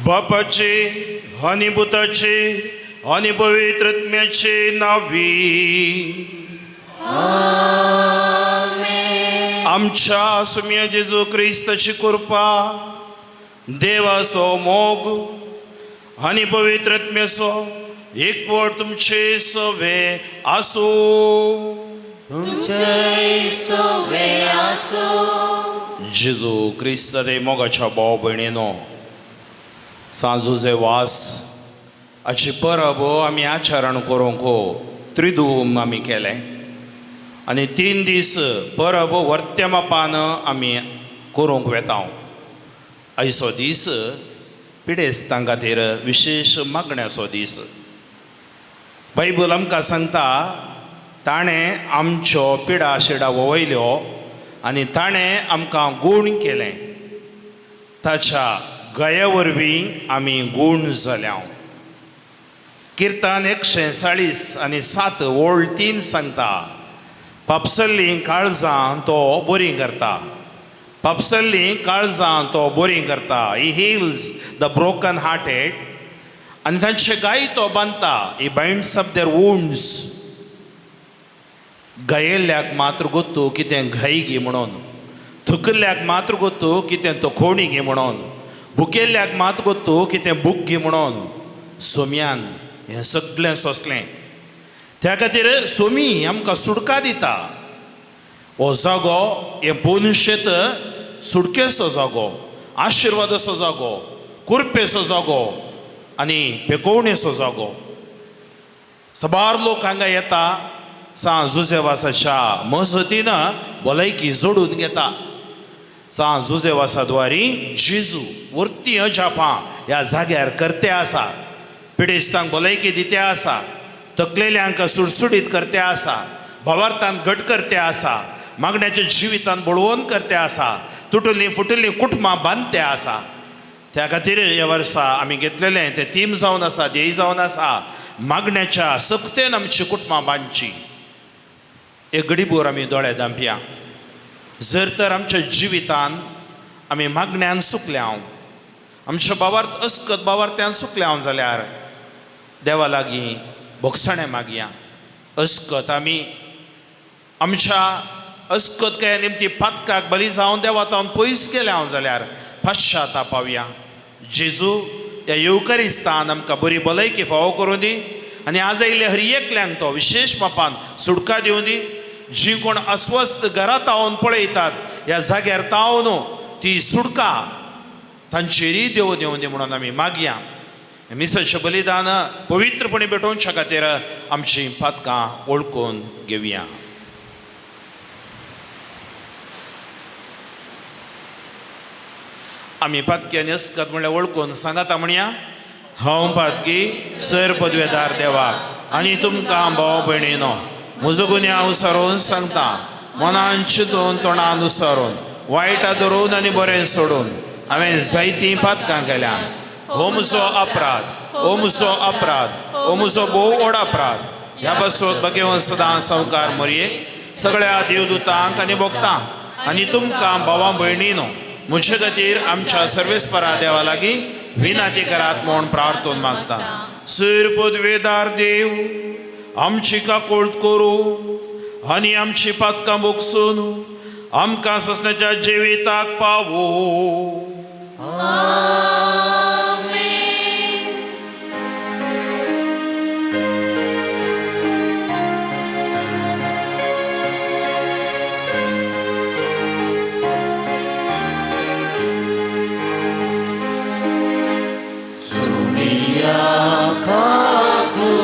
बापाची आनी पुताची आनी पवित्र आत्म्याची नावी। आमच्या सुम्या जेजू क्रिस्ताची कृपा, देवाचो मोग आनी पवित्र आत्म्याचो एकवट तुमचे सवे आसूं। जेजू क्रिस्त रे मोगाच्या भाव भयणीनो, सांजुजे वास हाची परब आमी आचरण करूंक त्रिदूम आमी केलें आनी 3 दीस परब वर्त्या मापान आमी करूंक वेता। आयचो दीस पिडेस्तां खातीर विशेश मागण्याचो दीस। बायबल आमकां सांगता ताणें आमच्यो पिडा शिडा वयल्यो आनी ताणें आमकां गूण केलें। ताच्या गया वरवीं आमी गूण जाल्या। किर्तन 140 आनी 7 ओळ 3 सांगता, पापसल्लीं काळजां तो बरीं करता, पापसल्लीं काळजां तो बरीं करता। He heals the broken hearted आनी तांचे गाय तो बांदता। He binds up their wounds. गायेल्ल्याक मात्र गोत्तू कितें घाई गी म्हणून, थुकल्ल्याक मात्र गोत्तू कितें तोखोणी गी म्हणून, भुकेल्ल्याक मात्र गोत्तू कितें भूक गी म्हणून। सोम्यान हें सगळें सोंसलें। त्या खातीर सोमी आमकां सुटका दिता। हो जागो हें पोनशेत सुटकेचो जागो, आशिर्वादाचो जागो, कुरपेचो जागो आनी पेकोवणेचो जागो। साबार लोक हांगा येता, सांत जुजेवासाच्या मजतीन भलायकी जोडून घेता। सांत जुजेवासा द्वारी जेजू वर्ती अजापां ह्या जाग्यार करते आसा, पिडेस्तांक भलायकी दिते आसा, तकलेल्यांक सुडसुडीत करते आसा, भावार्थान घट करते आसा, मागण्याच्या जिवितान बळवंत करते आसा, तुटुल्लीं फुटुल्लीं कुटुंबां बांदते आसा। त्या खातीर ह्या वर्सा आमी घेतलेलें तें थीम जावन आसा, ध्येय जावन आसा, मागण्याच्या सक्तेन आमची कुटुंबां बांदची। एक गडीभर आमी दोळे धांपया। जर तर आमच्या जिवितान आमी मागण्यान चुकल्या, आमच्या बावार्थ अस्कत बावार्थ्यान चुकल्या जाल्यार देवा लागीं भोगसणें मागया। अस्कत आमी आमच्या अस्कत काय निमती पातकाक बली जावन देवा तावन पयस गेल्या हांव जाल्यार पश्चाताप पावया। जेजू ह्या येवकारिस्तान आमकां बरी भलायकी फावो करूं दी आनी आज आयिल्ले हर एकल्यांक तो विशेश मापान सुटका दिवं दी। जी कोण अस्वस्थ घरात तावन पळयतात ह्या जाग्यार तावन ती सुटका तांचेरूय देव दिवं दी म्हणून आमी मागया। मिसाचें बलिदान पवित्रपणी भेटोवच्या खातीर आमचीं पातकां वळखून घेवया। आमी पातकी आनी अस्कत म्हणल्यार वळखून सांगाता म्हणया, हांव पातकी सर पदवेदार देवाक आनी तुमकां भाव भयणीनो म्हजो गुन्यांव सरोवन सांगता, मनान चिंतून तोंडान उसरून वायटा धरून आनी बरें सोडून हांवें जायतीं पातकां केल्या। हो म्हजो अपराध, हो म्हजो अपराध, हो म्हजो भोव व्हड अपराध। ह्या पासून भगवंत सदां संवकार मोरयेक सगळ्या देवदूतांक आनी भक्तांक आनी तुमकां भावां भयणीनो म्हजे खातीर आमच्या सर्वेस्परा देवा लागीं विनाती करात म्हूण प्रार्थून मागता। सूर पदवेदार देव आमची काकूळट करूं आनी आमची पातकां भोगसून आमकां ससण्याच्या जिविताक पावो। Sumia kakut.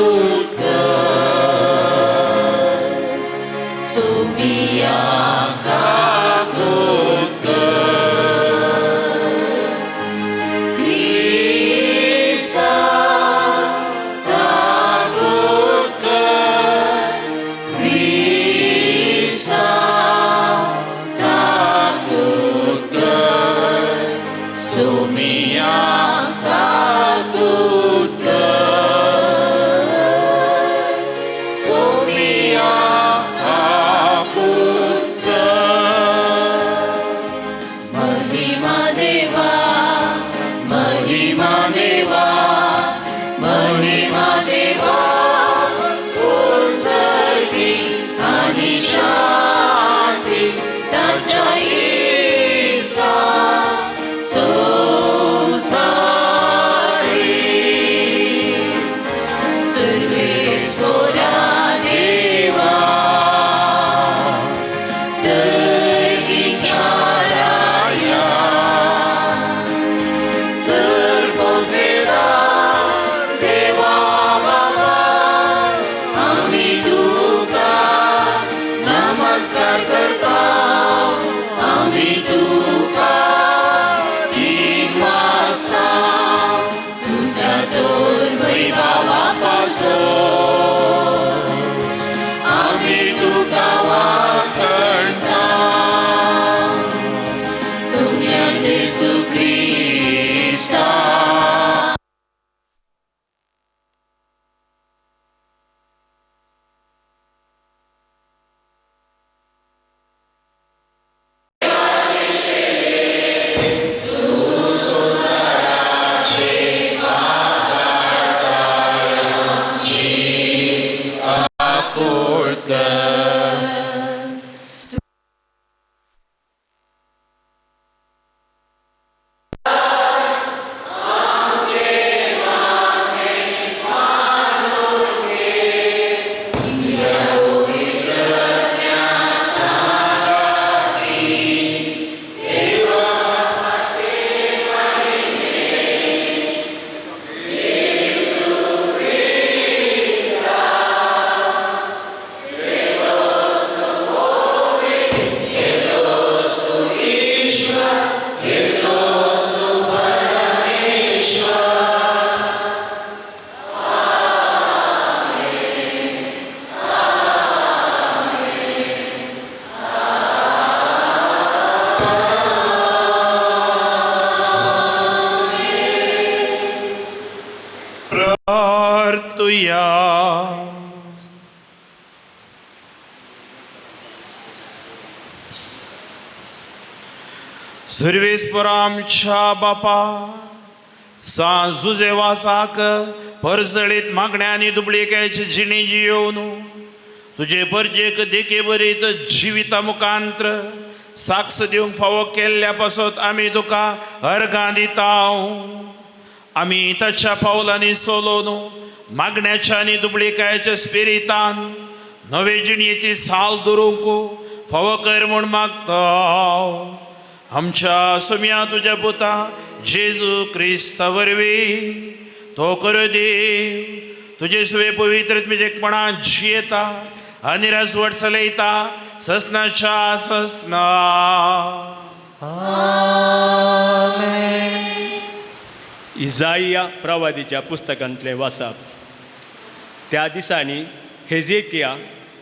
करता आमी तुका तीन वाजता तुज्या दोन वैभावा पासो आमी तुका वाकणता सुम्या जेजू क्रिस्ता. प्रार्थुया. सर्वेस्पर आमच्या बापा, सांजुजे वासाक परजळीत मागण्यांनी दुबळिकायची जिणी जियोवन तुजे परजेक देखे बरीत जिविता मुखांत्र साक्ष दिवंक फावो केल्ल्या पासत आमी तुका अर्गां दिता. आमी ताच्या पावलांनी सोलोन मागण्याच्या आनी दुबळिकायच्या स्पिरितान नवे जिणयेची साल धरूंक फावो कर म्हूण मागता. आमच्या सोम्या तुज्या पुता जेजू क्रिस्ता वरवीं तो कर देव तुजे सुवे पवित्र तुजेपणान जियेता आनी राजवट चलयता ससनाच्या ससना. इजाइया प्रवादीच्या पुस्तकांतलें वाचप. त्या दिसांनी हेजेकिया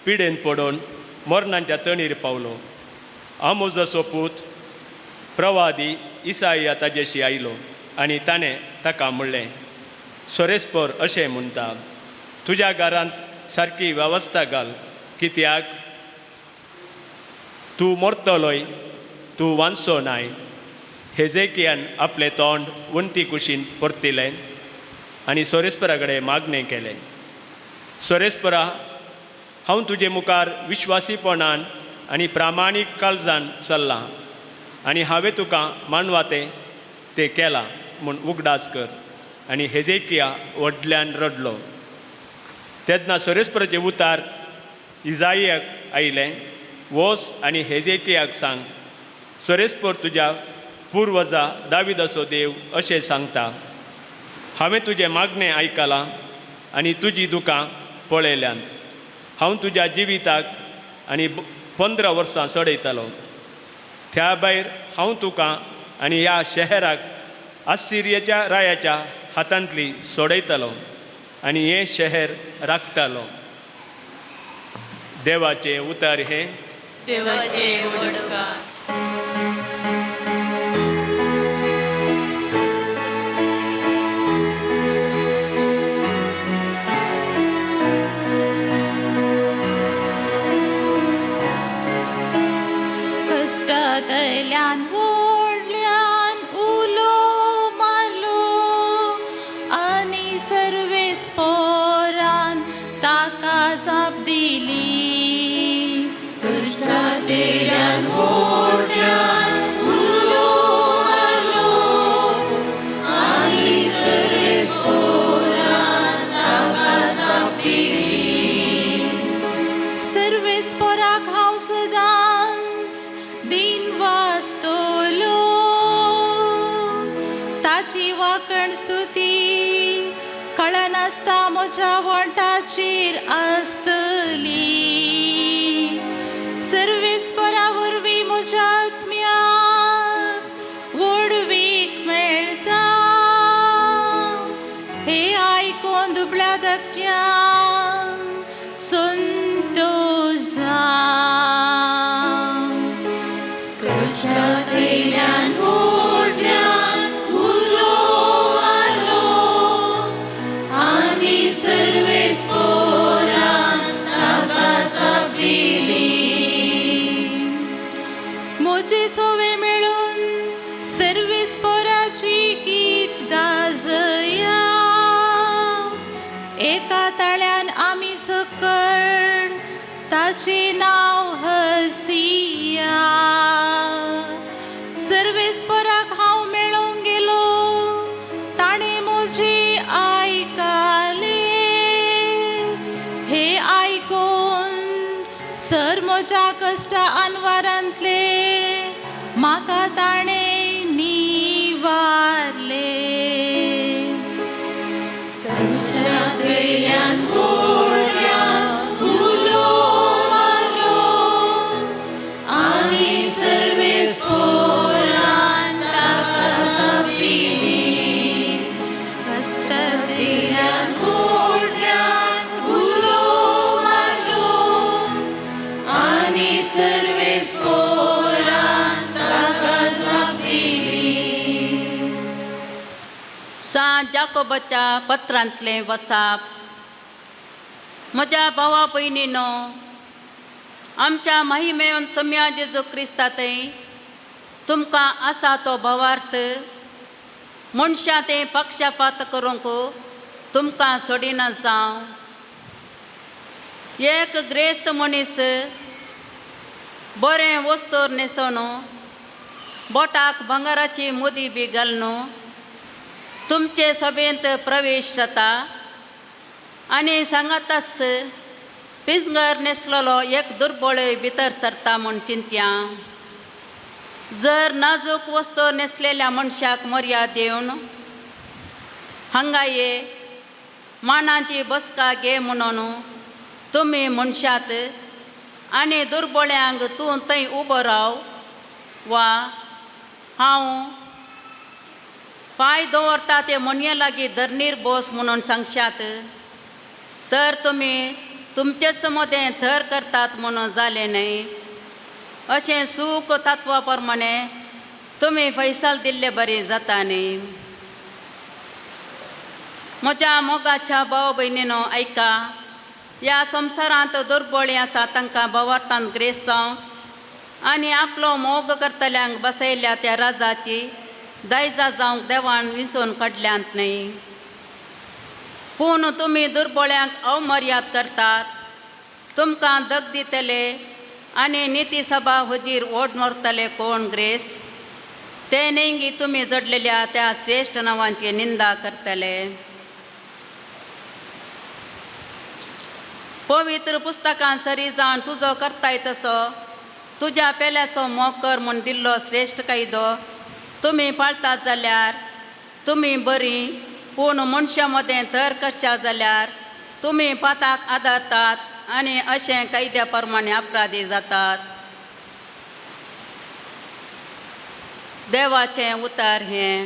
पिडेन पडून मरणाच्या तणीर पावलो. आमोजाचो पूत प्रवादी इसाइया ताजेशी आयलो आनी ताणें ताका म्हणलें, सोरेस्पर अशें म्हणटा, तुज्या घरांत सारकी वेवस्था घाल, कित्याक तूं मरतलोय, तूं वांचचो नाय. हेजेकियान आपलें तोंड वण्टी कुशीन परतिलें आनी सोरेस्परा कडेन मागणें केलें, सोरेस्परा, हांव तुजे मुखार विश्वासीपणान आनी प्रामाणीक काळजान चल्लां आनी हांवें तुका मानवातें तें केलां म्हूण उगडास कर. आनी हेजेकिया व्हडल्यान रडलो. तेन्ना सोरेस्पराचें उतार इजाइयाक आयलें, वोस आनी हेजेकियाक सांग, सोरेस्पर तुज्या पुर्वजा दाविदाचो देव अशें सांगता, हांवें तुजें मागणें आयकलां आनी तुजी दुकां पळयल्यांत. हांव तुज्या जिविताक आनी 15 वर्सां चडयतलो. त्या भायर हांव तुका आनी ह्या शहराक आसिरियाच्या रायाच्या हातांतली सोडयतलो आनी हें शहर राखतलो. देवाचें उतर हें. देवाचें उपकार. कश्टांतल्यान व्हडल्यान उलो मारलो आनी सर्वेस्परान ताका जाप दिली. कश्टांतल्यान व्हडल्यान उलो मारलो आनी सर्वेस्परान ताका जाप दिली. सर्वेस्पराक हांव सदांच दिन वाचतलो, ताची वाकण स्तुती कळनासता म्हज्या वण्टाचेर आसतली. सर्वेस्पराक म्हजे सवे मेळून सर्वीस पोराची गीत गाजया. एका ताळ्यान आमी सकड ताचें नांव हसिया. सर्वेस पोराक हांव मेळोंक गेलो, ताणें म्हजी आयकलें. हे आयकून सर म्हज्या कश्टा अनवारांतले म्हाका ताणें निवारले. कश्टांतल्यान व्हडल्यान उलो मारलो आनी सर्वेस्पोरान ताका जाप दिली. कश्टांतल्यान व्हडल्यान उलो मारलो आनी सर्वेस्पोरान ताका जाप दिली. सांत जाकोबाच्या पत्रांतलें वसाप. म्हज्या भावा भयणीनो, आमच्या महिमेवन सम्या जेजू क्रिस्ता थंय तुमकां आसा तो भावार्थ मनशां तें पक्षपात करूंक तुमकां सोडिना जावं. एक ग्रेस्त मनीस बरें वस्तूर न्हेसोन बोटाक भांगराची मुदी बी घालून तुमचे सभेंत प्रवेश जाता आनी सांगाताच पिंजगर न्हेसलेलो एक दुर्बळ भितर सरता म्हूण चिंत्या. जर नाजूक वस्तू न्हेसलेल्या मनशाक मर्याद दिवन हांगा ये मानाची बसका घे म्हणून तुमी मनशात आनी दुर्बळ्यांक तूं थंय उबो राव वा हांव पांय दवरता ते मनये लागीं धरणीर बस म्हणून सांगशात तर तुमी तुमचेच मदें थर करतात म्हणून जालें न्हय. अशें सूख तत्वा प्रमाणे तुमी फैसल दिल्ले बरें जाता न्ही. म्हज्या मोगाच्या भाव भयणीनो आयका, ह्या संवसारांत दुर्बळी आसा तांकां भावार्थान ग्रेस जावंक आनी आपलो मोग करतल्यांक बसयल्या त्या राजाची दायजा जावंक देवान विंचून काडल्यांत न्हय. पूण तुमी दुर्बळ्यांक अवमर्याद करतात, तुमकां दग दितले आनी निती सभा हुजीर ओड मरतले कोण ग्रेस्त ते नेंगी तुमी जडलेल्या त्या श्रेश्ठ नांवांची निंदा करतले. पवित्र पुस्तकां सरी जावन तुजो करताय तसो तुज्या पेल्याचो मोग कर म्हूण दिल्लो श्रेश्ठ कायदो तुमी पाळतात जाल्यार तुमी बरीं, पूण मनशां मदें थर करशा जाल्यार तुमी पाताक आदारतात आनी अशें कायद्या प्रमाणे अपराधी जातात. देवाचें उतर हें.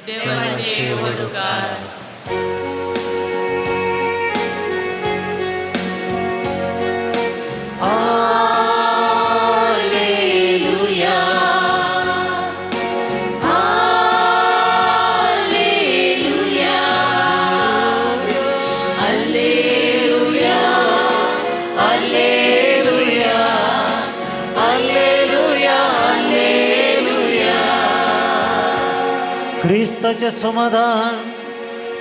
देवाचे वडकार. Alleluia, Alleluia, Alleluia, Alleluia, Alleluia, Alleluia. क्रिस्ताचें समाधान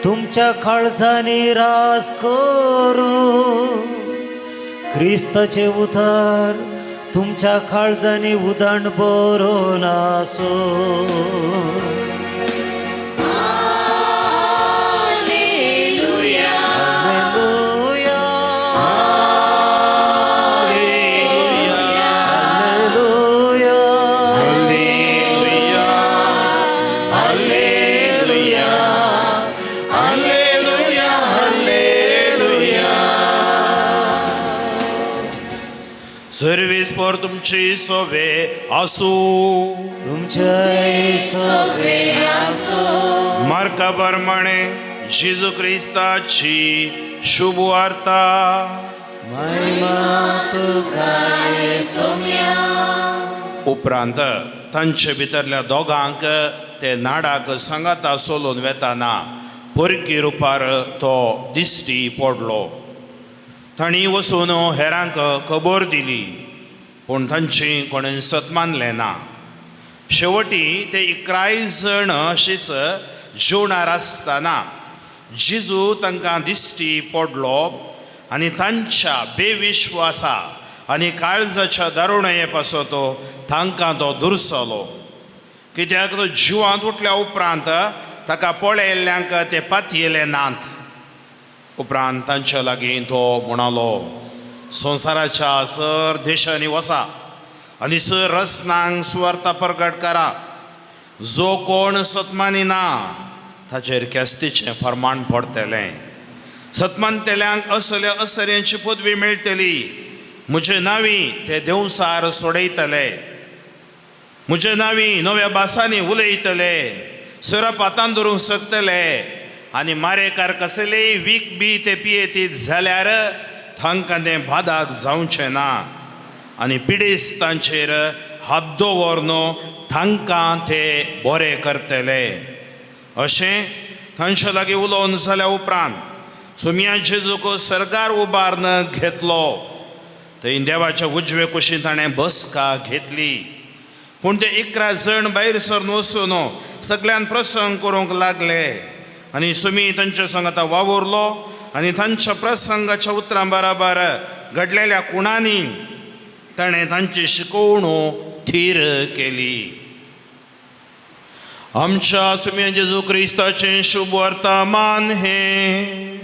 तुमच्या काळजांनी रास करूं. क्रिस्ताचें उतर तुमच्या काळजांनी उदण बरोवन आसूं. Alleluia, Alleluia, Alleluia, Alleluia, Alleluia, Alleluia. Service for तुमची सोवे आसूं. तुमच्या सोवे आसूं. मार्का प्रमाणे जेजू क्रिस्ताची शुभ वार्ता. महिमा तुका सोम्या. उपरांत तांचे भितरल्या दोगांक ते नाडाक सांगाता सोलून वेताना परकी रुपार तो दिश्टी पडलो. तांणी वचून हेरांक खबर दिली, पूण तांची कोणें सत मानलें ना. शेवटी ते 11 जण अशीच जेवणार आसतना जेजू तांकां दिश्टी पडलो आनी तांच्या बेविश्वासा आनी काळजाच्या दारुणये पासत तांकां तो दुरसलो. कित्याक तो जिवांत उठल्या उपरांत ताका पळयल्ल्यांक ते पातयेले नात. उपरांत तांच्या लागीं तो म्हणालो, संवसाराच्या सर देशांनी वसा आनी सर रसनांक सुवार्ता प्रगट करा. जो कोण सतमानी ना ताचेर केस्तीचें फर्माण पडटलें. सतमानतेल्यांक असल्या असऱ्यांची पदवी मेळटली. म्हजे नांवी ते देवसार सोडयतले, म्हजे नांवी नव्या भासांनी उलयतले, सरप हातान धरूंक शकतले आनी मारेकार कसलेय वीख बी ते पियेतीत जाल्यार तांकां तें बादाक जावचें ना आनी पिडेस्तांचेर हात दवरन तांकां ते बरे करतले. अशें तांचे लागीं उलोवन जाल्या उपरांत सोमया जेजूक सर्गार उबारून घेतलो. थंय देवाच्या उजवे कुशीन ताणें बसका घेतली. पूण ते 11 जण भायर सरून वचून सगळ्यान प्रसंग करूंक लागले आनी सुमी तांच्या संगता वावुरलो आनी तांच्या प्रसंगाच्या उतरां बराबर घडलेल्या कुणांनी ताणें तांची शिकवणू थीर केली. आमच्या सुमया जेजू क्रिस्ताचें शुभ वर्तमान हें.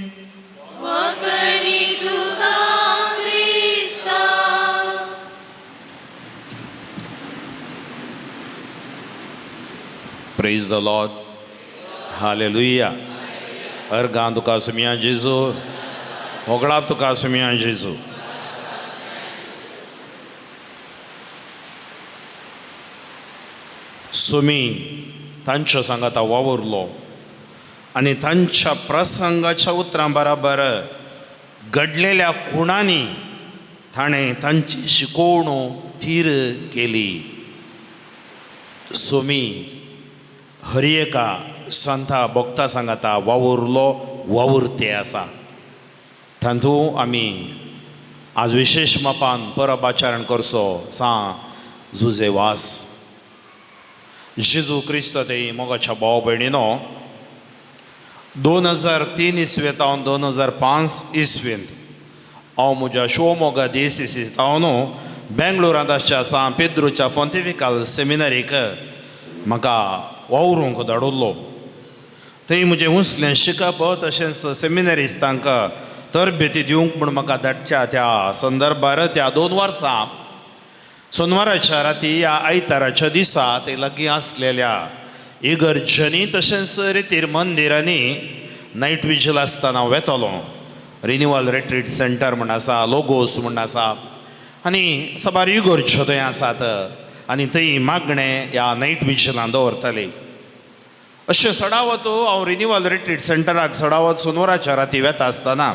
Praise the Lord. Hallelujah. अर्गां तुका सुमया जेजू, होगळाप तुका सुमया जेजू. सुमी तांच्या सांगाता वावुरलो आनी तांच्या प्रसंगाच्या उतरां बराबर घडलेल्या खुणांनी ताणें तांची शिकवणू थीर केली. सुमी हर एका संता भक्ता सांगाता वावुरलो, वावुरते आसा. तातूंत आमी आज विशेश मापान परब आचरण करचो सां जुजे वास. जेजू क्रिस्त ते मोगाच्या भाव भयणीनो, 2003 इसवेंत हांव 2005 इसवेंत हांव म्हज्या शिवमोगा देसीस हांव न्हू बेंगलोरांत आसच्या सां पेद्रूच्या फोंतिफिकल सेमिनरीक म्हाका वावरूंक धाडुल्लो. थंय म्हजें उंचलें शिकप तशेंच सेमिनरीस तांकां तरबेती दिवंक म्हूण म्हाका धाडच्या त्या संदर्भार त्या 2 वर्सां सोनवाराच्या राती ह्या आयताराच्या दिसा ते लागीं आसलेल्या इगर्जनी तशेंच रितीर मंदिरांनी नायट विजील आसतना हांव वेतलो. रिन्युअल रिट्रीट सेंटर म्हूण आसा, लोगोस म्हूण आसा आनी साबार इगर्ज्यो थंय आसात आनी थंय मागणें ह्या नायट विजिलान दवरताली. अशें सडावत हांव रिन्युअल रिट्रीट सेंटराक सडावत सोनवाराच्या राती वेता आसतना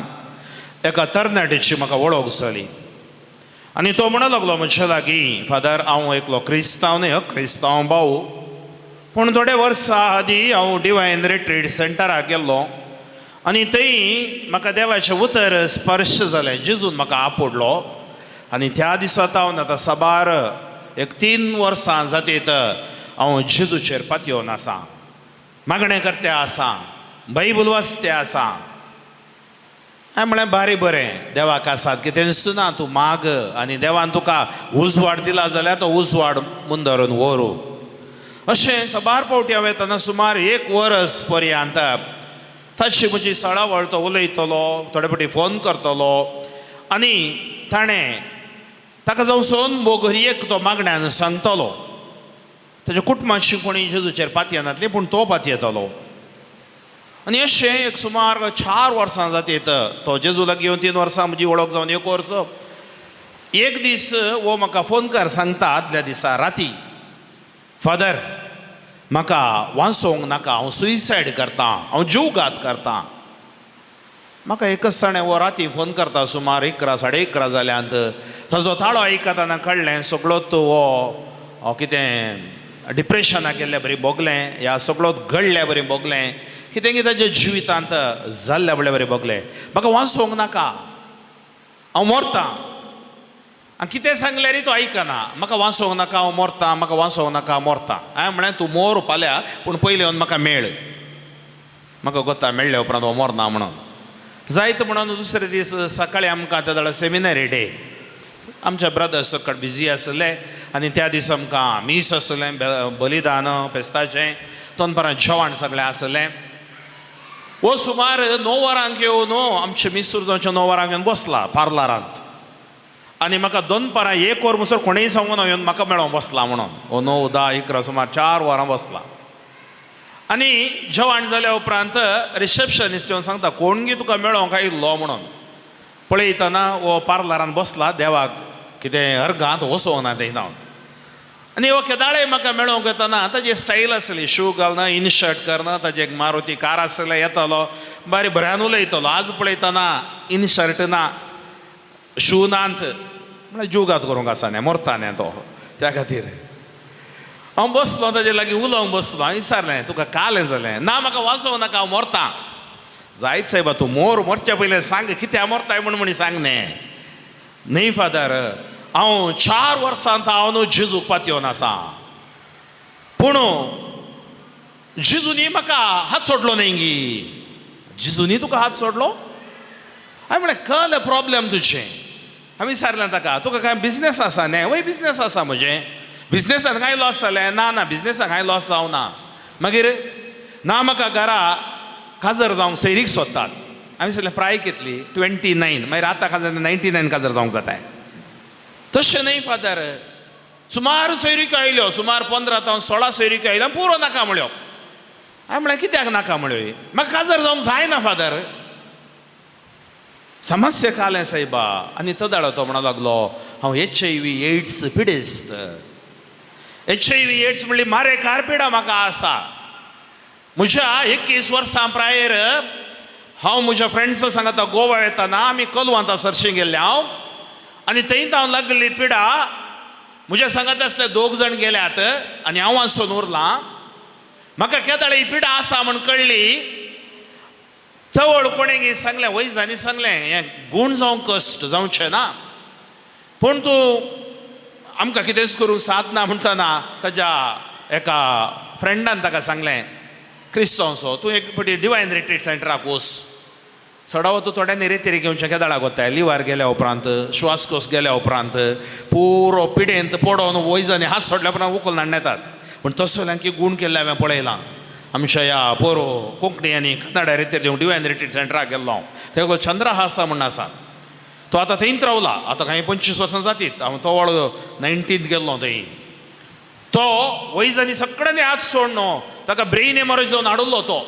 एका तरणाटेची म्हाका वळख जाली आनी तो म्हणूंक लागलो म्हज्या लागीं, फादर हांव एकलो क्रिस्तांव न्हय, क्रिस्तांव भाव, पूण थोडे वर्सां आदीं हांव डिवायन रिट्रीट सेंटराक गेल्लो आनी थंय म्हाका देवाचें उतर स्पर्श जालें, जेजून म्हाका आपोडलो आनी त्या दिसा हांव आतां साबार एक 3 वर्सां जातीत हांव जेजूचेर पातयेवन आसा, मागणें करते आसा, बायबल वाचते आसा. हांवें म्हळें बारी बरें, देवाक आसात कितेंच ना, तूं माग आनी देवान तुका उजवाड दिला जाल्यार तो उजवाड मुंदरून व्हरू. अशें साबार फावटी हांव येतना सुमार 1 वरस पर्यंत ताची म्हजी सळावळ तो उलयतलो, थोडे फावटी फोन करतलो आनी ताणें ताका जावं सोन बोग एक तो मागण्यान सांगतलो. ताच्या कुटुंबाची कोणी जेजूचेर पातयेनातली पूण तो पातयेतालो. आनी अशें एक सुमार 4 वर्सां जातीत तो जेजू लागीं येवन 3 वर्सां म्हजी वळख जावन 1 वर्स एक दीस वो म्हाका फोन कर सांगता आदल्या दिसा राती, फादर म्हाका वाचोंक नाका, हांव सुसायड करतां, हांव जीवघात करतां. म्हाका एकच जाणें वो राती फोन करता सुमार 11 11:30 जाल्यांत. ताजो ताळो आयकतना कळ्ळें सगळो तो हो कितें डिप्रेशनाक गेल्ल्या बरी भोगलें, ह्या सगळो घडल्या बरी भोगलें, कितें कितें ताज्या जिवितांत जाल्ल्या बरे बरी भोगलें. म्हाका वाचोंक नाका, हांव मरतां. आनी कितें सांगल्यार तो आयकना. म्हाका वाचोवंक नाका हांव मरता, म्हाका वाचोवंक नाका हांव मरता. हांवें म्हळें तूं मोर फाल्यां, पूण पयलीं येवन म्हाका मेळ, म्हाका गोता मेळ्ळे उपरांत हो मरना म्हणून. जायत म्हणून दुसरे दीस सकाळीं आमकां त्या जाल्यार सेमिनरी डे, आमच्या ब्रदर्स सकट बिजी आसले आनी त्या दीस आमकां मीस आसलें, बलिदान फेस्ताचें, दोनपरां जेवण सगळें आसलें. हो सुमार 9 वरांक येवन आमचें मीस सुरू जावचें 9 वरांक येवन बसला पार्लरांत आनी म्हाका दोनपरां 1 वर मुसर कोणेय सांगून हांव येवन म्हाका मेळोंक बसला म्हणून. हो 9, 10, 11 सुमार 4 वरां बसला आनी जेवण जाल्या उपरांत रिसेप्शनिस्ट येवन सांगता कोण गी तुका मेळोंक आयिल्लो म्हणून. पळयतना हो पार्लरान बसला देवाक कितें अर्गांत वसोवना थंय जावन. आनी हो केदाळे म्हाका मेळोंक येतना ताजी स्टायल आसली, शू घालना, इनशर्ट करना, ताजें एक मारुती कार आसलें, येतालो बारी बऱ्यान उलयतलो. आज पळयतना इनशर्ट ना, शू नात, म्हळ्यार जुगात करूंक आसा न्ही, मरता न्ही तो. त्या खातीर हांव बसलो ताजे लागीं उलोवंक बसलो. हांवें विचारलें तुका कालें जालें ना, म्हाका वाजोवं नाका हांव मरता. जायत सायबा तूं मोर, मरच्या पयलें सांग कित्याक मरताय म्हूण म्हणी सांग न्ही. न्ही फादर, हांव 4 वर्सांत हांव न्हू जेजूक पातयेवन आसा, पूण जेजूनी म्हाका हात सोडलो न्ही गी. जेजूनी तुका हात सोडलो? हांवें म्हळें कळ्ळें प्रॉब्लेम तुजें. हांवें विचारलें ताका तुका कांय बिजनेस आसा न्ही? वय बिजनेस आसा म्हजें. बिजनेसान कांय लॉस जालें? ना ना, बिजनेसान कांय लॉस जावं ना. मागीर ना म्हाका घरा काजर जावंक सैरीक सोदतात. हांवें सांगलें प्राय कितली? 29. मागीर आतां काजर 99 काजर जावंक जाताय. तशें न्हय फादर, सुमार सोयरिको आयल्यो, सुमार 15 जावं 16 सोयरिको आयल्यो, पुरो नाका म्हळ्यो. हांवें म्हळें कित्याक नाका म्हळ्यो? म्हाका काजर जावंक जायना फादर. समस्या कालें सायबा. आनी तदाळो तो म्हणूंक लागलो हांव HIV AIDS पिडेस्त. HIV AIDS म्हणली मारेकार पिडा म्हाका आसा. म्हज्या 21 वर्सां प्रायर हांव म्हज्या फ्रेंड्सां सांगता गोवा येताना आमी कोलवांत सरशी गेल्ले हांव आनी थंय हांव लागली पिडा. म्हज्या सांगात आसले 2 जाण गेल्यात आनी हांव आसून उरलां. म्हाका केदाळ ही पिडा आसा म्हण कळ्ळी. तवळ कोणें सांगलें, वैजांनी सांगलें हें गूण जावंक कश्ट जावचें ना, पूण तूं आमकां कितेंच करूंक साथ ना म्हणटना ताज्या एका फ्रेंडान ताका सांगलें क्रिस्तांवसो तूं एक फावटी डिवायन रिट्रीट सेंटराक वच, सडावो तूं थोड्यांनी रेतीर घेवचें केदाळाक वताय, लिवार गेल्या उपरांत, श्वासकोश गेल्या उपरांत पुरो पिडेंत पडोन वैजांनी हात सोडल्या उपरांत उखलून हाडून येतात. पूण तसल्यांकी गूण केल्लें हांवें पळयलां. आमच्या ह्या पोरो कोंकणी आनी कन्नडा रेतीर दिवंक डिवायन रिट्रीट सेंटराक गेल्लो हांव. तेगो चंद्रहासा म्हूण आसा, तो आतां थंयच रावला, आतां कांय 25 वर्सां जातीत. हांव तो वळ 19 गेल्लो थंय. तो वैजांनी सगळ्यांनी हात सोडनो, ताका ब्रेन हेमरेज जावन हाडलो तो,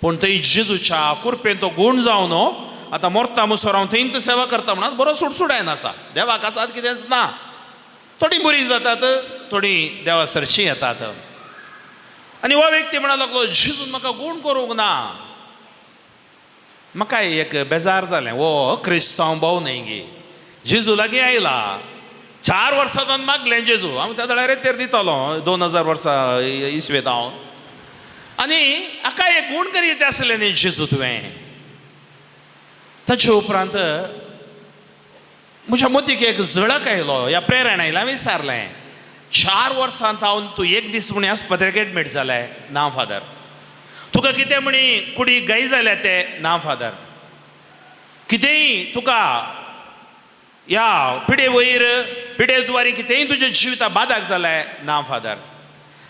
पूण थंय जेजूच्या कुरपेन तो गूण जावन आतां मरता मुसर हांव थंयच सेवा करता म्हणून बरो सुडसुडायन आसा. देवाक आसात कितेंच ना, थोडीं बरीं जातात, थोडीं देवा सरशीं येतात. आनी हो व्यक्ती म्हणूंक लागलो जेजून म्हाका गूण करूंक ना. म्हाका एक बेजार जालें, हो क्रिस्तांव भाव न्हय गी, जेजू लागीं आयला, 4 वर्सां जावन मागलें जेजू, हांव त्या जाल्यार रेतेर दितालो 2000 वर्सां इसवेत हांव. आनी हाका एक गूण करीत आसलें न्ही जेजू तुवें. ताचे उपरांत म्हज्या मतीक एक झळक आयलो, ह्या प्रेरण आयलें. हांवें विचारलें 4 वर्सांत हांव तूं एक दीस म्हणी आस्पत्रेक एडमीट जालें? ना फादर. तुका कितें म्हणी कुडी गाय जाल्या ते? ना फादर. कितेंय तुका ह्या पिडे वयर पिडे द्वारी कितेंय तुज्या जिविता बादाक जालें? ना फादर.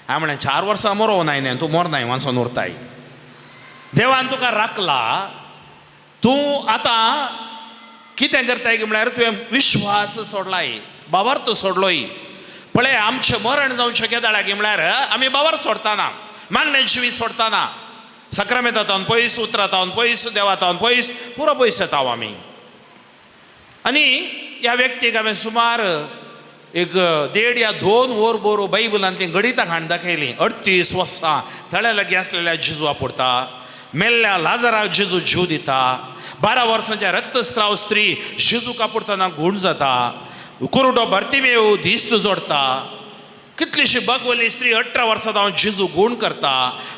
हांवें म्हणलें 4 वर्सां मरोवं नाय न्ही, तूं मरनाय, वांचोन उरताय, देवान तुका राखला, तूं आतां कितें करताय म्हळ्यार तुवें विश्वास सोडलाय, बाबार्थ सोडलोय. पळय आमचें मरण जावचें केदाळाक म्हळ्यार आमी बाबार्थ सोडताना, मागणें जिवीत सोडताना, साक्रामेंतांत पयस, उतरांत पयस, देवांत पयस, पुरो पयस येता आमी. आनी ह्या व्यक्तीक हांवें सुमार एक 1.5 या 2 वर बोरो बायबलांतलीं गणितां हाडून दाखयलीं. 38 वर्सां तळ्या लागीं आसलेल्या जेजू आपुडता, मेल्ल्या लाजराक जेजू जीव दिता, 12 वर्सांच्या रक्तस्त्राव स्त्री जेजू कापुडताना गूण जाता, कुरुडो भरतीमेव दिस्त जोडता, कितलीशी बागवली स्त्री 18 वर्सां जावन जेजू गूण करता,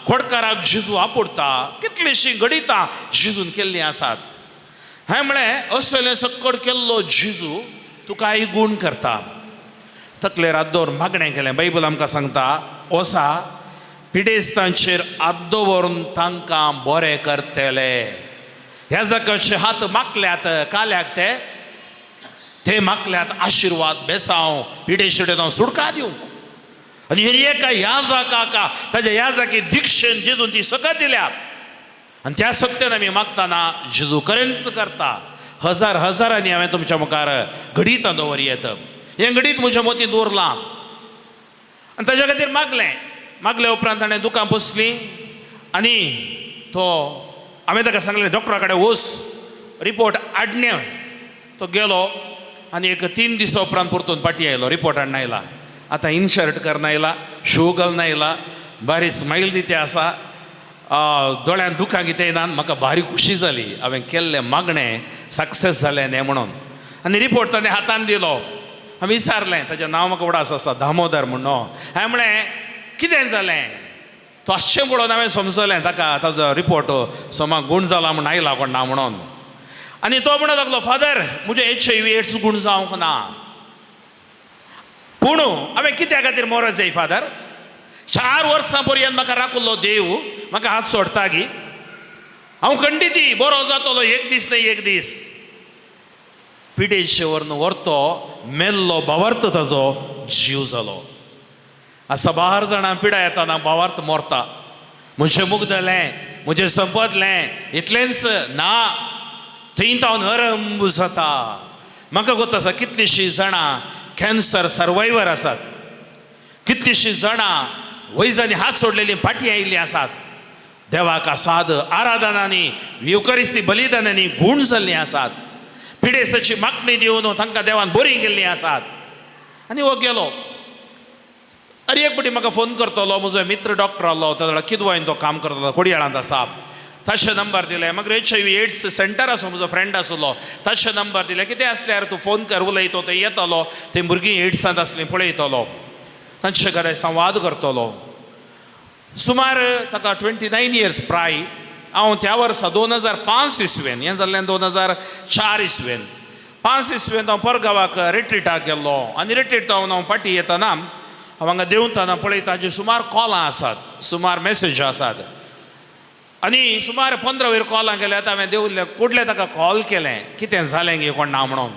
खोडकाराक जेजू आपुडता, कितलीशीं गणितां जेजून केल्लीं आसात. हांवें म्हळें असलें सक्कड केल्लो जेजू तुकाय गूण करता. तकलेर हात दवर मागणें केलें. बायबल आमकां सांगता ओसा पिडेस्तांचेर हात दवरून तांकां बरें करतले. ह्या जाकाचे हात मागल्यात काल्याक ते ते मागल्यात आशिर्वाद बेसांव पिडेशिडे सुडका दिवंक. आनी एका ह्या जाकाका ताज्या ह्या जाकी दिक्षेन जेजून ती सकत दिल्या आनी त्या सक्तेन आमी मागतना जेजू खरेंच करता. हजार हजारांनी हांवें तुमच्या मुखार घडीत दवर येत हें घडीत म्हज्या मोती दवरलां आनी ताज्या खातीर मागलें. मागले उपरांत ताणें दुकां पुसलीं आनी तो हांवें ताका सांगलें डॉक्टरा कडेन वच रिपोर्ट हाडणे. तो गेलो आनी एक 3 दिसां उपरांत परतून पाटी आयलो, रिपोर्ट हाडून आयला. आतां इनशर्ट करना आयला, शू घालून आयला, बारी स्मायल दिते आसा, दोळ्यान दुकां कितें येना. म्हाका भारी खुशी जाली हांवें केल्लें मागणें सक्सेस जालें न्ही म्हणून. आनी रिपोर्ट ताणें हातान दिलो. हांवें विचारलें, ताजें नांव म्हाका उडास आसा दामोदर म्हणून. हांवें म्हणलें कितें जालें? तो आश्चें पळोवन हांवें समजलें ताका ताजो रिपोर्ट सोमा गूण जाला म्हूण आयला कोण ना म्हणून. आनी तो म्हणूंक लागलो फादर म्हजें HIV AIDS गूण जावंक ना, पूण हांवें कित्या खातीर मरो जाय फादर? 4 वर्सां पर्यंत म्हाका राखलो देव, म्हाका हात सोडटा गी? हांव खंडिती बरो जातलो एक दीस न्हय एक दीस. पिडेशे व्हरून व्हरतो मेल्लो भावार्थ ताजो जीव जालो. आसा बार जाणां पिडा येताना भावार्थ मोरता. म्हजें मुगदलें, म्हजें संपतलें, इतलेंच ना, थंय तावन अरंब जाता. म्हाका गोत आसा कितलींशीं जाणां कॅन्सर सर्वायवर आसात, कितलींशीं जाणां वैजांनी हात सोडलेलीं फाटीं आयिल्लीं आसात. देवाक साद आराधनांनी येवकरिस्ती बलिदानांनी गूण जाल्लीं आसात. पिडेस्ताची मागणी दिवन तांकां देवान बरीं केल्लीं आसात. आनी हो गेलो. आनी एक फावटी म्हाका फोन करतलो म्हजो मित्र डॉक्टर आहलो, ताजो किदवायन तो काम करतलो, कोडयाळांत आसा. ताचे नंबर दिले. मागीर HIV AIDS centre आसलो म्हजो फ्रेंड आसलो, ताचे नंबर दिले. कितें आसल्यार तूं फोन कर, उलयतो थंय येतलो, थंय भुरगीं एड्सांत आसलीं पळयतलो, तांचे कडेन संवाद करतलो. सुमार ताका 29 इयर्स प्राय. हांव त्या वर्सा 2005 इसवेन, हें जाल्लें 2004 इसवेन, 5 इसवेन हांव परगांवाक रिट्रीटाक गेल्लो. आनी रिट्रीट हांव हांव फाटीं येतना हांव हांगा देंवतना पळयता जे सुमार कॉलां आसात, सुमार मॅसेज आसात. आनी सुमार 15 वयर कॉलां केल्यात. हांवें देंवले कुडले ताका कॉल केलें, कितें जालें गे कोण ना म्हणून.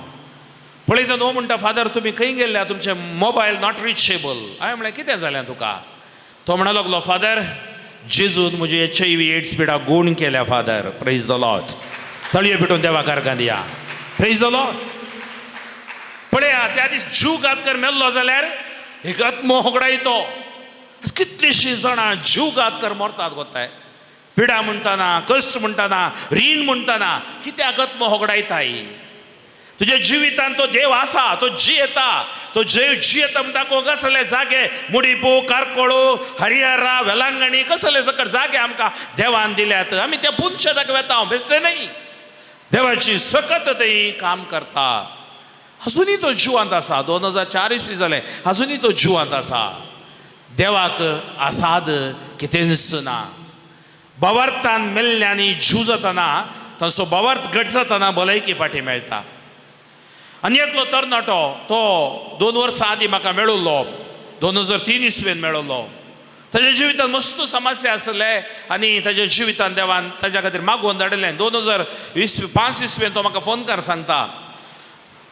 पळयता तो म्हणटा फादर तुमी खंय गेल्ल्या, तुमचें मोबायल not reachable. हांवें म्हणलें कितें जालें तुका? तो म्हणा लागलो फादर जेजून म्हजी HIV AIDS पिडा गूण केल्या फादर. प्रेज the Lord. तळये पेटून देवा कारकान दिया. Praise the Lord. पळया त्या दीस जीव घात कर मेल्लो जाल्यार एक आत्मो होगडायतो. कितलींशीं जाणां जीव घात कर मरतात गोताय. पिडा म्हणटाना, कश्ट म्हणटाना, रीण म्हणटाना कित्याक आत्मो होगडायताय? तुज्या जिवितान तो देव आसा, तो जियेता, तो जेव जियेता म्हणटा. को कसले जागे मुडीपू, कारकोळो, हरिहरा, वेलांगणी कसले सकट जागे आमकां देवान दिल्यात. आमी त्या पुनशेताक वेता, बेसले न्हय. देवाची सकत थंय काम करता. अजुनूय तो जिवांत आसा. 2004 इसवी जालें, अजुनूय तो जिवांत आसा. देवाक आसाद कितेंच ना. भावार्थान मेल्ल्यांनी जीव जातना तांचो भावार्थ घट जातना भलायकी फाटी मेळटा. आनी एकलो तरणाटो तो 2 वर्सां आदीं म्हाका मेळिल्लो, 2003 इसवेन मेळिल्लो. ताज्या जिवितान मस्त समस्या आसले आनी ताज्या जिवितान देवान ताज्या खातीर मागोवन धाडिल्लें. 2005 इसवेन तो म्हाका फोन कर सांगता,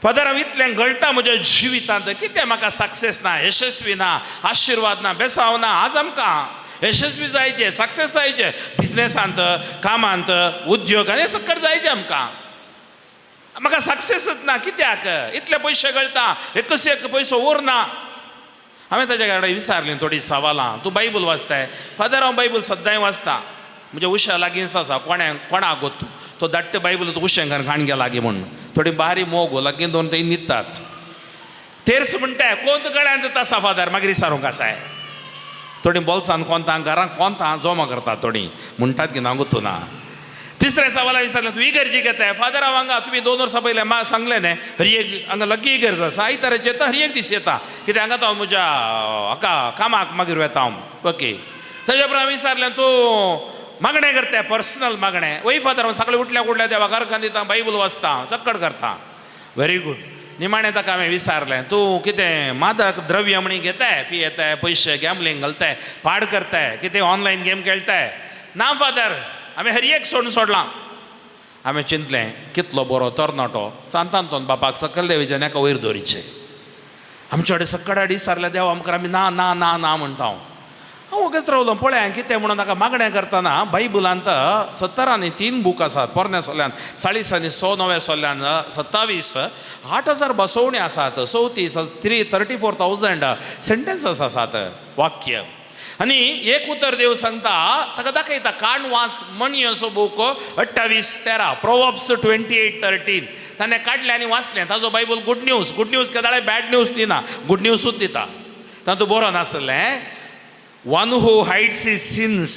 फादर हांव इतलें घडटा म्हज्या जिवितांत, कितें म्हाका सक्सेस ना, यशस्वी ना, आशिर्वाद ना, बेसांव ना. आज आमकां यशस्वी जायचे, सक्सेस जायचे, बिजनेसांत, कामांत, उद्योगांत, हें सकट जायचें आमकां. म्हाका सक्सेसच ना कित्याक? इतले पयशे गळटा, एकच एक पयसो उरना. हांवें ताज्या कडेन विचारलीं थोडीं सवालां. तूं बायबल वाचताय? फादर हांव बायबल सद्दांय वाचता, म्हज्या उशा लागींच आसा. कोणा कोणाक गोत तो धाडटा बायबल तो उशें खाणग्या लागीं म्हूण. थोडी बारी मोग लागीं दोन थंय न्हिदतात. तेर्स म्हणटा कोंत गळ्यांत आसा फादर, मागीर विचारूंक आसाय. थोडी बोल्सान कोंतां घरांत कोंतां जमा करतात, थोडी म्हणटात की ना गोतू ना. तिसऱ्या सवाला विचारलें तूं इगर्जी घेताय? फादर हांव हांगा तुमी 2 वर्सां पयलें म्हाका सांगलें न्ही, हर एक हांगा लागीं इगर्ज आसा, आयताराचें येता, हर एक दीस येता, कित्याक हांगा हांव म्हज्या हाका कामाक मागीर वेता हांव. ओके. ताज्या उपरांत हांवें विचारलें तूं मागणें करता, पर्सनल मागणें? वय फादर हांव सकाळीं उठल्या कुडल्या देवा घरकान दिता, बायबल वाचता, सक्कड करता. Very good. निमाणें ताका हांवें विचारलें, तूं कितें मादक द्रव्य म्हणी घेताय, पियेताय, पयशे गॅम्बलींग घालताय, पाड करताय, कितें ऑनलायन गेम खेळटाय? ना फादर, हांवें हर एक सोडून सोडलां. हांवें चिंतलें कितलो बरो तरणाटो सांतांतोन बापाक सकल देवीच्या नाका वयर दवरिचें. आमचे कडेन सकडाडी विचारलें देवा मुखार आमी ना ना ना ना म्हणटा. हांव हांव वगत रावलो पळय कितें म्हणून ताका मागणें करतना बायबलांत 73 बूक आसात, पोरण्या सोल्यान 40 आनी 100, नव्या सोल्यान 27, 8000 बसवणी आसात, 34 34,000 सेंटेन्सीस आसात वाक्य. आनी एक उतर देव सांगता ताका दाखयता, काणवास मणी असो बूक 28:13, प्रोवर्ब्स 28:13 ताणें काडलें आनी वाचलें. ताजो Bible good news, good news केदाळे bad news दिना, गुड न्यूजूच दिता. तातूंत बरोवन आसलें, One who hides his sins,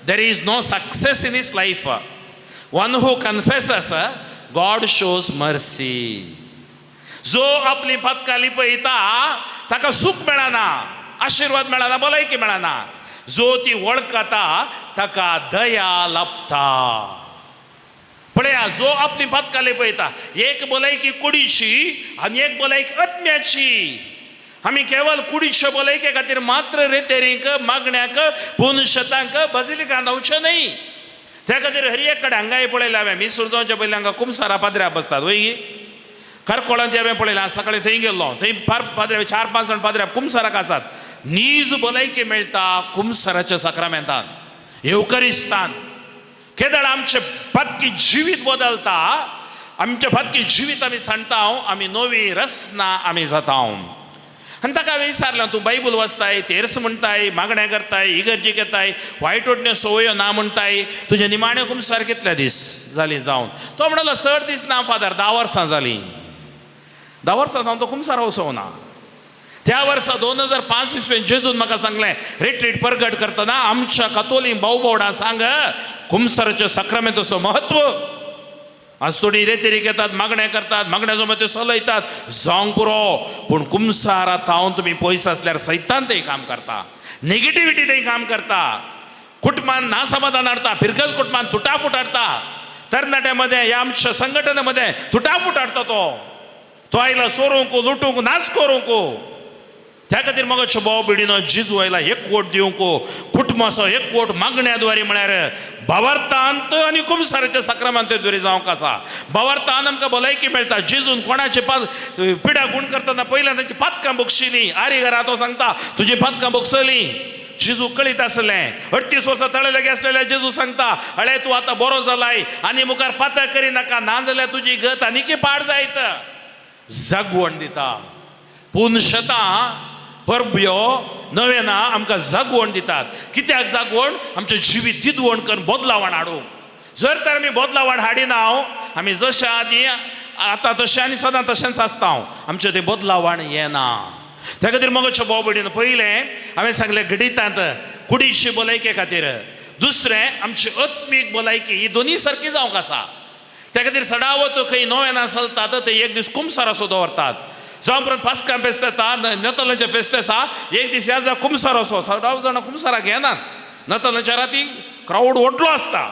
there is no success in his life. One who confesses, God shows mercy. जो आपली पातकां लिपयता ताका सूख मेळना, आशिर्वाद मेळना, भलायकी मेळना. जो ती वळखता ताका दया लाभता. पळया, जो आपली पातकां लिपयता, एक भलायकी कुडीची आनी एक भलायकी आत्म्याची. आमी केवल कुडीचे भलायके खातीर मात्र रेतेरींक, मागण्याक, पुनशतांक, बजिलिकांत वचचें न्हय. त्या खातीर हर एक कडेन हांगाय पळयलें हांवें, मिसूर जावचे पयलीं हांगा कुमसारा पाद्र्या बसतात वय, करकोळांत हांवें पळयलें. आज सकाळीं थंय गेल्लो, थंय फार पाद्रे, 4-5 जाण पाद्र्या कुमसाराक आसात. नीज भलायकी मेळटा कुमसाराच्या साक्रामेंतान, येवकरिस्तान. केदळ आमचें पातकी जिवीत बदलता, आमचें पातकी जिवीत आमी सांडटा, आमी नवी रचना आमी जाता. आनी ताका हांवें विचारलें, तूं बायबल वाचताय, तेर्स म्हणटाय, मागणें करताय, इगर्जेक येताय, वायट ओडण्यो संवयो ना म्हणटाय, तुजें निमाणें कुमसार कितले दीस जाली जावन? तो म्हणलो, चड दीस ना फादर, 10 वर्सां जालीं. 10 वर्सां जावन तो कुमसार वचोना. त्या वर्सा 2005 इसवेन जेजून म्हाका सांगलें, रिट्रीट परगट करतना आमच्या कातोली भाव भोवडां सांग कुमसाराच्या साक्रामेंताचो म्हत्व. आज थोडी रेतेरीक येतात, मागणें करतात, मागण्याचो मागीर त्यो चलयतात, जावंक पुरो. पूण कुमसारा तावन तुमी पयस आसल्यार सैतान तें काम करता, नेगेटिविटी तें काम करता, कुटुंबान नासमाधान हाडटा, फिरकस कुटुंबान तुटाफूट हाडटा, तरणाट्या मदें ह्या आमच्या संघटने मदें तुटाफूट हाडटा. तो तो आयला सोरूंक, लुटूंक, नाच करूंक. त्या खातीर मगो भाव भयणीनो, जेजू आयला एकवट दिवंक, कुटुंबाचो एकवट मागण्या द्वारे म्हळ्यार भावार्थांत आनी कुमसाराच्या साक्रामेंता जावंक आसा. भावार्थान आमकां भलायकी मेळटा. जेजून कोणाचे पिडा गुण करतना पयल्यान ताची पातकां बक्षिली. आरी घरा तो सांगता तुजी पातकां बक्षली. जेजू कळीत आसलें. 38 वर्सां तळे लागीं आसलेल्या जेजू सांगता, अळे तूं आतां बरो जालाय आनी मुखार पातक करिनाका, ना जाल्यार तुजी गत आनीकी पाड जायत. जागवण दिता. पूण शतां परब्यो नवेना आमकां जागवण दितात. कित्याक जागवण? आमचें जिवीत तिदवण करून बदलावण हाडूंक. जर तर आमी बदलावण हाडिना, आमी जशें आदी आतां तशें आनी सदां तशेंच आसता, आमचें तें बदलावण येना. त्या खातीर मगोच्या भाव भयणीन, पयलें हांवें सांगलें घडितांत कुडीची भलायके खातीर, दुसरें आमची आत्मीक भलायकी, ही दोनी सारकी जावंक आसा. त्या खातीर सडावत खंय नवेना चलतात ते एक दीस कुमसार असो दवरतात. जावं पर्यंत पास्कां फेस्त येता, नतालांचें फेस्त आसा, एक दीस ह्या जा कुमसार असो सदां जाणां कुमसाराक येनात. नतालांच्या राती क्रावड व्हडलो आसता.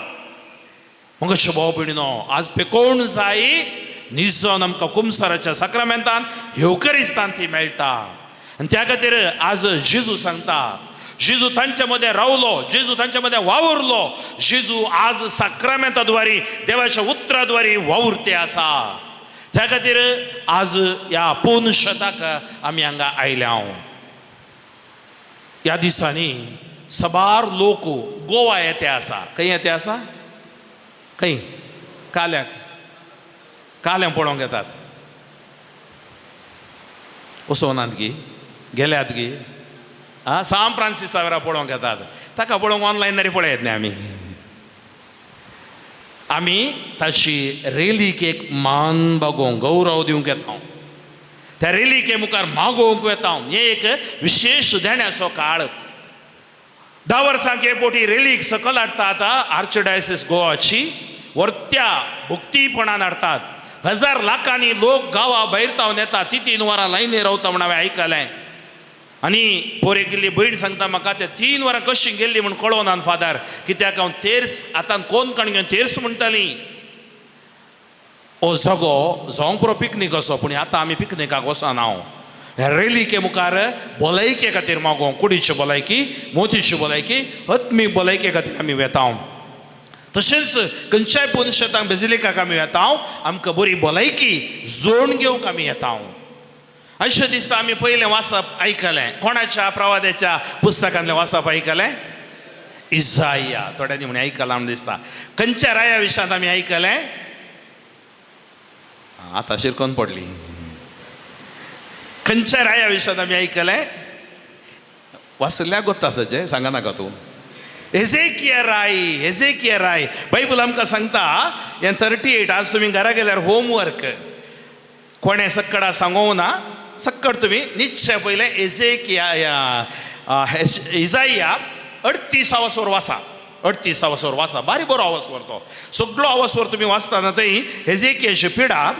मगो भाव भयणीनो, आज पेकोवन जाय निजोन आमकां कुमसाराच्या साक्रामेंतान येवकरिस्तान ती मेळटा. आनी त्या खातीर आज जेजू सांगता, जेजू तांच्या मदें रावलो, जेजू तांच्या मदें वावुरलो, जेजू आज साक्रामेंता द्वारी देवाच्या उतरा द्वारी वावुरते आसा. त्या खातीर आज ह्या पोन शताक आमी हांगा आयल्या. ह्या दिसांनी सबार लोक गोवा येते आसा. खंय येते आसा? खंय? काल्याक, काल्यां पळोवंक येतात. वचोनात गी, गेल्यात गी? आं, सांत फ्रांसीस सावेरा पळोवंक येतात. ताका पळोवंक ऑनलायन तरी पळयत न्ही आमी. आमी ताची रेलीक एक मान बागोवंक, गौरव दिवंक येता, त्या रेलिके मुखार मागोवंक येता. हे एक विशेश देण्याचो काळ. 10 वर्सांक हे पोटी रेलीक सकल हाडटात. आर्चडायसिस गोवाची वर्त्या भक्तीपणान हाडटात. हजार लाखांनी लोक गांवा भायर तावन येता, 3 वरां लायनी रावता म्हण हांवें आयकलें. आनी पोर गेल्ली भयण सांगता म्हाका, ते 3 वरां कशी गेल्ली म्हूण कळोना फादर, कित्याक हांव तेर्स आतां कोण काण घेवन तेर्स म्हणटाली. हो जागो जावंक पुरो पिकनीक असो, पूण आतां आमी पिकनिकाक वचना. हांव ह्या रेलिके मुखार भलायके खातीर मागो, कुडीची भलायकी, मोतीची भलायकी, आत्मीक भलायके खातीर आमी वेता. तशेंच खंयच्याय पुनशेतांक बेजिलिकाक आमी वेता, आमकां बरी भलायकी जोड घेवंक आमी येता. अशे दिसा आमी पयलें वाचप आयकलें. कोणाच्या प्रवाद्याच्या पुस्तकांतलें वाचप आयकलें? इजाया. थोड्यांनी म्हण आयकलां म्हण दिसता. खंयच्या राया विशयांत आमी आयकलें? आतां शिरकोन पडली. खंयच्या राया विशयांत आमी आयकलें? वाचल्या गोत्ता आसाचें सांगा नाका तूं. हेजेकिया राय, हेजेकिया राय. बायबल आमकां सांगता हें 38. आज तुमी घरा गेल्यार होमवर्क कोणें सक्कडा सांगोवं ना, सक्कड तुमी निश्चय पयलें हेजेकिया इजाया 38 आवासवर वाचा. 38 आवासवर वाचा, बारी बरो आवासवर तो सगळो आवासवर तुमी वाचतना थंय हेजेकियाची पिडा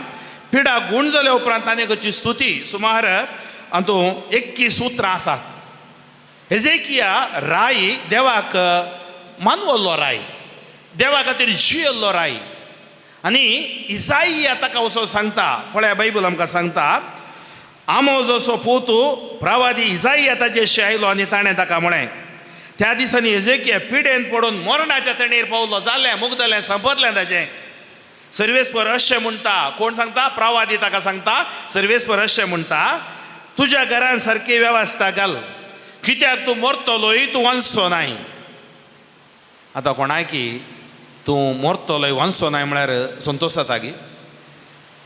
पिडा गूण जाल्या उपरांत ताणें करची स्तुती सुमार हातूंत 21 उतरां आसात. हेजेकिया राय देवाक मानवल्लो राय, देवा खातीर जियेल्लो राय. आनी इजाया ताका वचोन सांगता, पळया बायबल आमकां सांगता, आमोजसो पूत प्रवादी इजाया ताजेशी आयलो आनी ताणें ताका म्हळें, त्या दिसांनी हेजेकिया पिडेन पडून मरणाच्या तणेर पावलो. जालें, मुगदलें, संपतलें ताजें. सर्वेस्पर अशें म्हणटा. कोण सांगता? प्रवादी ताका सांगता, सर्वेस्पर अशें म्हणटा, तुज्या घरान सारकी वेवस्था घाल, कित्याक तूं मरतलोय तूं वांचचो नाय. आतां कोणाकी तूं मरतलोय वांचचो नाय म्हळ्यार संतोश जाता गी?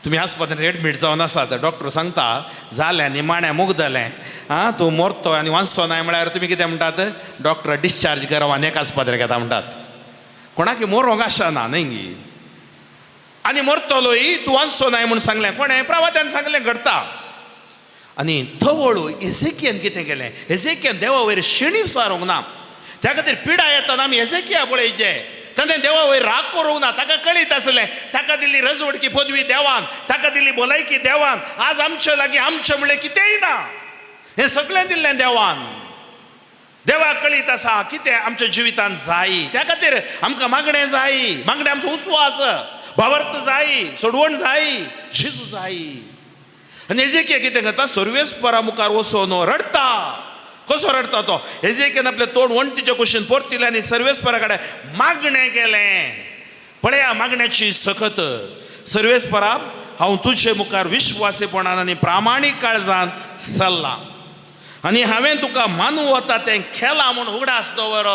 तुमी आस्पत्रेंत एडमीट जावन आसात, डॉक्टर सांगता जालें निमाणें मुगदलें, आं तूं मरतो आनी वांचचो नाय म्हळ्यार तुमी कितें म्हणटात? डॉक्टर डिस्चार्ज कर आनी एक आस्पत्रेक येता म्हणटात. कोणाकी मरोंक आशा ना न्हय गी? आनी मरतलोय तूं वांचचो नाय म्हूण सांगलें. कोणें? प्रवाद्यान सांगलें. घडता. आनी तवळू हेजेकियान कितें केलें? हेजेकियान देवा वयर शिणीप सारूंक ना. त्या खातीर पिडा येतना आमी हेजेकिया पळयचें. ताणें देवा वयर राग करूंक ना. ताका कळीत आसलें, ताका दिल्ली रजवडकी पदवी देवान, ताका दिल्ली भलायकी देवान. आज आमचे लागीं आमचें म्हणलें कितेंय ना, हें सगळें दिल्लें देवान. देवाक कळीत आसा कितें आमच्या जिवितांत जाय. त्या खातीर आमकां मागणें जाय, मागणें आमचो उस्वास, भावार्थ जाय, सोडवण जाय, जेजू जाय. आनी हेजेकिया कितें करता? सर्वेस्परा मुखार वचोन रडटा. कसो रडटा तो? हेजेकियान आपलें तोंड वण्टीच्या कुशीन परतिलें आनी सर्वेस्परा कडेन मागणें केलें. पळया मागण्याची सकत. सर्वेस्परा, हांव तुजे मुखार विश्वासीपणान आनी प्रामाणीक काळजान चल्लां आनी हांवें तुका मानू वता तें केलां म्हूण उगडास दवर.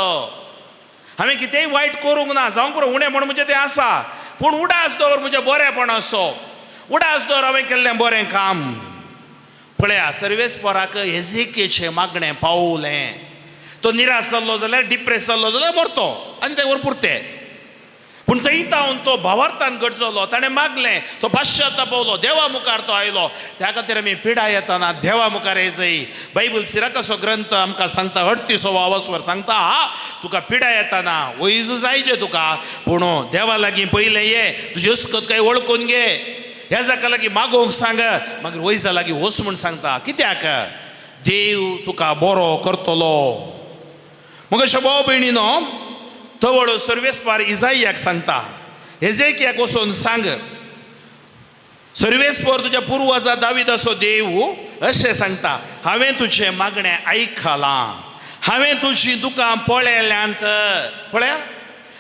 हांवें कितेंय वायट करूंक ना, जावंक पुरो उणें म्हूण म्हजें तें आसा, पूण उडास दवर म्हजें बरेंपण असो, उडास दवर हांवें केल्लें बरें काम. पळया सर्वेस्पराक हेजेकियाचें मागणें पावलें. तो निराश जाल्लो जाल्यार, डिप्रेस जाल्लो जाल्यार मरतो आनी तें वर पुरतें. पूण थंय तावन तो भावार्थान घट जालो. ताणें मागलें, तो पाश्चात्य पावलो, देवा मुखार तो आयलो. त्या खातीर आमी पिडा येतना देवा मुखार येजय. बायबल सिराकाचो ग्रंथ आमकां सांगता, 38 आवासवर सांगता, तुका पिडा येतना वयज जायचे तुका, पूण देवा लागीं पयलें ये, तुजी अस्कत काय वळखून घे, ह्या जाका लागीं मागोवंक सांग, मागीर वयजा लागीं वच म्हूण सांगता. कित्याक? देव तुका बरो करतलो. मग अशें भाव भयणीनो, तवळ सर्वेस्पार इजायाक सांगता, हेजेकियाक वचून सांग, सर्वेस्पर तुज्या पुर्वजा दाविदाचो देव अशें सांगता, हांवें तुजें मागणें आयकलां, हांवें तुजीं दुकां पळयल्यांत. पळया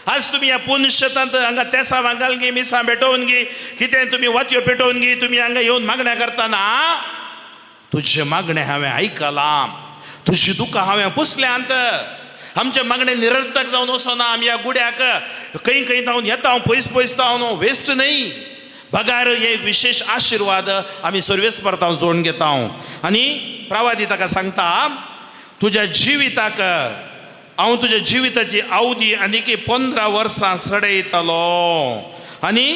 आज तुमी ह्या पुनशेतांत हांगा तेसां घाल गी, मिसां पेटोवन गी, कितें तुमी वातयो पेटोवन गी, तुमी हांगा येवन मागण्या करतना तुजें मागणें हांवें आयकलां, तुजीं दुकां हांवें पुसल्यांत. आमचें मागणें निरर्थक जावन वचना. आमी ह्या गुड्याक खंय खंय जावन येता, पयस पयस जावन वेस्ट न्हय, बगार एक विशेश आशिर्वाद आमी सर्वेस्पर तावन जोडून घेता. आनी प्रवादी ताका सांगता, तुज्या जिविताक हांव तुज्या जिविताची अवधी आनीक 15 वर्सां सडयतलो आनी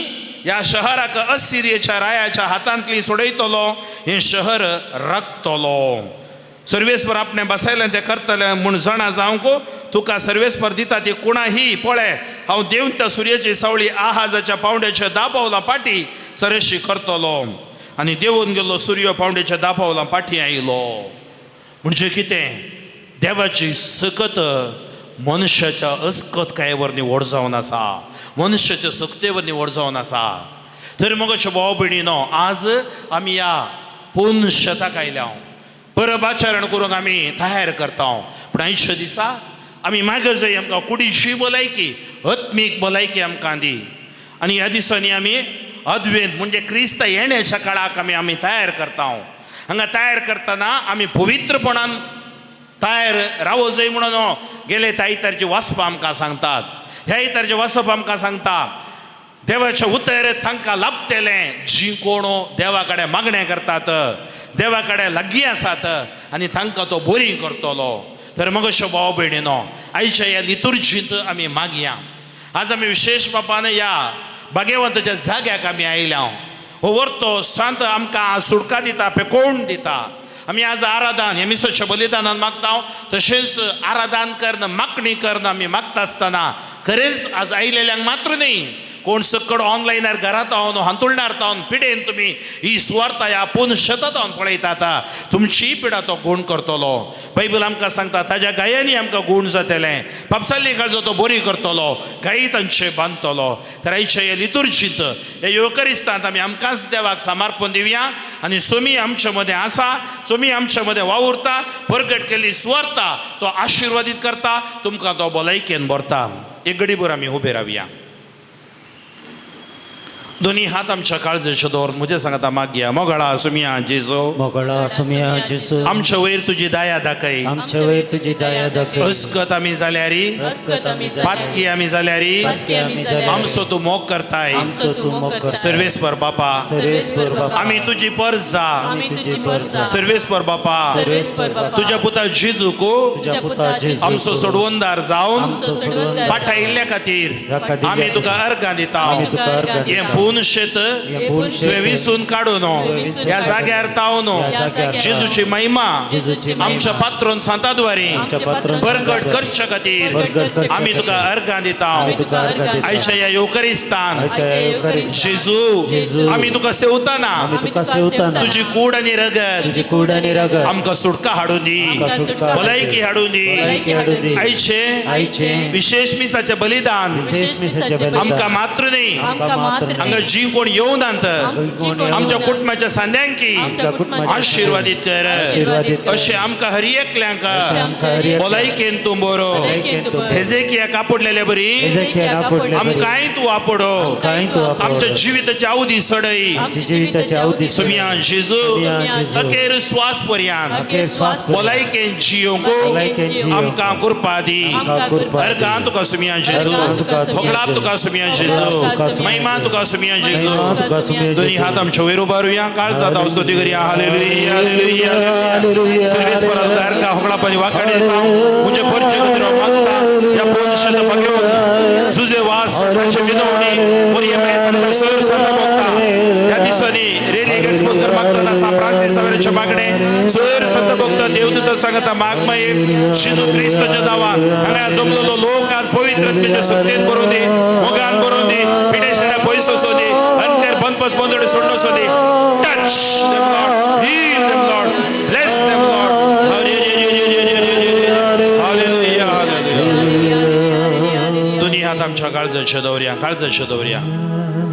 ह्या शहराक असिरियेच्या रायाच्या हातांतली सोडयतलो, हें शहर राखतलो. सर्वेस्पर आपणें बसयलें तें करतलें म्हूण जाणा जावंक तुका सर्वेस्पर दिता ती कुणाही. पळय हांव देंवता सुर्याची सावळी आहाजाच्या पावंड्याच्या 10 पावलां पाटी सरशी करतलो. आनी देंवून गेल्लो सुर्य पावंड्याच्या 10 पावलां पाटी आयलो. म्हणजे कितें? देवाची सकत मनशाच्या अस्कत कांय वरनी व्हड जावन आसा, मनशाच्या सक्ते वरनी व्हड जावन आसा. तर मग भाव भयणीनो, आज आमी ह्या पूर्ण शेताक आयल्या, परब आचरण करूंक आमी तयार करता. पूण आयच्या दिसा आमी मागीर जाय आमकां कुडीची भलायकी, आत्मीक भलायकी आमकां दी. आनी ह्या दिसांनी आमी अद्वेंत म्हणजे क्रिस्त येण्याच्या काळाक आमी आमी तयार करता. हांगा तयार करतना आमी पवित्रपणान तयार रावो जाय म्हणून गेले त्या आयतारची वाचप आमकां सांगतात. ह्या आयतारचें वाचप आमकां सांगता देवाचें उतर तांकां लाभतलें जी कोण देवा कडेन मागणें करतात, देवा कडेन लागीं आसात आनी तांकां तो बरी करतलो. तर मगश्यो भाव भयणीनो, आयच्या ह्या लितुर्जींत आमी मागया. आज आमी विशेश बापान ह्या भाग्यवंताच्या जाग्याक आमी आयल्या. हो वर्तो सांत आमकां सुटका दिता, पेकोवन दिता. आमी आज आराधन ह्या मिसाच्या बलिदानान मागता, तशेंच आराधन करून मागणी करून आमी मागता आसतना खरेंच आज आयलेल्यांक मात्र न्ही, कोण सकड ऑनलायनार घरात हांव हांतुळणार तावन पिडेन तुमी ही सुवार्ता ह्या पूर्ण शेतात हांव पळयतात, तुमची पिडा तो गूण करतलो. बायबल आमकां सांगता ताज्या गायांनी आमकां गूण जातलें, पापसाल्ली काळजो तो बरी करतलो, गायी तांचे बांदतलो. तर आयच्या ह्या लितुर्जींत ह्या येवकरिस्तांत आमी आमकांच देवाक समर्पण दिवया आनी सोमी आमचे मदें आसा, सोमी आमचे मदें वावुरता, परगट केल्ली सुवार्ता तो आशिर्वादीत करता, तुमकां तो भलायकेन भरता. एक घडीभर आमी उबे रावया. दोनी हात आमच्या काळजेचे दवर म्हजे सांगता मागया. मोगळा सुमिया जेजू, मोगळा सुमिया जेजू, आमच्या वयर तुजी दया दाखय, आमच्या वयर तुजी दया दाखय. अस्कत आमी जाल्यारी, पातकी आमी जाल्यारी, आमचो तूं मोग करताय. सर्वेस्पर बापा, सर्वेस्पर बापा, आमी तुजी परजा, सर्वेस्पर बापा, तुज्या पुता जेजूक आमचो सोडवणदार जावन पाठयिल्ल्या खातीर आमी तुका अर्गां दिता. हें पूर्ण शेत तुवें विसून काडून ह्या जाग्यार तावन जेजूची महिमा आमच्या पात्रोन सांताद्वारी परगट करच्या खातीर आमी तुका अर्गां दिता. आयच्या ह्या येवकरिस्तान जेजू आमी तुका सेवताना तुजी कूड आनी रगत आमकां सुटका हाडून दी, भलायकी हाडून दी. आयचे विशेष मिसाचें बलिदान आमकां मात्र न्ही, हांगा जी कोण येवनात आमच्या कुटुंबाच्या सांद्यांकी आशिर्वादीत कर. अशें आमकां हर एकल्यांक भलायकेन तूं बरो. हेजेकिया कापडलेले बरी आमकांय तूं आपडो, आमच्या जिविताची अवधी सडय. सुमिया जेजू अखेर श्वास पर्यंत भलायकेन जियोंक आमकां कृपा दी. अर्गां तुका सुमिया जेजू, होगळाप तुका सुमिया जेजू, महिमा तुका सुमिया जेजू. दोन्ही हात आमच्या वयर उबारुया, काळजात स्तुती करूया. Hallelujah, hallelujah, hallelujah. सर्वेस्परा तुका अर्गां होगळापानी वाखाणे दिता. म्हजे परचे कुत्रो मागता ह्या पोनशेत भाग्यवंत जुजे वास ताचे विनवणी मोरये मेसांत सर संत भोगता. ह्या दिसांनी रेलीक एक्सपोज कर मागता सा फ्रांसीस सावेराचे मागणे सर संत भोगता. देवदूत सांगता मागमय जेजू क्रिस्ताच्या नांवान हांगा जमलेलो लोक आज पवित्र आत्म्याच्या शक्तीन भरून दी, मोगान भरून दी, पिडेशाच्या पयस वचूं दी, अनकर बनपस बंदोडे सोडून वचूं दी. Touch them Lord, heal them Lord, bless them Lord. Hallelujah, hallelujah. दोन्ही हात आमच्या काळजाचे दवरया, काळजाचे दवरया.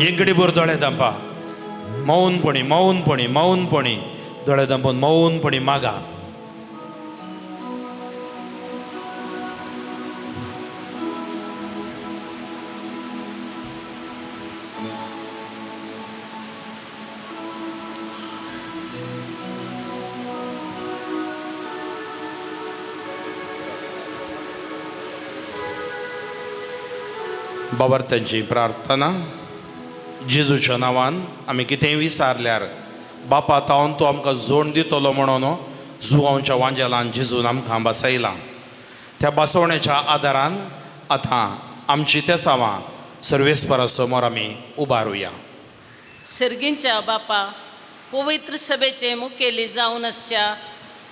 एक घडीभर दोळे धांपा, मौनपणी मौनपणी मौनपणी दोळे धांपून मौनपणी मागा. बाबर्त्यांची प्रार्थना. जेजूच्या नांवान आमी कितेंय विसारल्यार बापा तावन तो आमकां जोड दितलो म्हणून जुवांच्या वांजेलान जेजून आमकां बसयलां. त्या बसवण्याच्या आदारान आतां आमची तेसावां सर्वेस्परा समोर आमी उबारुया. सर्गींच्या बापा, पवित्र सभेचे मुखेली जावन आसच्या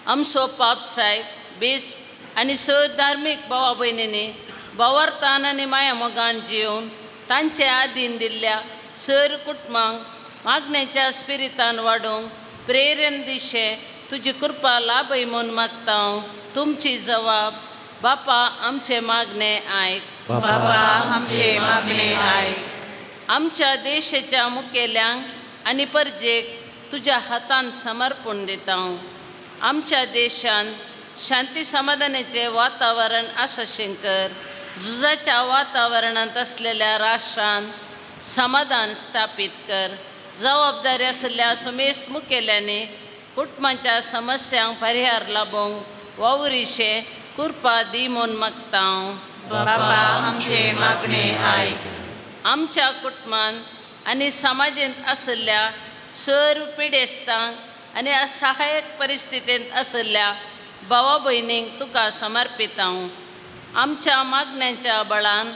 आमचो पाप साहेब बेस आनी सर धार्मीक भावा भयणींनी भावार्थान आनी माया मोगान जिवन तांचे आदीन दिल्ल्या सर कुटुंबांक मागण्याच्या स्पिरितान वाडोवंक प्रेरण दिशे तुजी कृपा लाभय म्हूण मागता. तुमची जबाब बापा आमचे मागणे आयक, बापा आमचे मागणे आयक. आमच्या देशाच्या मुखेल्यांक आनी परजेक तुज्या हातान समर्पण दिता. आमच्या देशान शांती समाधानाचें वातावरण आसा कर. झुजाच्या वातावरणांत आसलेल्या राष्ट्रान समाधान स्थापीत कर. जबाबदारी आशिल्ल्या समेस्त मुखेल्यांनी कुटुंबाच्या समस्यांक परिहार लाबोवंक वावुरीशें कृपा दी म्हूण मागता. बापा आमचे मागणे आयक. आमच्या कुटुंबान आनी समाजेंत आशिल्ल्या सर्व पिडेस्तांक आनी असहायक परिस्थितींत आशिल्ल्या भावा भयणींक तुका समर्पिता. आमच्या मागण्यांच्या बळान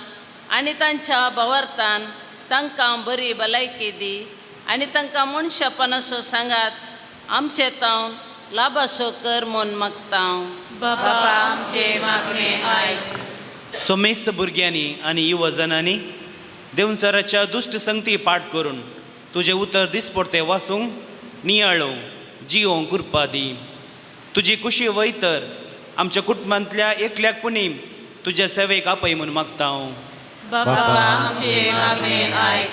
आनी तांच्या भावार्थान तांकां बरी भलायकी दी आनी तांकां मनशापणाचो सांगात आमचे तावन लाभासो कर म्हूण मागता. बापा आमचे मागणे आयक. सोमेस्त भुरग्यांनी आनी युवजनांनी देवसराच्या दुश्ट संगती पाठ करून तुजें उतर दिसपडतें वाचूंक नियाळोवंक जियोवंक कृपा दी. तुजी कुशी वय तर आमच्या कुटुंबांतल्या एकल्याक पुणी तुज्या सेवेक आपय म्हूण मागता हांव. बापा आमचे मागणे आयक.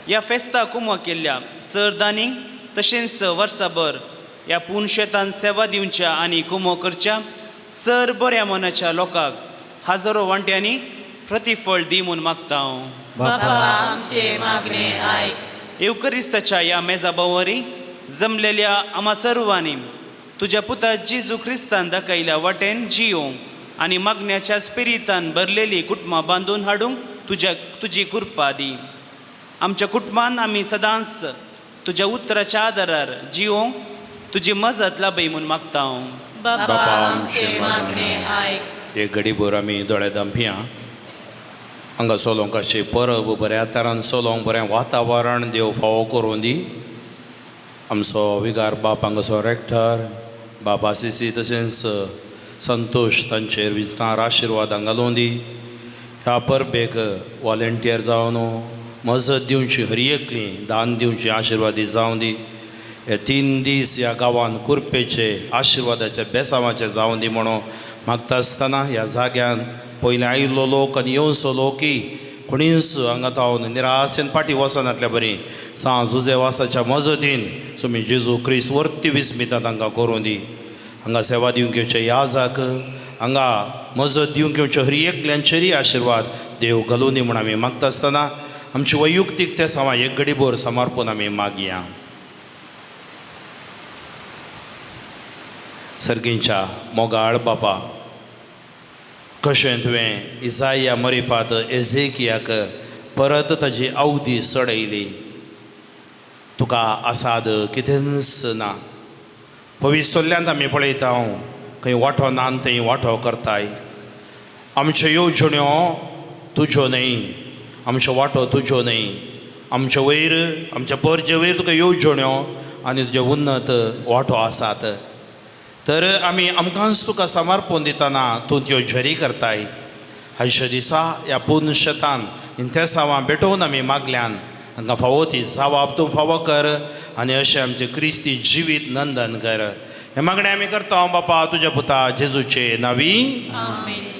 ह्या फेस्ता कुमो केल्ल्या सरदानींक तशेंच वर्साभर ह्या पूर्ण शेतान सेवा दिवच्या आनी कुमो करच्या सर बऱ्या मनाच्या लोकांक हजारो वांट्यांनी प्रतिफळ दी म्हूण मागता हांव. बापा आमचे मागणे आयक. येवकरिस्ताच्या ह्या मेजा भोंवरी जमलेल्या आमा सर्वांनी तुज्या पुता जेजू क्रिस्तान दाखयल्या वाटेन जियोवंक आनी मागण्याच्या स्पिरितान भरलेली कुटुंबां बांदून हाडूंक तुज्या तुजी कृपा दी. आमच्या कुटुंबान आमी सदांच तुज्या उतराच्या आदारार जियोवंक तुजी मजत लाभय म्हूण मागता हांव. बापा आमचे मागणे आयक. एक घडीभर आमी दोळे दांपया. हांगा चलोवंक अशें परब बऱ्या तरान चलोवंक बरें वातावरण देव फावो करूं दी. आमचो विगार बाप हांगासो रेक्टर बाप आसिसी तशेंच संतोश तांचेर विजणार आशिर्वाद घालूं दी. ह्या परबेक वॉलेंटियर जावन मजत दिवची हर एकली दान दिवची आशिर्वादी जावं दी. हे 3 दीस ह्या गांवान कुरपेचे आशिर्वादाचे बेसांवाचे जावं दी म्हणून मागता आसतना ह्या जाग्यान पयलीं आयिल्लो लोक आनी येवचो लोकय कोणीच हांगा तावन निराशेन फाटीं वचनातल्या बरी सांज जुजेवासाच्या मजतीन तुमी जेजू क्रिस्त वर्ती विस्मिता तांकां करूं दी. हांगा सेवा दिवंक येवचे याजाक हांगा मजत दिवंक येवचे हर एकल्यांचेरय आशिर्वाद देव घालूं दी म्हूण आमी मागता आसतना आमची वैयुक्तीक ते सामा एक घडीभर समर्पून आमी मागया. सर्गींच्या मोगाळ बापा, कशें तुवें इजाया मरिफात एझेकियाक परत ताजी अवधी चडयली. तुका आसाद कितेंच ना. भविश्यांत आमी पळयता हांव खंय वांटो ना थंय वांटो करताय. आमच्यो येवजण्यो तुज्यो न्हय, आमच्यो वांटो तुज्यो न्हय. आमचे वयर आमच्या परजे वयर तुका येवजण्यो आनी तुजे उन्नत वांटो आसात. तर आमी आमकांच तुका समर्पण दितना तूं त्यो झरी करताय. आयच्या दिसा ह्या पूर्ण शेतान इंतेसांवां भेटोवन आमी मागल्यान तांकां फावो ती जावाब तूं फावो कर आनी अशें आमचें क्रिस्ती जिवीत नंदन कर. हें मागणें आमी करता हांव बापा तुज्या पुता जेजूचे नांवी. आमेन.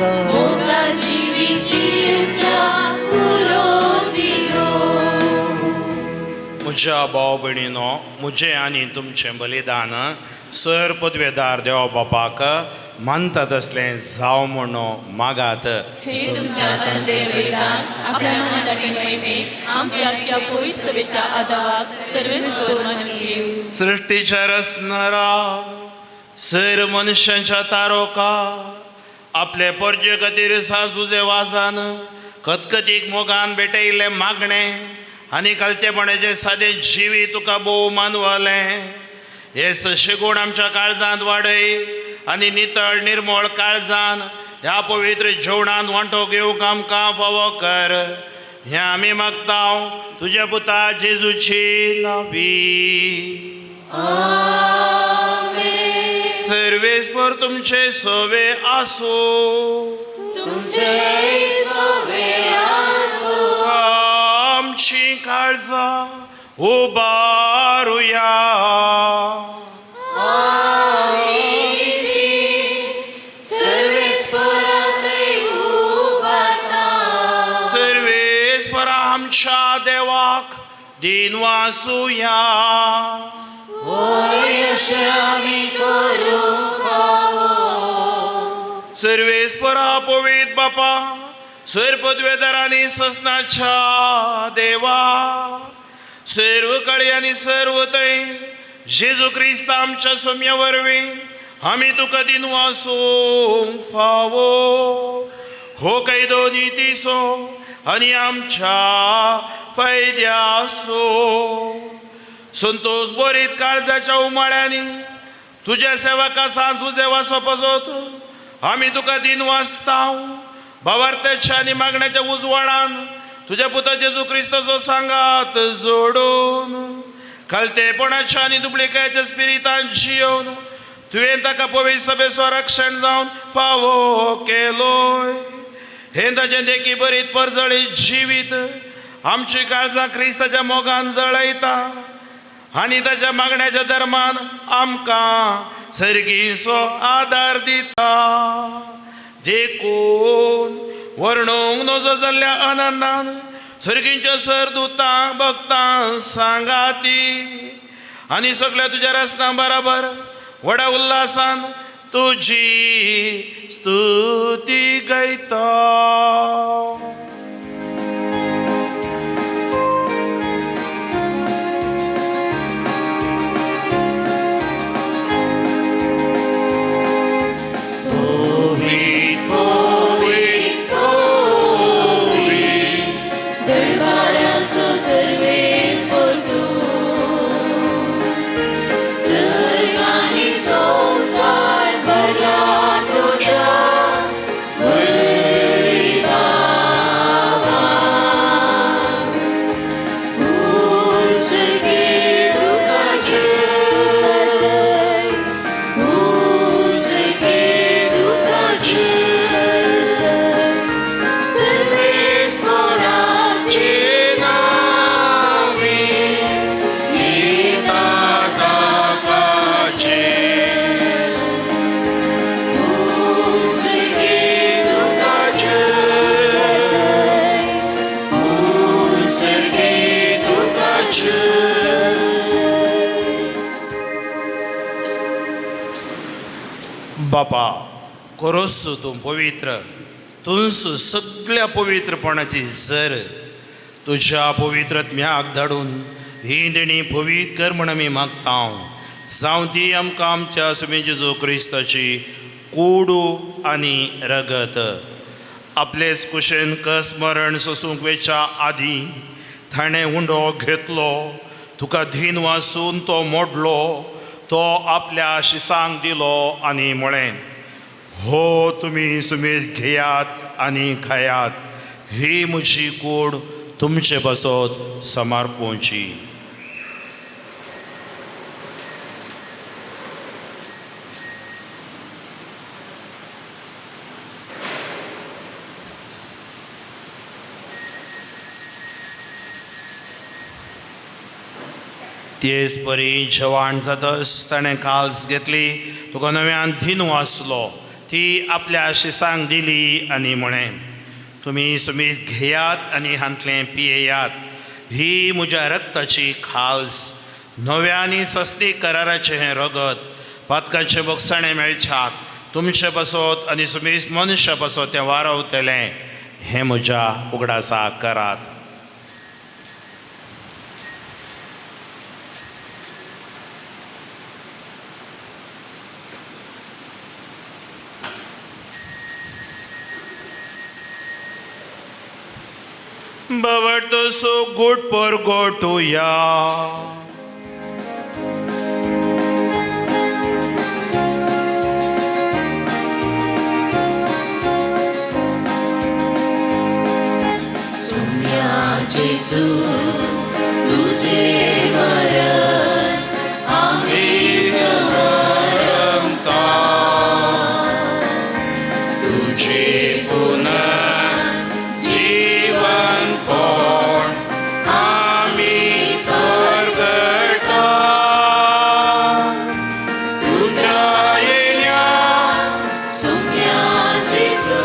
मोगाची म्हज्या भाव भयणीनो, म्हजें आनी तुमचें बलिदान सर पदवेदार देवा बापाक मानता तसलें जावं म्हणून मागात. हे तुमच्या हातांतले बलिदान आपल्या मनाचे महिमे आमच्या त्या पवित्र सभेच्या आदावाक सर्वेस्पर मानून घेऊ. सृष्टीच्या रचणारा सर मनशांच्या तारोका आपले परजे खातीर सांजुजे वाजान खतखतीक मोगान भेटयल्लें मागणें आनी खालतेपणाचें सादें जिवीत तुका भोव मानवलें. हे सशेगूण आमच्या काळजांत वाडय आनी नितळ निर्मळ काळजान ह्या पवित्र जेवणान वांटो घेवंक आमकां फावो कर. हें आमी मागता तुज्या पुता जेजूची नावी. सर्वेस्पर तुमचे सवे आसूं. आमची काळजां उबारुया. सर्वेस्पर आमच्या देवाक दिन वासुया. सर्वेस्परा पवित्र बापा सर पदवेदारांनी ससनाच्या देवा सर्व कळी आनी सर्व थंय जेजू क्रिस्त आमच्या सोम्या वरवीं आमी तुका दिन वासूंक फावो. हो कायदो नितीचो आनी आमच्या फायद्याचो. संतोष बरीत काळजाच्या उमाळ्यांनी तुज्या सेवका सांजुजे वासोपसोत आमी तुका दिन वाचता. भावार्थ्याच्या आनी मागण्याच्या उजवाडान तुज्या पुता जेजू क्रिस्ताचो सांगात जोडून खालतेपणाच्या आनी दुबळिकायच्या स्पिरितान जियोवन तुवें ताका पवित्र सभेचो रक्षण जावन फावो केलोय. हें ताजें देखी बरीत परजळीत जिवीत आमची काळजां क्रिस्ताच्या मोगान जळयता आनी ताच्या मागण्याच्या धर्मान आमकां सर्गीचो आदार दिता. देखून वर्णूंक नजो जाल्ल्या आनंदान सर्गींच्या सरदुतां भक्तां सांगाती आनी सगल्या तुज्या रस्त्यां बराबर व्हडा उल्हासान तुजी स्तुती गायता. बापा कोरोस तूं पवित्र तुंस सगळ्या पवित्रपणाची जर तुज्या पवित्रत्म्याक धाडून ही देणी पवित्र कर म्हण आमी मागता. जावं ती आमकां आमच्या सुमी जेजू क्रिस्ताची कोडू आनी रगत. आपलेच कुशेन कस मरण सोसूंक वेच्या आदीं ताणें उंडो घेतलो, तुका धीन वासून तो मोडलो, तो आपल्या शिसांक दिलो आनी म्हळें, हो तुमी सुमेज घेयात आनी खायात, ही म्हजी कूड तुमचे पासत समर्पोवची. तेच परी जेवण जातच ताणें काल्स घेतली, तुका नव्यान दिनू आसलो, ती आपल्या शिसांक दिली आनी म्हळें, तुमी सुमीस घेयात आनी हांतलें पियेयात, ही म्हज्या रक्ताची खाल्स, नव्या आनी सस्ती कराराचें हें रगत पातकाचें बोगसाणें मेळच्याक तुमचे पासत आनी सुमेस मनशा पासत तें वारवतलें, हें म्हज्या उगडासा करात. But so good for go to ya. Sumya Jesu, tujhe maran, aami smaranta, tujhe punar jeevan पण आमी परगटा, तुझ्या येण्या सुम्या जेजू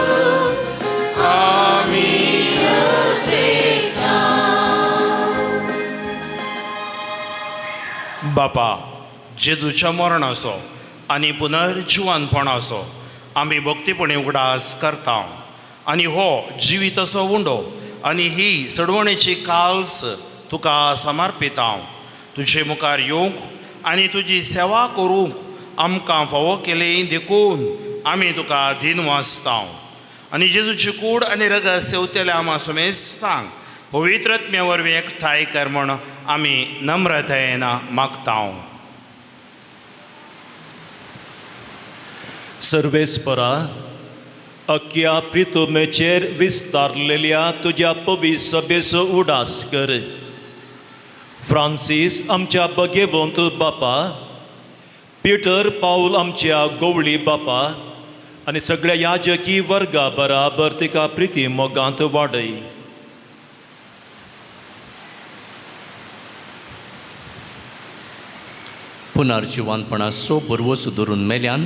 आमी अद्रेता. बापा, जेजूच्या मरणाचो आनी पुनर्जिवानपणाचो आमी भक्तीपणी उगडास करता आनी हो जिवीत असो उंडो आनी ही सडवणेची काल्स तुका समर्पिता. तुजे मुखार येवंक आनी तुजी सेवा करूंक आमकां फावो केली देखून आमी तुका दीन वाचता. आनी जेजूची कूड आनी रगत सेवतेल्या आमा सुमेस्तांक पवित्र आत्म्या वरवीं एकठांय कर म्हूण आमी नम्रतायेन मागता. सर्वेस्परा, अख्या प्रितुमेचेर विस्तारलेल्या तुज्या पवी सभेचो उडास कर. फ्रांसीस आमच्या बगेवंत बापा, पिटर पावल आमच्या गोवळी बापा आनी सगळ्या याजकी वर्गा बराबर तिका प्रिती मोगांत वाडय. पुनर्जिवानपणाचो बरवस धरून मेल्यान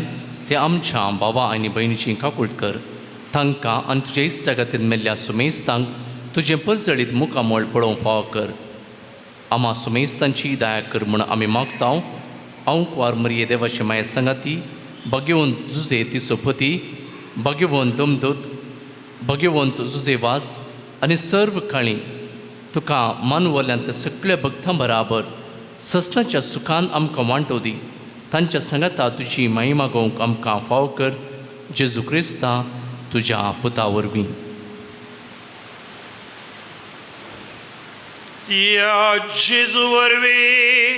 ते आमच्या बाबा आनी भयणीची काकूळट कर. तांकां आनी तुज्या इश्टा खातीर मेल्ल्या सुमेस्तांक तुजें परजळीत मुखामळ पळोवंक फावो कर. आमा सुमेस्तांची दया कर म्हूण आमी मागता. हांव कुवार मरिये देवाचे माये सांगाती भगेवन जुजे तिचो पती, भगेवन दमदूत, भगेवंत जुजे वास आनी सर्व काळी तुका मानवल्यांत सगळ्या भक्तां बराबर ससनाच्या सुखान आमकां वांटो दी. तांच्या सांगाता तुजी महिमा गोवंक आमकां फावो कर. जेजू क्रिस्ता तुज्या पुता वरवीं. त्या जेजू वरवीं,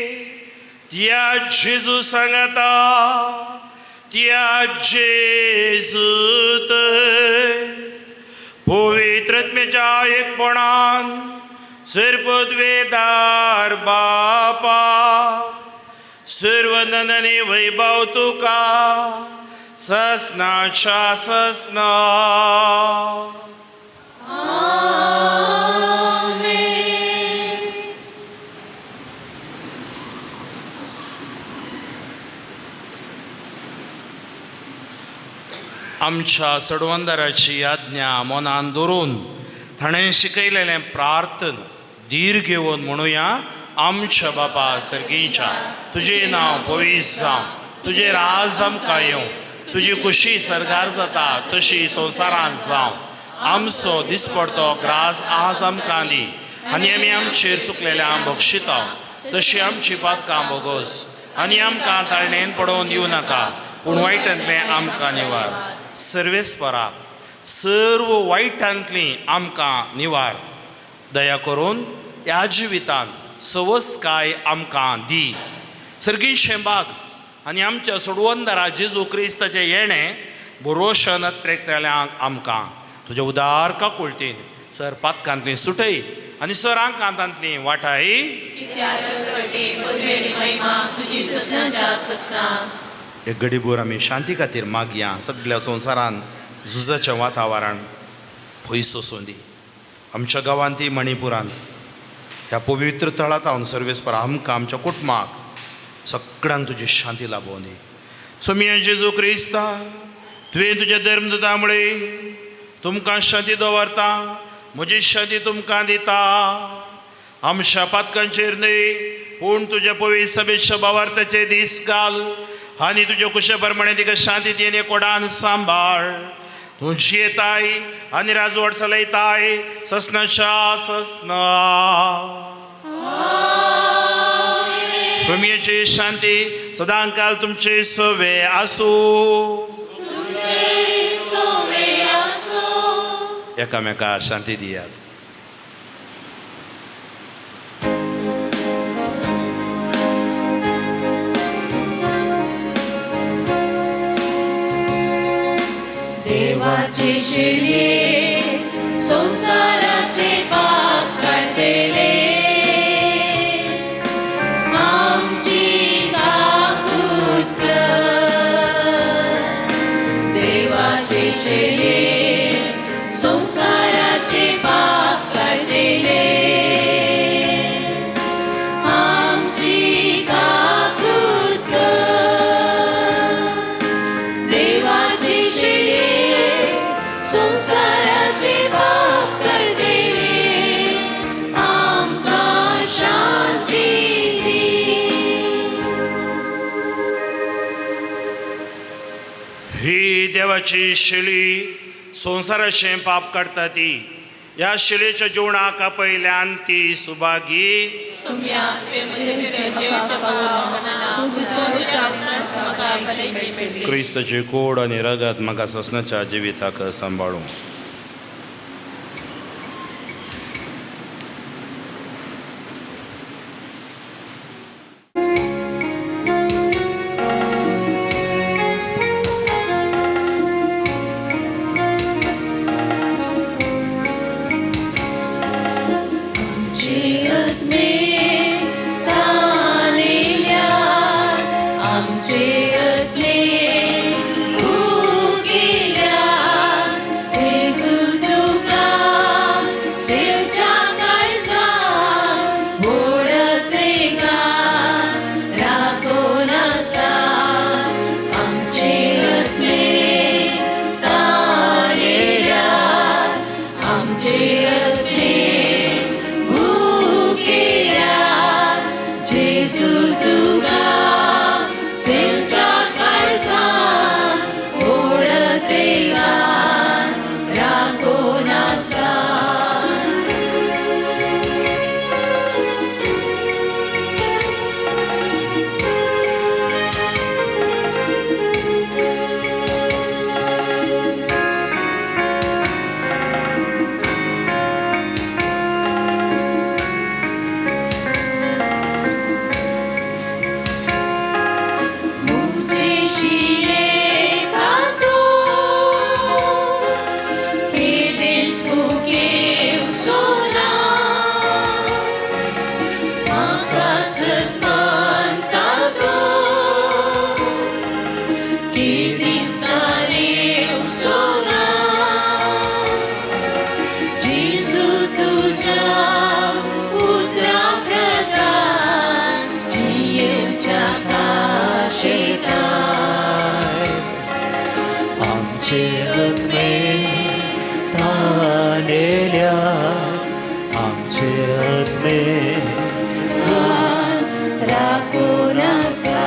त्या जेजू सांगाता, त्या जेजूत पवित्र आत्म्याच्या एकपणान सर्वपदवेदार बापा, सर्वनंदनी वैभव तुका ससनाच्या ससना. आमच्या सडवंदराची आज्ञा मनान धरून ताणें शिकयलेलें प्रार्थन धीर घेवन म्हणुया. आमच्या बापा सर्गीच्या, तुजें नांव पवित्र जावं, तुजें राज आमकां येवं, तुजी खुशी सरगार जाता तशी संवसारांत जावं. आमचो दिसपडतो ग्रास आज आमकां दी आनी आमी आमचेर चुकलेल्या बक्षिता तशी आमची पातकां बोगोस आनी आमकां ताळणेन पडोवन दिवं नाका, पूण वायटांतलें आमकां निवार. सर्वेस्परा, सर्व वायटांतलीं आमकां निवार. दया करून ह्या जिवितांत सवसकाय आमकां दी. सर्गी शेंबाग आनी आमच्या सोडवंदरा जेजू क्रिस्ताचें येणें भरोशन त्रेकतल्यांक आमकां तुज्या उदार काकुळटीन सर पातकांतलीं सुटय आनी सर आंकांतांतलीं वाटाय. एक गडीभर आमी शांती खातीर मागया. सगळ्या संवसारान झुजाचें वातावरण पयस वचूं दी. आमच्या गांवांत ती मणिपुरांत ह्या पवित्र थळांत हांव सर्वेस्पर आमकां आमच्या कुटुंबाक सगळ्यांक तुजी शांती लाभोवं दी. सोमिया जेजू क्रिस्ता, तुवें तुज्या धर्मदूता मुळे तुमकां शांती दवरता, म्हजी शांती तुमकां दिता. आमच्या पातकांचेर न्हय पूण तुज्या पवित्र सभेच्या भावार्थाचे दीस घाल आनी तुज्या कुशे प्रमाणे तिका शांती दी आनी कोडान सांबाळ. तूं जियेताय आनी राजवट चलयताय ससनाच्या ससना. स्वामीची शांती सदांकाल तुमचे सवे आसूं. एकामेका शांती दियात. देवाचे शिळये संसाराचे पाप काडटले आमची काकूत कर. देवाचे शिळये संसाराचे पाप काडटले आमची काकूत कर. देवाचे शिळये संसाराचे पाप काडटले आमकां शांती दी. ही देवाची शिळी संवसाराचें पाप काडटा ती ह्या शिळेच्या जेवणाक आपयल्यान ती सुभागी. सोम्या तुवें म्हजें जेवच्या म्हाका भलायकी मेळ्ळी. क्रिस्ताची कोड आनी रगत म्हाका ससनाच्या जिविताक सांबाळूं. आमचे आत्मे तानेल्या आमचे आत्मे भुकेल्या जेजू तुका सेवच्या काळजान ओडत रेगा राखून आसा. आमचे आत्मे तानेल्या आमचे आत्मे भुकेल्या जेजू तुका सेवच्या काळजान ओडत रेगा राखून आसा. मुझे शिये तातो केदेस मुकेव सोना म्हाका सत्मान तातो केदीस तारेव सोना. जेजू तुज्या उतरा प्रकार जियेवच्या काशेताय. आमचे आत्मे तानेल्या आमचे आत्मे राखून आसा.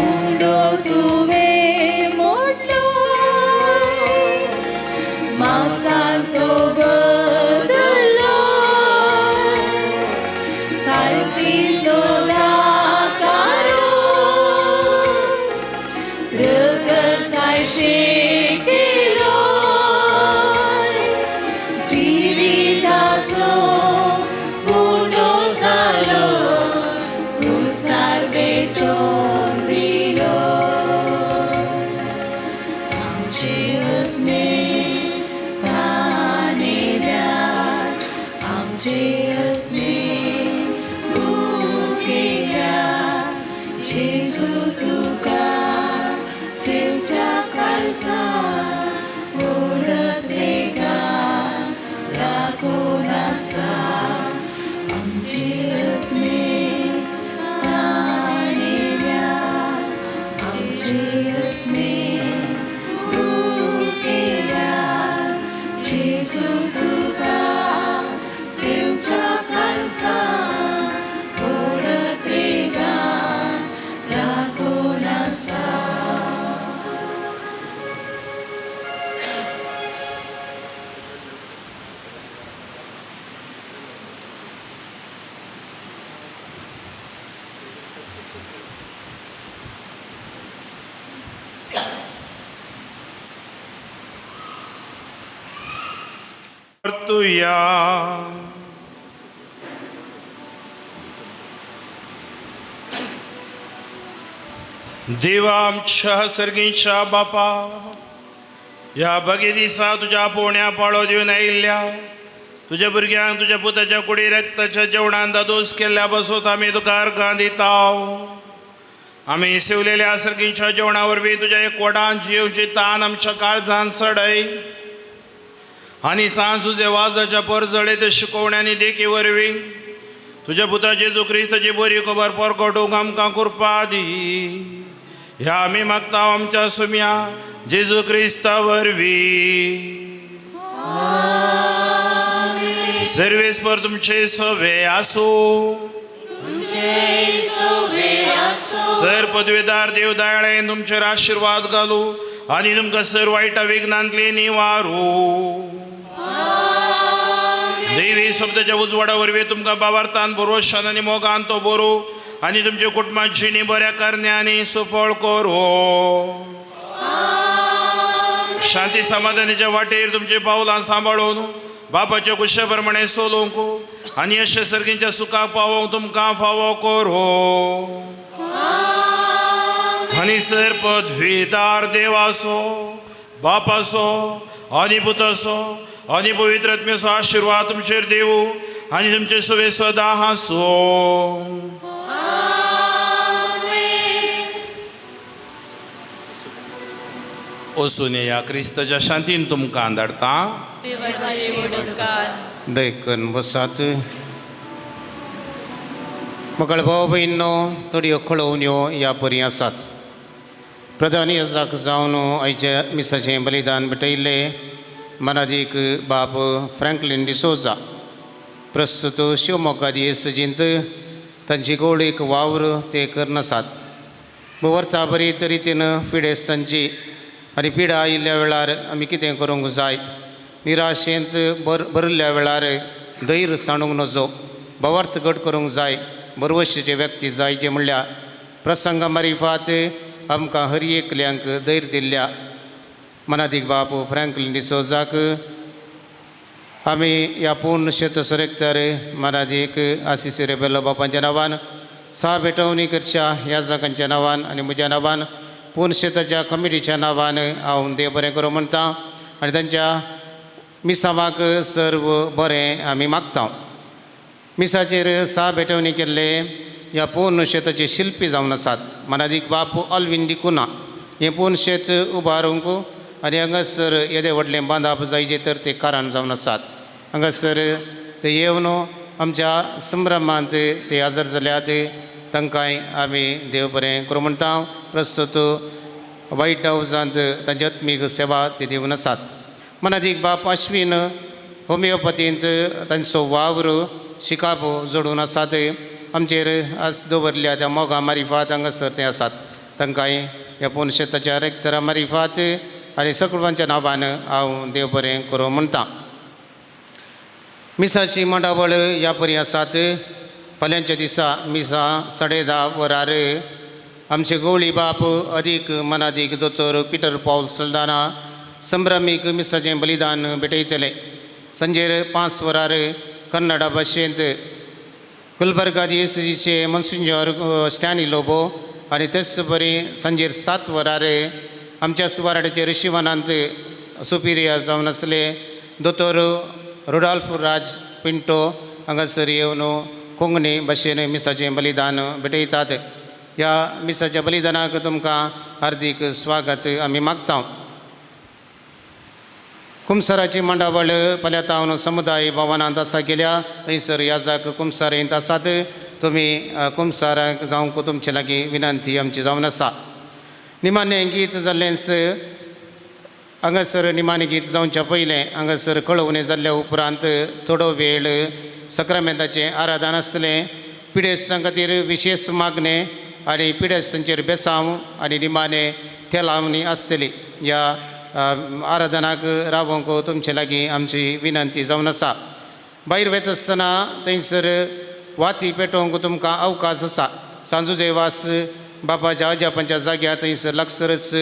उंडो तुवें मोडलो मांसान तो बदल्लो काळजींतलो दाकारो रगत सायशें केलो जिविताचो उंडो जालो कुसार भेटोवन दिलो. आमचे आत्मे तानेल्या आमचे आत्मे भुकेल्या जेजू तुका सेवच्या काळजान ओडत रेगा राखून आसा. आमचे आत्मे तानेल्या आमचे आत्मे भुकेल्या जेजू तुका सेवच्या काळजान परतुया. देवा आमच्या सर्गीच्या बापा, ह्या बगे दिसा तुज्या पोवण्या पाळो दिवन आयिल्ल्या तुज्या भुरग्यांक तुज्या पुताच्या कुडी रक्ताच्या जेवणान दादोस केल्ल्या बसोत आमी तुका अर्गां दिता. आमी सेवलेल्या सर्गीच्या जेवणा वरवीं तुज्या एकवटान जिवची तान आमच्या काळजान सडय आनी सांज तुजे वाजाच्या परजळे ते शिकोवण्यांनी देखी वरवीं तुज्या पुता जेजू क्रिस्ताची बरी खबर परगटूंक आमकां कृपा दी. ह्या आमी मागता आमच्या सुम्या जेजू क्रिस्ता वरवीं. सर्वेस्पर तुमचे सवे आसूं. सर पदवीदार देव दयाळेन तुमचेर आशिर्वाद घालू आनी तुमकां सर वायटा विघ्नांतली निवारू. देवी शब्दाच्या उजवाडा वरवीं तुमकां बाबार्थान भरोशान आनी मोगान तो बरो आनी तुमच्या कुटुंबात जिणी बऱ्या करण्यांनी सुफळ करूं. शांती समाधानाच्या वाटेर तुमची पावलां सांबाळून बापाच्या कुशा प्रमाणे सोलोवंक आनी अशे सर्गींच्या सुखाक पावोवंक तुमकां फावो करूं. आनी सर पदवीदार देवाचो बापाचो आनी पुताचो आनी पवित्र आत्म्याचो आशिर्वाद तुमचेर देवू आनी तुमचे सुवे सदां हांसो. वचून या क्रिस्ताच्या शांतीन तुमकां धाडटा. देखून बसात. मगळ भाव भयणो थोड्यो कळोवण्यो ह्या परी आसात. प्रधान याजक जावन आयच्या मिसाचें बलिदान भेटयल्लें मनादीक बाप फ्रँकलीन डिसोजा प्रस्तुत शिवमोग्गा दियेसजींत तांची गोळीक वावर ते करनासात. वर्ता बरी रितीन पिडेस्तांची आनी पिडा आयिल्ल्या वेळार आमी कितें करूंक जाय, निराशेंत भरिल्ल्या वेळार धैर्य सांडूंक नजो, भावार्थ घट करूंक जाय, बरवशीचे व्यक्ती जाय जे म्हणल्यार प्रसंगा मारिफात आमकां हर एकल्यांक धैर्य दिल्ल्या मनादीक बाप फ्रँकलीन डिसोजाक आमी ह्या पूर्ण शेत सुरेक्तर मनादीक आशिश रेबेलो बापांच्या नांवान सा भेटवणी करच्या याजकांच्या नांवान आनी म्हज्या नांवान पूर्ण शेताच्या कमिटीच्या नांवान हांव देव बरें करूं म्हणटा आनी तांच्या मिसावाक सर्व बरें आमी मागता. मिसाचेर सा भेटवणी केल्ले ह्या पूर्ण शेताचे शिल्पी जावन आसात मनादीक बाप ऑल्विन डिकुना हें पूर्ण शेत उबारूंक आनी हांगासर येदें व्हडलें बांदाप जायचे तर ते कारण जावन आसात. हांगासर ते येवन आमच्या संभ्रमांत ते हजर जाल्यात तांकांय आमी देव बरें करूं म्हणटा. प्रस्तुत वायट हावजांत तांची आत्मीक सेवा ते दिवन आसात. मनादीक बाप अश्विन होमियोपथींत तांचो वावर शिकाप जोडून आसात. आमचेर आज दवरल्या त्या मोगा मारिफात हांगासर ते आसात तांकांय ह्या पूर्ण शेताच्या रेक्चरा मारिफात आनी सगळ्यांच्या नांवान हांव देव बरें करूं म्हणटा. मिसाची मांडावळ ह्या परी आसात. फाल्यांच्या दिसा मिसा 10:30 वरार आमचे गवळी बाप अदीक मनादीक दोतोर पिटर पावल सल्दाना संभ्रमीक मिसाचें बलिदान भेटयतले. सांजेर 5 वरार कन्नडा भाशेंत गुलबर्गा दियेसजीचे मनसिंजोर स्टॅनी लोबो आनी तेच बरी सांजेर 7 वरार आमच्या सुवाराड्याचे ऋषिवनांत सुपिरियर जावन आसले दोतोर रुडाल्फ राज पिंटो हांगासर येवन कोंकणी भाशेन मिसाचें बलिदान भेटयतात. ह्या मिसाच्या बलिदानाक तुमकां हार्दीक स्वागत आमी मागता. कुमसाराची मांडावळ फाल्यां समुदाय भवनांत आसा गेल्या थंयसर याजक कुमसारेंत आसात. तुमी कुमसाराक जावंक तुमचे लागीं विनंती आमची जावन आसा. निमाणें गीत जाल्लेंच हांगासर निमाणें गीत जावच्या पयलें हांगासर कळोवणें जाल्ल्या उपरांत थोडो वेळ सक्रामेंताचें आराधन आसलें. पिडेस्तां खातीर विशेश मागणें आनी पिडेस्तांचेर बेसांव आनी निमाणें तेलावणी आसतली. ह्या आराधनाक रावोंक तुमचे लागीं आमची विनंती जावन आसा. भायर वयता आसतना थंयसर वाती पेटोवंक तुमकां अवकाश आसा. सांजुजे वास बापाच्या आज्यापांच्या जाग्यार थंयसर लागसरच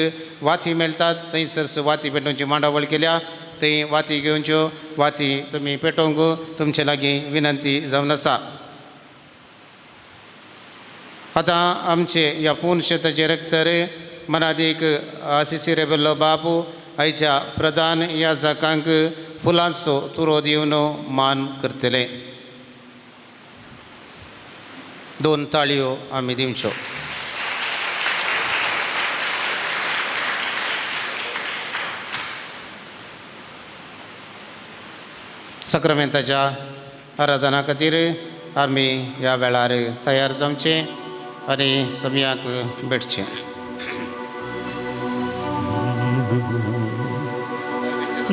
वाती मेळटात थंयसर वाती पेटोवची मांडावळ केल्या. थंय वाती घेवच्यो, वाती तुमी पेटोवंक तुमचे लागीं विनंती जावन आसा. आतां आमचे ह्या पूर्ण शेताचे रेक्तर मनादीक आसिसी रेबेल्लो बापू आयच्या प्रधान ह्या जाकांक फुलांचो तुरो दिवन मान करतले. 2 ताळयो आमी दिवच्यो. साक्रामेंताच्या आराधना खातीर आमी ह्या वेळार तयार जावचें आनी समयाक भेटचें.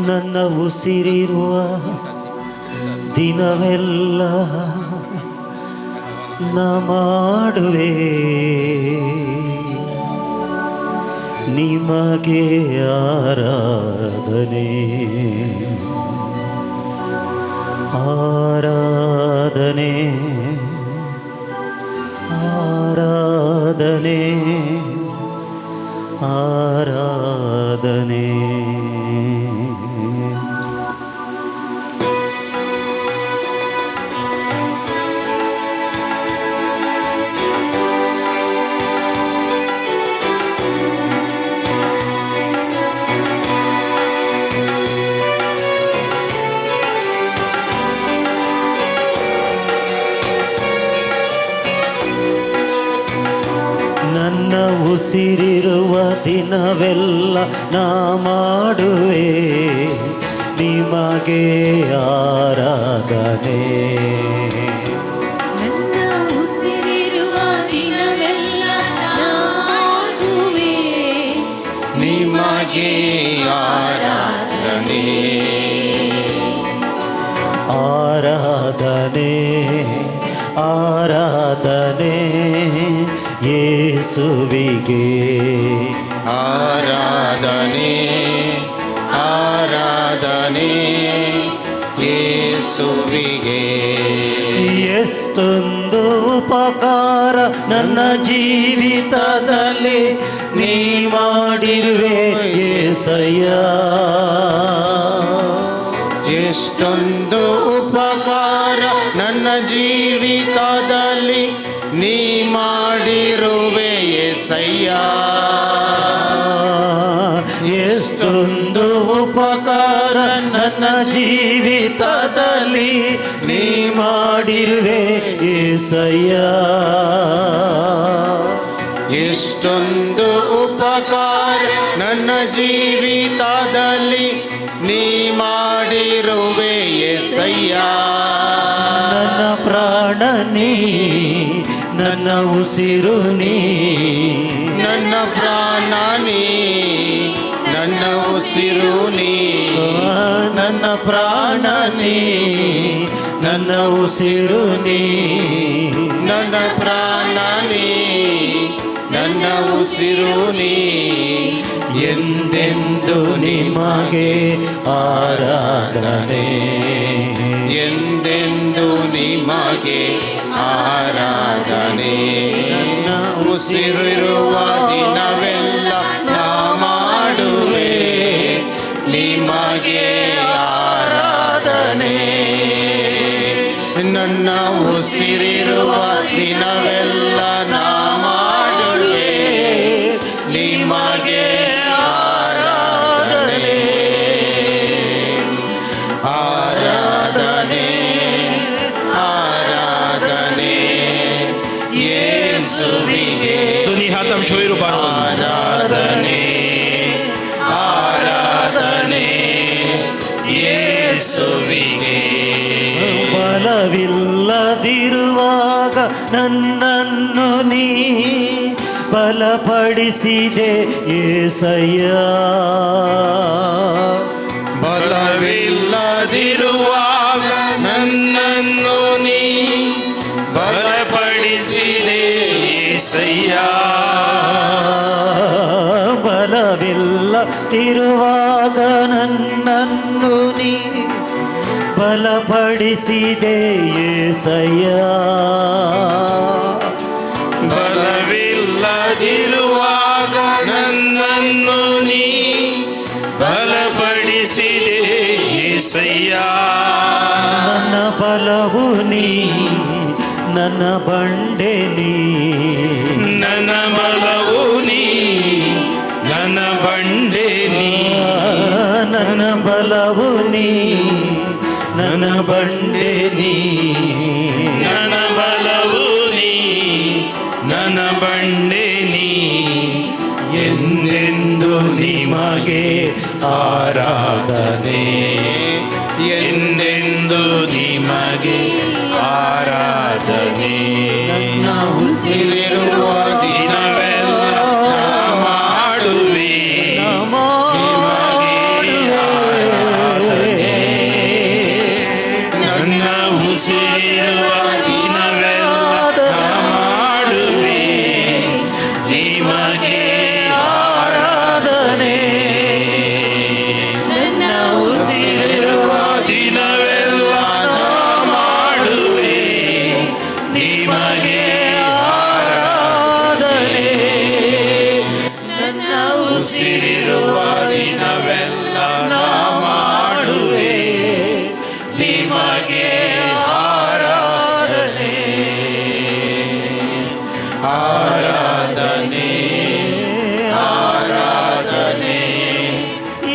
ನನ್ನ ಉಸಿರಿರುವ ದಿನವೆಲ್ಲ ನಾ ಮಾಡುವೆ ನಿಮಗೆ ಆರಾಧನೆ ಆರಾಧನೆ ಆರಾಧನೆ ಆರಾಧನೆ. ನನ್ನ ಉಸಿರಿರುವ ದಿನವೆಲ್ಲ ನಾ ಮಾಡುವೆ ನಿಮಗೆ ಆರಾಧನೆ. ನನ್ನ ಉಸಿರಿರುವ ದಿನವೆಲ್ಲ ನಾ ಮಾಡುವೆ ನಿಮಗೆ ಆರಾಧನೆ ಆರಾಧನೆ ಆರಾಧನೆ ಯೇಸುವಿಗೆ ಆರಾಧನೆ ಆರಾಧನೆ ಯೇಸುವಿಗೆ. ಎಷ್ಟೊಂದು ಉಪಕಾರ ನನ್ನ ಜೀವಿತದಲ್ಲಿ ನೀ ಮಾಡಿರುವೆ ಯೇಸಯ್ಯ. ಎಷ್ಟೊಂದು ಉಪಕಾರ ನನ್ನ ಜೀವಿತದಲ್ಲಿ ನೀ ಮಾಡಿರುವೆ ಯೇಸಯ್ಯ. ಎಷ್ಟೊಂದು ಉಪಕಾರ ನನ್ನ ಜೀವಿತದಲ್ಲಿ ನೀ ಮಾಡಿರುವೆ ಯೇಸಯ್ಯ. ಎಷ್ಟೊಂದು ಉಪಕಾರ ನನ್ನ ಜೀವಿತದಲ್ಲಿ ನೀ ಮಾಡಿರುವೆ ಯೇಸಯ್ಯ. ನನ್ನ ಪ್ರಾಣ ನೀ, ನನ್ನ ಉಸಿರು ನೀ, ನನ್ನ ಪ್ರಾಣ ನೀ, ನನ್ನ ಉಸಿರು ನೀ, ನನ್ನ ಪ್ರಾಣ ನೀ, ನನ್ನ ಉಸಿರು ನೀ, ನನ್ನ ಪ್ರಾಣ ನೀ, ನನ್ನ ಉಸಿರು ನೀ, ಎಂದೆಂದು ನಿಮಗೆ ಆರಾಧನೆ, ಎಂದೆಂದು ನಿಮಗೆ ಆರಾಧನೆ. ನನ್ನ ಉಸಿರಿರುವ ದಿನವೆಲ್ಲ ನಾ ಮಾಡುವೆ ನಿಮಗೆ ಆರಾಧನೆ. ನನ್ನ ಉಸಿರಿರುವ ದಿನವೆಲ್ಲ ನಾ ಮಾಡುವೆ ನಿಮಗೆ ಆರಾಧನೆ. ಆರಾಧನೆ ಆರಾಧನೆ ಯೇಸುವಿಗೆ. ಆರಾಧನೆ ಆರಾಧನೆ ಯೇಸುವಿಗೆ. ಬಲವಿಲ್ಲದಿರುವಾಗ ನನ್ನನ್ನು ನೀ ಬಲಪಡಿಸಿದೆ ಯೇಸಯ್ಯ. ಬಲವಿಲ್ಲದಿರುವಾಗ ನನ್ನನ್ನು ನೀ ಬಲಪಡಿಸಿದೆ ಯೇಸಯ್ಯ. ಬಲವಿಲ್ಲದಿರುವಾಗ ನನ್ನನ್ನು ನೀ ಬಲಪಡಿಸಿದೆ ಯೇಸಯ್ಯ. ಬಲವಿಲ್ಲದಿರುವಾಗ ನನ್ನನ್ನು ನೀ ಬಲಪಡಿಸಿದೆ ಬಲವು ನೀ, ನನ್ನ ಬಂಡೆ ನೀ, ನನ್ನ ಬಲವು ನೀ, ನನ್ನ ಬಂಡೆ ನೀ, ನನ್ನ ಬಲವು ನೀ, ನನ್ನ ಬಂಡೆ ನೀ, ನನ್ನ ಬಲವು ನೀ, ನನ್ನ ಬಂಡೆ ನೀ, ಎಂದೆಂದು ನಿಮಗೆ ಆರಾಧನೆ, ಎಂದೆಂದು ನಿಮಗೆ ಆರಾಧನೆ. ನನ್ನ ಉಸಿರಿರುವ ದಿನವೆಲ್ಲ ಮಾಡುವೆ ನಿಮಗೆ ಆರಾಧನೆ, ನನ್ನ ಉಸಿರಿರುವ ದಿನವೆಲ್ಲ ಮಾಡುವೆ ನಿಮಗೆ ಆರಾಧನೆ, ನನ್ನ ಉಸಿರಿರುವ ದಿನವೆಲ್ಲ ಮಾಡುವೆ ನಿಮಗೆ ಆರಾಧನೆ, ನನ್ನ ಉಸಿರಿರುವ ದಿನವೆಲ್ಲ ಮಾಡುವೆ ನಿಮಗೆ ಆರಾಧನೆ, ಆರಾಧನೆ, ಆರಾಧನೆ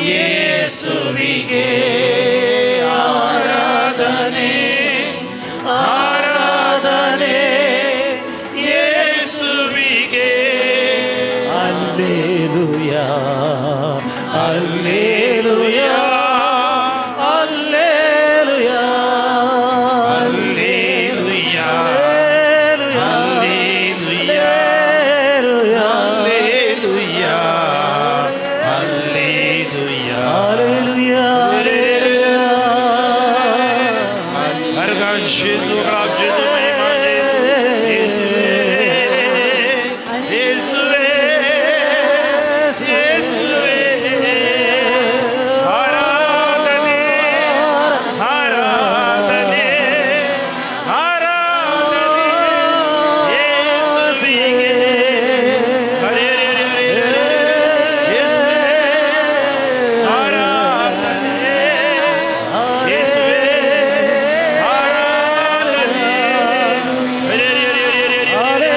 ಯೇಸುವಿಗೆ, ಆರಾಧನೆ, ಆರಾಧನೆ ಯೇಸುವಿಗೆ. Alleluia, alleluia, alleluia, alleluia, alleluia, alleluia, alleluia, alleluia. ಹರಗಾನ್ Jesu, glad Jesu, Mahima ಯೇಸುವೇ, ಯೇಸುವೇ, ಯೇಸುವೇ, ಆರಾಧನೆ, ಆರಾಧನೆ, ಆರಾಧನೆ ಯೇಸುವಿಗೆ. ಹರೇ ಹರೇ ಹರೇ ಹರೇ ಯೇಸುವೇ, ಆರಾಧನೆ ಯೇಸುವೇ, ಆರಾಧನೆ. ಹರೇ ಹರೇ ಹರೇ ಹರೇ ಹರೇ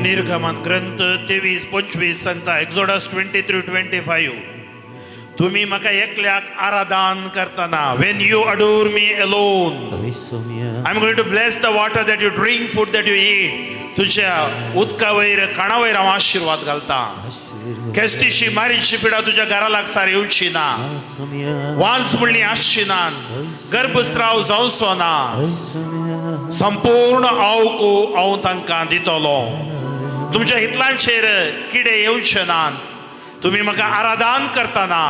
निर्गमन ग्रंथ 23:25 सांगता, एक्झोडस 23:25, तुम्ही म्हाका एकल्याक आराधन करतना, when you adore me alone, I am going to bless the water that you drink, food that you eat. तुझ्या उदका वयर खाणा वयर हांव आशिर्वाद घालता. केस्तीशी मारीची पिडा तुज्या घरा लागसार येवची ना, वाज म्हणली आसची ना, गर्भस्राव जावचो ना, संपूर्ण आवको हांव तांकां दितलो. तुमच्या हितलांचेर किडे येवचे ना. तुमी म्हाका आराधन करतना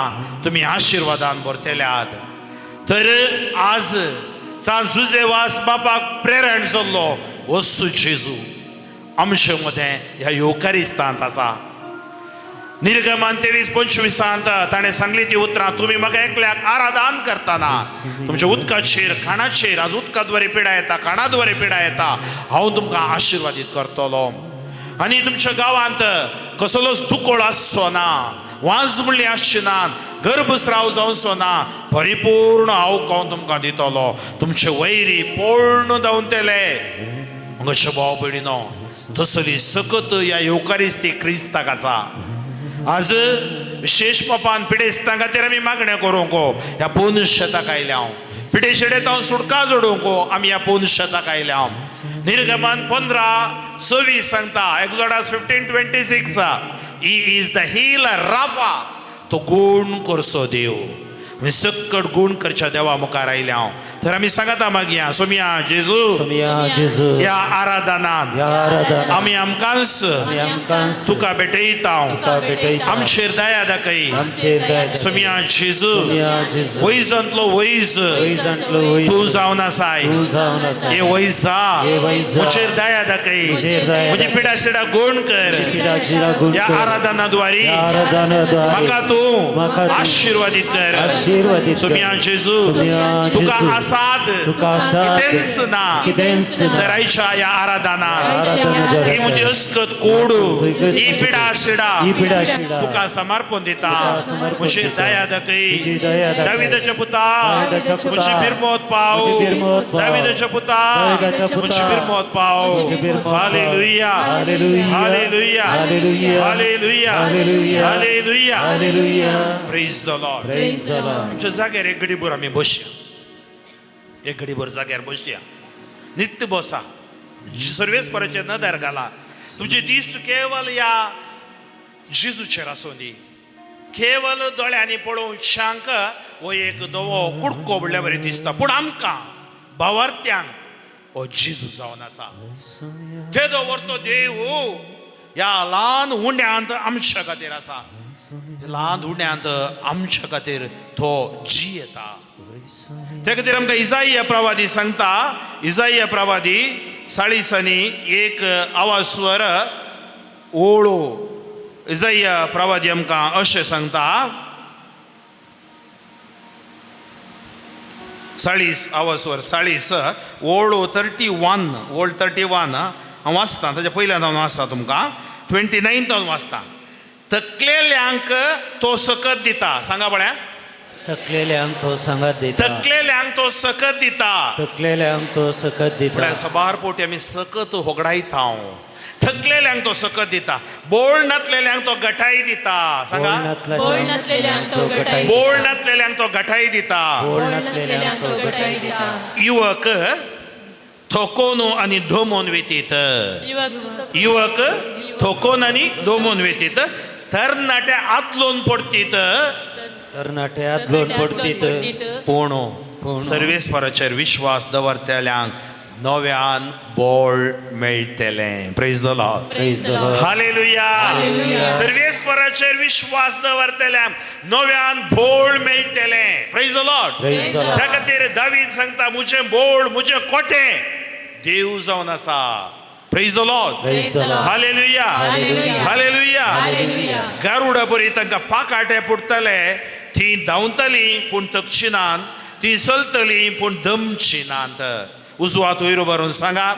तुमी आशिर्वादान भरतल्यात. तर आज सान जुजेवास बापाक प्रेरण जाल्लो वस्तू जेजू आमचे मदें ह्या येवकारिस्तांत आसा. निर्गमन 23:25 ताणें सांगली ती उतरां, तुमी म्हाका एकल्याक आराधन करतना तुमच्या उदकाचेर खाणाचेर, आज उदका द्वारे पिडा येता, खाणा द्वारे पिडा येता, हांव तुमकां आशिर्वादीत करतलो. आनी तुमच्या गांवांत कसलोच दुकोळ आसचो ना, वाज म्हणली आसची ना, गर्भस्राव जावचो ना, परिपूर्ण हांव हांव तुमकां दितलो. तुमचे वैरी पूर्ण धांवतले. हांगाचे भाव भयणीनो, तसली सकत ह्या येवकारिस्ती क्रिस्ताक आसा. आज विशेश पापान पिडेस्तां खातीर आमी मागण्यो करूंक ह्या पोन शेताक आयल्या. हांव पिडेशेडेत हांव सुटका जोडूंक आमी ह्या पोन शेताक आयल्या. निर्गमन 15:26 सांगता, Exodus 15:26, he is the healer Rapha, तो गुण करचो देव. आमी सक्कड गूण करच्या देवा मुखार आयल्या हांव. तर आमी सांगता मागया सोमिया जेजू, सोमिया जेजू, ह्या आराधनान ह्या आराधनान आमी आमकांच आमकांच तुका भेटयता, तुका भेटयता, आमचेर दया दाखय, आमचेर दया दाखय. सोमिया जेजू, सोमिया जेजू, वैजांतलो वैज, वैजांतलो वैज, तूं जावन आसाय, तूं जावन आसाय, हे वैजा हे वैजा, म्हजेर दया दाखय, म्हजेर दया म्हजी दाखय. पिडा शिडा गुण कर, म्हजी पिडा शिडा गुण ह्या कर. आराधनाद्वारे ह्या आराधनाद्वारे म्हाका तूं म्हाका तूं आशिर्वादीत कर, आशिर्वादीत कर. सोमिया जेजू, सोमिया तुका जेजू, आसाद तुका आसाद कितेंच ना, कितेंच ना, तर आयच्या ह्या आराधनान आराधनाद्वारे ही म्हजी अस्कत कोड, ही पिडा शिडा, ही पिडा शिडा, तुका समर्पण दिता, तुका समर्पण म्हजी दिता. दया दाखय, म्हजी दया दाखय. दाविदाच्या पुता, दाविदाच्या पुता, म्हजी बिरमोत पाव, म्हजी बिरमोत पाव. दाविदाच्या पुता, दाविदाच्या पुता, म्हजी बिरमोत पाव. म्हजी बिरमोत पाव. Hallelujah, hallelujah, hallelujah, hallelujah, hallelujah, hallelujah, hallelujah, hallelujah. Praise the Lord. Praise the Lord. आमच्या जाग्यार एक घडीभर आमी बसया, एक घडीभर जाग्यार बसया, निट्ट बसा, सर्वेस्पराचेर नदर घाला. तुमची दिश्ट केवल ह्या जेजूचेर आसूं दी, केवल दोळ्यांनी पळोवन शांक हो एक धवो कुडको म्हणल्यार बरें दिसता, पूण आमकां भावार्थ्यांक हो जेजू जावन आसा. तेदो व्हरतो देव ह्या ल्हान उण्यांत आमच्या खातीर आसा, ल्हान उण्यांत आमच्या खातीर तो जियेता. त्या खातीर आमकां इजाइया प्रवादी सांगता, इजाइया प्रवादी 40 एक आवाज स्वर ओळो, इजाइया प्रवादी आमकां अशें सांगता, 40 आवाज स्वर 40 ओळो 31, ओळ 31 हांव वाचता, ताच्या पयल्यान हांव वाचता तुमकां, 29 हांव वाचता. तकलेल्यांक तो सकत दिता, सांगा पळया, तकलेल्यांक तो सांगात दिता, तकलेल्यांक तो सकत दिता, तकलेल्यांक तो सकत दिता. म्हळ्यार सबार पोटी आमी सकत होगडायता, थकलेल्यांक तो सकत दिता, बोळ नातलेल्यांक तो गटाय दिता, सांगा, बोळ नातलेल्यांक तो गटाय दिता. बोळ नातलेल्यांक तो गटाय दिता, बोळ बोळ नातलेल्यांक तो गटाय दिता. युवक थकोन आनी धोमोन वेतीत, युवक युवक थकोन आनी धोमोन वेतीत, तरणाटे आदलोन पडतीत, तरणाटे आदलोन पडतीत, पूण सर्वेस्पराचेर विश्वास दवरतल्यांक नव्यान बोळ मेळटलें. Praise the Lord. Praise the Lord. Hallelujah. सर्वेस्पराचेर विश्वास दवरतल्यांक नव्यान बोळ मेळटलें. Praise the Lord. Praise the Lord. त्या खातीर दावीद सांगता, म्हजें बोळ म्हजें कोटें देव जावन आसा. Praise the Lord. Praise the Lord. Hallelujah. Hallelujah. Hallelujah. Hallelujah. गारुडा परी तांकां पाकाटे पुडटले, ती धांवतली पूण तक्षिणान, ती चलतली पूण दमचिनात. उजवात वयर उबारून सांगा,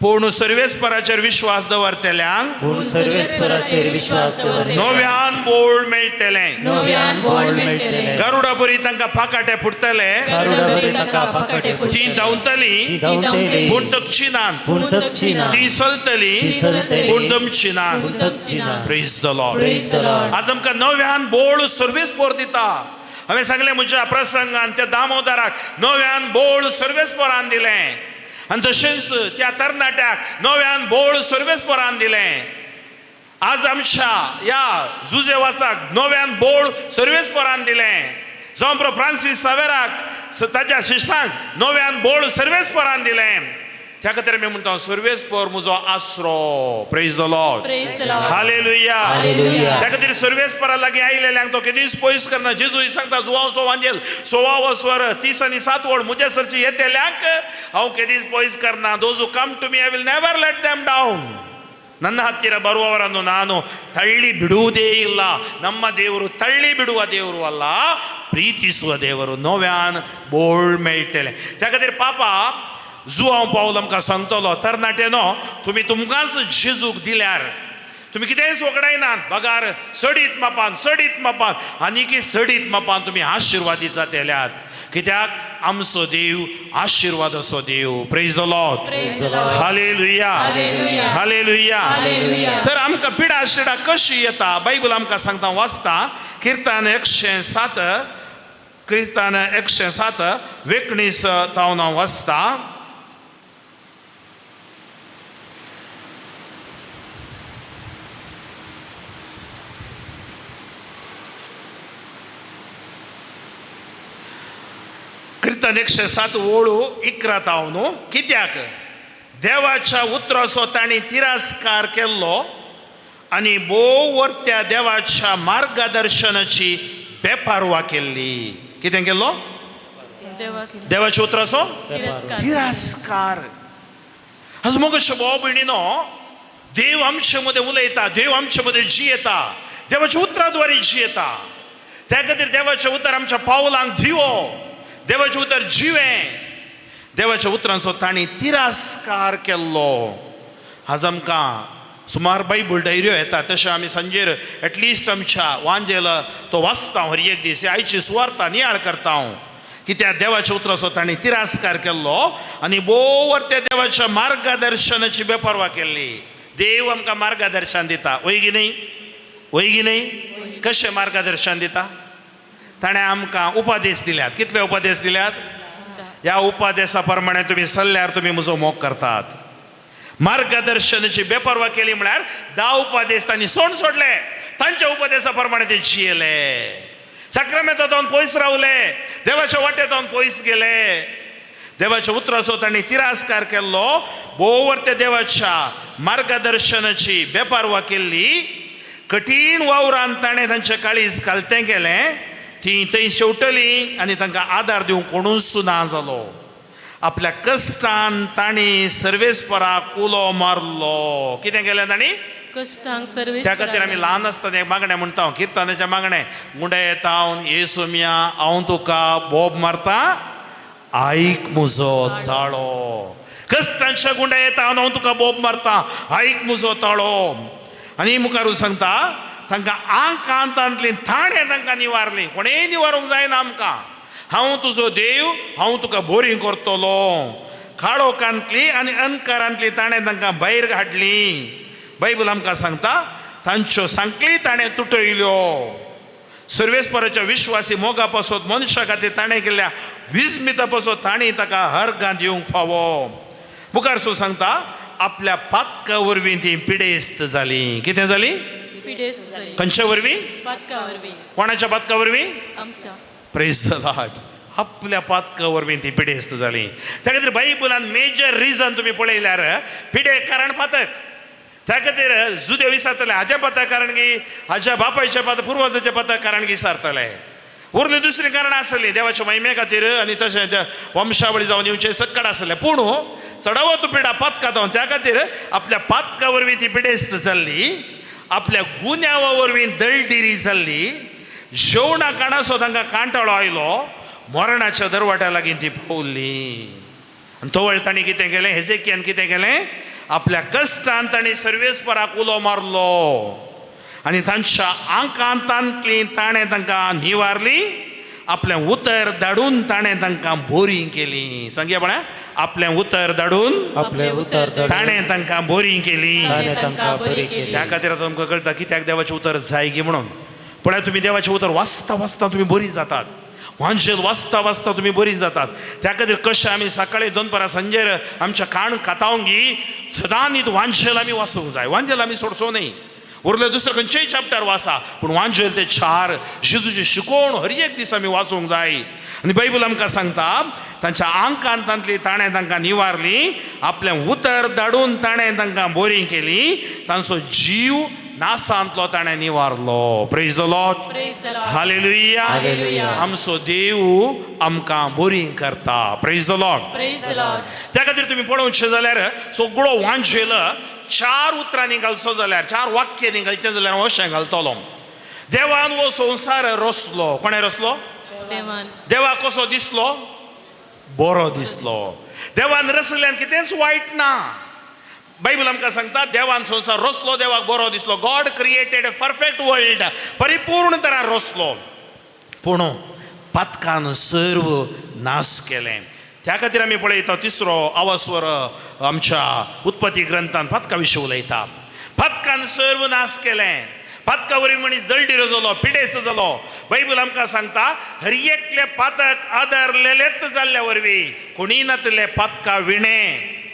पूण सर्वेस्पराचेर विश्वास दवरतल्यांक पूण सर्वेस्पराचेर विश्वास दवरतल्यांक नव्यान बोळ मेळटलें, नव्यान बोळ मेळटलें. गारुडा परी तांकां पाकाटे फुटतले, गारुडा बरी तांकां पाकाटे ती फुटतले, धांवतली ती धांवतली, पूण तक्षिणान, पूण तकचिनात, ती चलतली ती चलतली, पूण दमचिनात. पूण तकचिनात. Praise the Lord. Praise the Lord. आज आमकां नव्यान बोळ सर्वेस्पर दिता. हांवें सांगलें म्हज्या प्रसंगान त्या दामोदराक नव्यान बोळ सर्वेस्परान दिलें, आनी तशेंच त्या तरणाट्याक नव्यान बोळ सर्वेस्परान दिलें. आज आमच्या ह्या जुजेवासाक नव्यान बोळ सर्वेस्परान दिलें. जावं प्रो फ्रांसीस सावेराक ताच्या शिश्यांक नव्यान बोळ सर्वेस्परान दिलें. त्या खातीर आमी म्हणटा, सर्वेस्पर म्हजो आसरो. Praise the Lord. Praise the Lord. Hallelujah. Hallelujah. त्या खातीर सर्वेस्परा लागीं आयिल्ल्यांक तो केदीच पयस करना. जेजू सांगता, जुवांव सोवांजेल 16 37 ओळ, म्हज्या सरची येतेल्यांक हांव केदीच पयस करना. Those who come to me I will never let them down. ನನ್ನ ಹತ್ತಿರ ಬರುವವರನ್ನು ನಾನು ತಳ್ಳಿ ಬಿಡುವುದೇ ಇಲ್ಲ. ನಮ್ಮ ದೇವರು ತಳ್ಳಿ ಬಿಡುವ ದೇವರು ಅಲ್ಲ, ಪ್ರೀತಿಸುವ ದೇವರು. नव्यान बोळ मेळटलें. त्या खातीर पापा जुवांव पावल आमकां सांगतलो, तरणाटे न्हू, तुमी तुमकांच जेजूक दिल्यार तुमी कितेंच वगडायनात, बगार सडीत मापान, सडीत मापान आनीकय सडीत मापान तुमी आशिर्वादीत जातेल्यात. कित्याक आमचो देव आशिर्वादाचो देव. Praise the Lord. Praise the Lord. Hallelujah. Hallelujah. Hallelujah. Hallelujah. तर आमकां पिडा शिडा कशी येता बायबल आमकां सांगता, वाचता किर्तन 107, किर्तन 107 19 तावन हांव वाचता. किर्तन 107 ओळू 11 ताव न्हू. कित्याक देवाच्या उतराचो तांणी तिरस्कार केल्लो आनी भोव वर्त्या देवाच्या मार्गदर्शनाची बेपारवा केल्ली. कितें केल्लो? देवाच्या उतराचो तिरस्कार. आज मोगशे भाव भयणीनो, देव आमचे मदें उलयता, देव आमचे मदें जियेता, देवाच्या उतरा द्वारे जियेता. त्या खातीर देवाचें उतर आमच्या पावलांक दिवो, देवाचें उतर जिवें. देवाच्या उतरांचो तांणी तिरस्कार केल्लो. आज आमकां सुमार बायबल डायऱ्यो येता, तशें आमी सांजेर एटलिस्ट आमच्या वांजेल तो वाचता हर एक दीस, आयची सुवार्ता नियाळ करता हांव. कित्याक देवाच्या उतराचो तांणी तिरस्कार केल्लो आनी भोव त्या देवाच्या मार्गदर्शनाची बेपर्वा केल्ली. देव आमकां मार्गदर्शन दिता, वय की न्ही? वय की न्ही? कशें मार्गदर्शन दिता? ताणें आमकां उपदेश दिल्यात. कितले उपदेश दिल्यात? ह्या उपदेशा प्रमाणे तुमी सल्ल्यार तुमी म्हजो मोग करतात. मार्गदर्शनाची बेपर्वा केली म्हळ्यार 10 उपदेश तांणी सोड सोडले, तांच्या उपदेशा प्रमाणे ते जियेले, साक्रामेंतांत पयस रावले, देवाच्या वाटेंत पयस गेले. देवाच्या उतराचो तांणी तिरस्कार केल्लो, भोव त्या देवाच्या मार्गदर्शनाची बेपर्वा केल्ली. कठीण वावरान ताणें तांचे काळीज कालतें केलें, ती थंय शेवटली आनी तांकां आदार दिवंक कोणूच ना जालो. आपल्या कश्टान तांणी सर्वेस्पराक उलो मारलो. कितें केलें तांणी? कश्टांक सर्वेस्पराक. त्या खातीर आमी ल्हान आसतना एक मागणें म्हणटा, किर्तनाचें मागणें, गुंडे येता हांव येसुमिया हांव तुका बोब मारता, आयक म्हजो ताळो. कश्टांच्या गुंडे येता हांव तुका बोब मारता, आयक म्हजो ताळो. आनी मुखार सांगता तांकां आंकांतांतली थाणें तांकां निवारली. कोणेय निवारूंक जायना आमकां. हांव तुजो देव, हांव तुका बोरी करतलो. काळोखांतली आनी अंधकारांतली ताणें तांकां भायर हाडली. बायबल आमकां सांगता तांच्यो सांकली ताणें तुटयल्यो. सर्वेस्पराच्या विश्वासी मोगा पासत मनशा खातीर ताणें केल्ल्या विस्मिता पासत तांणी ताका हरगां दिवंक फावो. मुखार सो सांगता आपल्या पातका वरवीं ती पिडेस्त जाली. कितें जाली? पिडेस्त जाली. खंयच्या वरवीं? पातका वरवीं. कोणाच्या पातका वरवीं? आमच्या. Praise the Lord. आपल्या पातका वरवीं ती पिडेस्त जाली. त्या खातीर बायबलान मेजर रिजन तुमी पळयल्यार पिडे कारण पातक. त्या खातीर जुदेव विसारतले हाज्या पातक कारण की हाज्या बापायच्या पातक, पुर्वजाच्या पातक कारण की विसारतले. उरली दुसरी कारणां आसली देवाच्या महिमे खातीर आनी तशें वंशावळी जावन येवचें सक्कड आसलें. पूण चडावत पिडा पातका जावन त्या खातीर आपल्या पातका वरवीं ती पिडेस्त जाल्ली, आपल्या गुन्यांवा वरवीं दळडिरी जाल्ली. जेवणा काणाचो तांकां कांटाळो आयलो, मरणाच्या दरवाट्या लागीं ती पावली. आनी तवळ तांणी कितें केलें? हेजेकियान कितें केलें? आपल्या कश्टान तांणी सर्वेस्पराक उलो मारलो आनी तांच्या आंकांतांतली ताणें तांकां निवारली. आपलें उतर धाडून ताणें तांकां बोरी केली. सांगया पळय, आपलें उतर धाडून आपलें उतर ताणें तांकां बोरी केली. त्या खातीर आतां तुमकां कळटा कित्याक देवाचें उतर जाय की म्हणून. पळय तुमी देवाचें उतर वाचता वाचता तुमी बरी जातात, वांजेल वाचता वाचता तुमी बरी जातात. त्या खातीर कशें आमी सकाळी दनपारां सांजेर आमच्या काण कातावंगी सदां न्हीद वांजेल आमी वाचूंक जाय. वांजेल आमी सोडचो न्ही. उरलें दुसरें खंयचेय चॅप्टर वाचा, पूण वांजेल ते 4 जेजूची शिकवण हर एक दीस आमी वाचूंक जाय. आनी बायबल आमकां सांगता तांच्या आंकांतांतली ताणें तांकां निवारली, आपलें उतर धाडून ताणें तांकां बोरी केली, तांचो जीव नासांतलो ताणें निवारलो. Praise the Lord. Hallelujah. आमचो देव आमकां बोरी करता. Praise the Lord. त्या खातीर तुमी पळोवचें जाल्यार सगळो वांजेल 4 उतरांनी घालचो जाल्यार, 4 वाक्यांनी घालचें जाल्यार हांव अशें घालतलो. देवान हो संवसार रचलो. कोणें रचलो? देवान. देवाक कसो दिसलो? बरो दिसलो. देवान रचल्यान कितेंच वायट ना. बायबल आमकां सांगता देवान संवसार रचलो, देवाक बरो दिसलो. God created a perfect world, परिपूर्ण तरा रचलो. पूण पातकान सर्व नाश केलें. त्या खातीर आमी पळयता तिसरो आवास्वर आमच्या उत्पत्ती ग्रंथान पातका विशीं उलयता. पातकान सर्व नाश केलें. पातका वरवीं मनीस दळडिरो जालो, पिडेस्त जालो. बायबल आमकां सांगता हर एकले पातक आदारलेलेच जाल्ल्या वरवीं कोणीय नातले पातका विणें.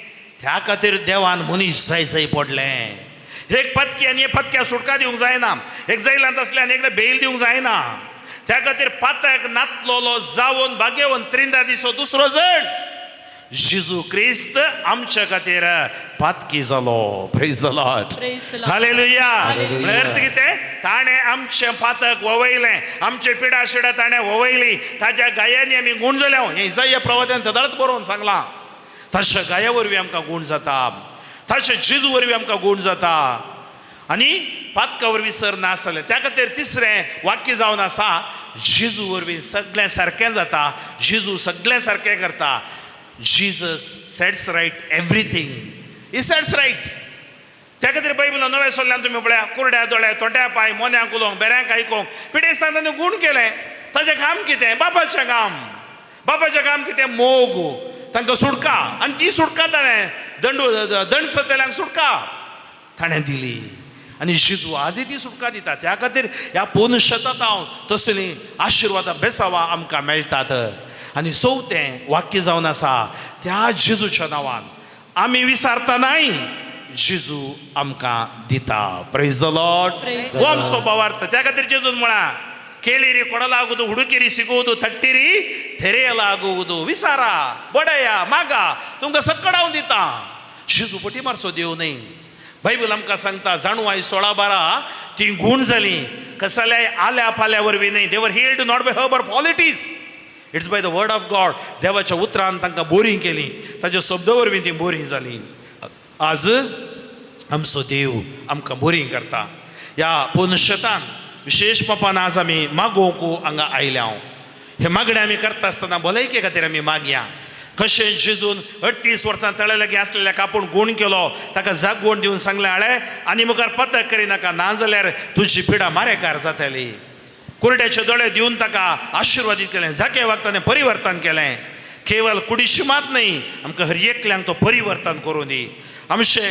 त्या खातीर देवान मनीस जाय जाय पडलें. एक पातकी आनी एक पातक्या सुटका दिवंक जायना, एक जैलांत आसले आनी एकले बेल दिवंक जायना. त्या खातीर पातक नातलोलो जावन भाग्यवंत त्रिंदा दिसो दुसरो जण जेजू क्रिस्त आमच्या खातीर पातकी जालो. Praise the Lord. Hallelujah. म्हळ्यार अर्थ कितें? ताणें आमचें पातक ववयलें, आमचे पिडा शिडा ताणें ववयली, ताज्या गायांनी आमी गूण जाल्या. हें इजाया प्रवाद्यान तदाळत बरोवन सांगलां. ताच्या गाया वरवीं आमकां गूण जाता, ताच्या जेजू वरवीं आमकां गूण जाता आनी पातका वरवीं सर नास जालें. त्या खातीर तिसरें वाक्य जावन आसा, जेजू वरवीं सगळें सारकें जाता, जेजू सगळें सारकें करता. Jesus sets right everything. He sets right. त्या खातीर बायबलान नव्या सोल्ल्यान तुमी पळया, कुरड्या दोळे, तोट्या पांय, मोन्यांक उलोवंक, बेऱ्यांक आयकोंक, पिडेस्तांक ताणें गूण केलें. ताजें काम कितें? बापाचें काम. बापाचें काम कितें? मोग, तांकां सुटका. आनी ती सुटका ताणें दंड दंड सतल्यांक सुटका ताणें दिली आनी जेजू आजय ती सुटका दिता. त्या खातीर ह्या पुनशतात हांव तसलीं आशिर्वादां बेसावां आमकां मेळटात. आनी चवथें वाक्य जावन आसा, त्या जेजूच्या नांवान आमी विसारता नाय, जेजू आमकां दिता. Praise the Lord. हो आमचो भावार्थ. त्या खातीर जेजून म्हळां, ಕೇಳಿರಿ ಕೊಡಲಾಗುವುದು, ಹುಡುಕಿರಿ ಸಿಗುವುದು, ತಟ್ಟಿರಿ ತೆರೆಯಲಾಗುವುದು. ವಿಸಾರ ಬಡಯ मागा तुमकां सक्कड हांव दिता. जेजू फटी मारचो देव न्हय. बायबल आमकां सांगता जाणवाय 16:12, ती गूण जाली कसल्याय आल्या पाल्या वरवीं न्हय. They were healed not by herb or qualities, it's by the word of God. देवाच्या उतरान तांकां बोरीं केली, ताच्या शब्दा वरवीं ती बोरीं जाली. आज आमचो देव आमकां बोरीं करता. ह्या पुनशतान विशेश पापान आज आमी मागोवंक हांगा आयल्या. हे मागणें आमी करता आसतना भलायके खातीर आमी मागया. कशें जेजून 38 वर्सां तळे लागीं आसलेल्या कापून गूण केलो, ताका जागवण दिवन सांगलें, हाळे आनी मुखार पतक करिनाका, ना जाल्यार तुजी पिडा मारेकार जातली. कुरड्याचे दोळे दिवन ताका आशिर्वादीत केलें, जाके वागताने परिवर्तन केलें. केवल कुडीशी मात न्हय, आमकां हर एकल्यांक तो परिवर्तन करूं दी. आमचें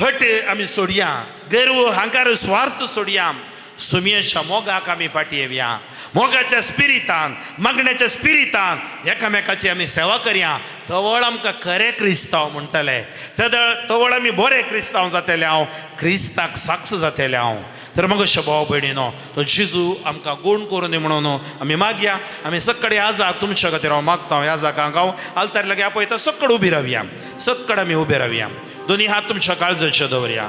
हट आमी सोडया, गर्व हांकार स्वार्थ सोडया, सुमयेच्या मोगाक आमी फाटी येवया. मोगाच्या स्पिरितान, मागण्याच्या स्पिरितान एकामेकाची आमी सेवा करया. तवळ आमकां खरें क्रिस्तांव म्हणटले, तवळ आमी बरे क्रिस्तांव जातले, हांव क्रिस्ताक साक्ष जातले हांव. तर मग अशें भाव भयणीनो, तो जेजू आमकां गूण करूं दी म्हणून आमी मागया. आमी सक्कड ह्या जाग तुमच्या खातीर हांव मागता. ह्या जागांक हांव आल्तार लागीं आपयता. सक्कड उबी रावया, सक्कड आमी उबे रावया. दोनी हात तुमच्या काळजाचे दवरया,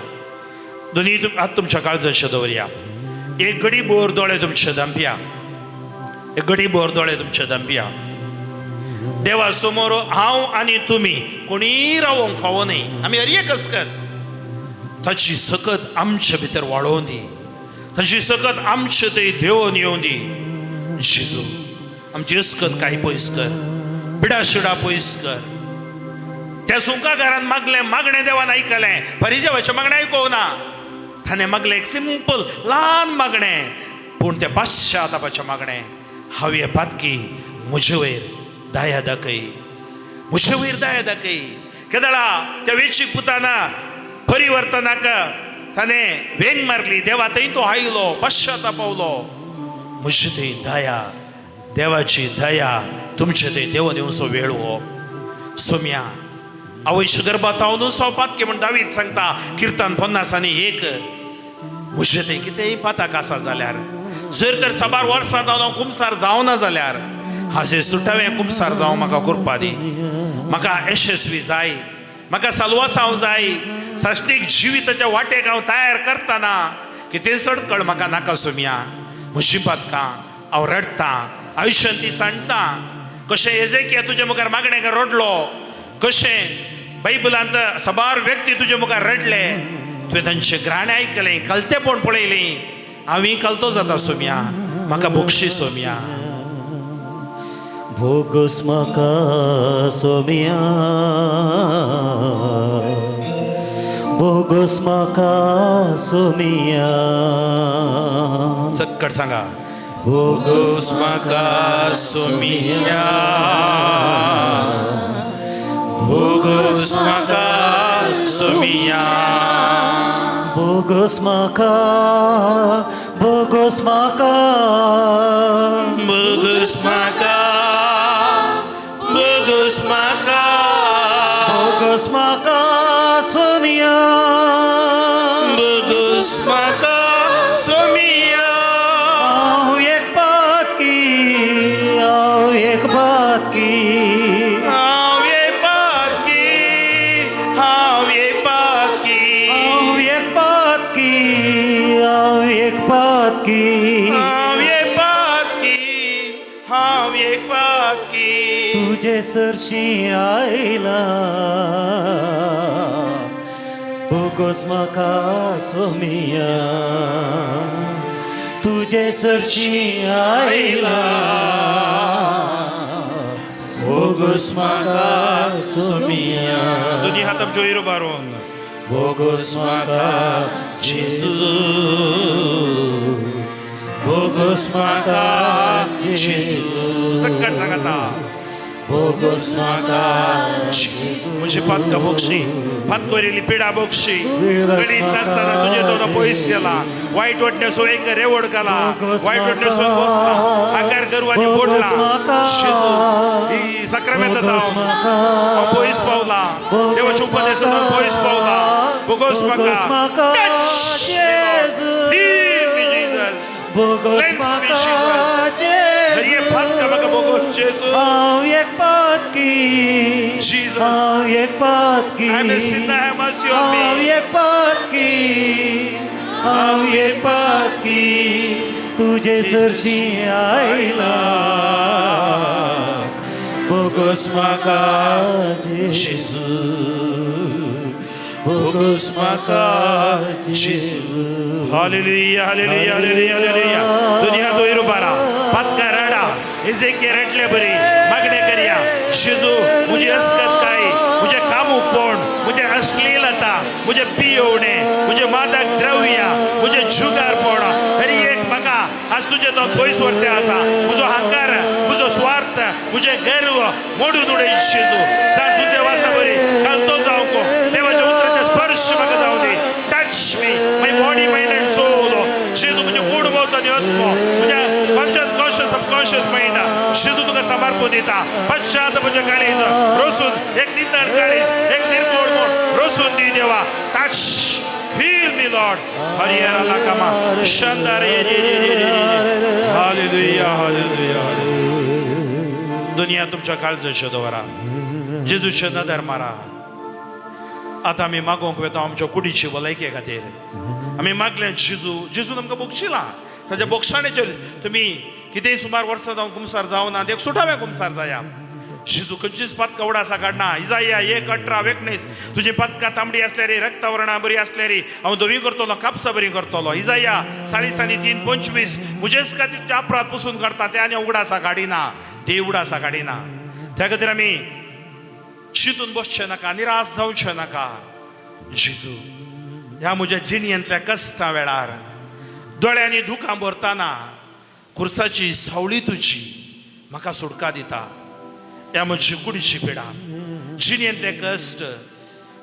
दोनी हात तुमच्या काळजाचे दवरया. एक घडी भर दोळे तुमचे धांपया, एक घडी भर दोळे तुमचे धांपया. देवा समोर हांव आनी तुमी कोणीय रावोंक फावो न्हय. आमी हर एक अस्कत ताची सकत आमचे भितर वाडोवन दी, ताची सकत आमचे थंय देवोन येवन दी. जेजू आमची अस्कत कांय पयस कर, पिडा शिडा पयस कर. त्या सुंकागारान मागलें, मागणें देवान आयकलें. परिजेवाचें मागणें आयकोंक ना. ताणें मागलें एक सिंपल ल्हान मागणें, पूण तें पाश्चातापाचें मागणें. हांवें पातकी म्हजे वयर दया दाखय, म्हजे वयर दया दाखय. केदळा त्या वेशीक पुताना परिवर्तनाक ताणें वेंग मारली, देवा थंय तो आयलो, पश्चातापावलो. म्हजे थंय दया, देवाची दया तुमचे थंय देवन येवचो वेळ हो. सोम्या आवयच्या गर्भात हांव सो पातके म्हण दावीद सांगता किर्तन 51. म्हजे थंय कितेंय पाताक आसा जाल्यार, जर तर साबार वर्सां जावन हांव कुमसार जावना जाल्यार, हाजे सुटावें कुमसार जावं म्हाका करपा दी. म्हाका यशस्वी जाय, म्हाका साल्वासांव जाय. साश्टीक जिविताच्या वाटेक हांव तयार करतना कितें सडकळ म्हाका नाका सोम्या. म्हजी पातकां हांव रडटां, आयुश्यान ती सांडटा. कशें एजेकिया तुजे मुखार मागणेक रडलो, कशें बायबलांत साबार व्यक्ती तुजे मुखार रडले, तुवें तांचें ग्राणें आयकलें, कलतेपण पळयलें. हांवूय कलतो जाता सोम्या, म्हाका भोगशी सोम्या. भोगोस म्हाका सोम्या, भोगोस म्हाका सोम्या. चक्कड सांगा, भोगोस म्हाका सोम्या, भोगोस म्हाका सोम्या. भोगोस म्हाका, भोगोस म्हाका, भोगोस म्हाका, भोगोस म्हाका, भोगोस म्हाका सोम्या, भोगोस म्हाका सोम्या. हांव एक पातकी सरशी आयला बोगोस म्हाका सोमिया तुजे सरशी आयला बोगोस म्हाका सोमिया दोनी हात आमच्यो वयर उबारून बोगोस म्हाका जेजू बोगोस म्हाका जेजू सक्कड सांगता बोगोस म्हाका जेजू म्हजी पातकां भोगशी पातकोरिल्ली पिडा भोगशी गणीत नासतना तुजे दोन पयस गेला वायट वाटण्यासो एक रेवड घाला वायट वाटण्यासो बसला आकार गर्वानी बोडला जेजू ही साक्रामेंत हांव पयस पावला देवाच्या उपदेशान पयस पावला बोगोस म्हाका बोगोस म्हाका जेजू हांव एक पातकी हांव एक पातकी हांव एक पातकी हांव एक पातकी तुजे सरशी आयला बोगोस म्हाका जेजू बोगोस म्हाका जेजू. Hallelujah hallelujah hallelujah hallelujah. दुनिया दोयर उबारा पातका राडा एजेके रडले बरी मागणे करया जेजू मुझे अस्कत काय मुझे कामुकपण मुझे अश्लीलता मुझे पियोवणे मुझे मादक द्रव्य मुझे जुगारपण हरी एक म्हाका आज तुजे तो पयस व्हरते आसा म्हजो हंकार म्हजो स्वार्थ मुझे गर्व मोडून उडय जेजू सांग तुजे वासा बरी काल तो जावंक देवाच्या उतराचे स्पर्श म्हाका जावं दी. Touch me, my body, mind and soul. जेजू म्हजे कूड भोंवता आनी आत्मो म्हज्या कॉन्शियस सबकॉन्शियस मायंड जेजू तुका समर्पण दिता. पश्चात म्हज्या काळीज रोसून एक नितळ काळीज एक निर्मोळ म्हूण रोसून दी देवा. Touch, heal me Lord. Harihara लाकामा शंदर ये ये ये ये ये. Hallelujah hallelujah hallelujah. दुनिया तुमच्या काळजाचेर दवरा जेजूचे नदर मारा. आतां आमी मागोवंक वता आमच्या कुडीची भलायके खातीर. आमी मागले जेजू जेजून आमकां बोगशिला ताच्या बोगसाणेचेर तुमी कितेंय सुमार वर्सां जावन कुमसार जावना एक सुटाव्या कुमसार जाया. जेजू खंयचीच पातकां उडासा काडना. इजाया 1:18-19 तुजी पातकां तांबडी आसल्यारी रक्तवर्णा बरी आसल्यारी हांव धवी करतलो कापसा बरी करतलो. इजाया 43:25 म्हजेच खातीर तुजे अपराध पुसून काडटा ते आनी उगडासा काडिना ते उडासा काडिना. त्या खातीर आमी चिंतून बसचें नाका निराश जावचें नाका. जेजू ह्या म्हज्या जिणेंतल्या कश्टा वेळार दोळ्यांनी दुखां भरतना खुर्साची सावळी तुजी म्हाका सुटका दिता. ह्या म्हजी कुडीची पिडा जिणेंतले कश्ट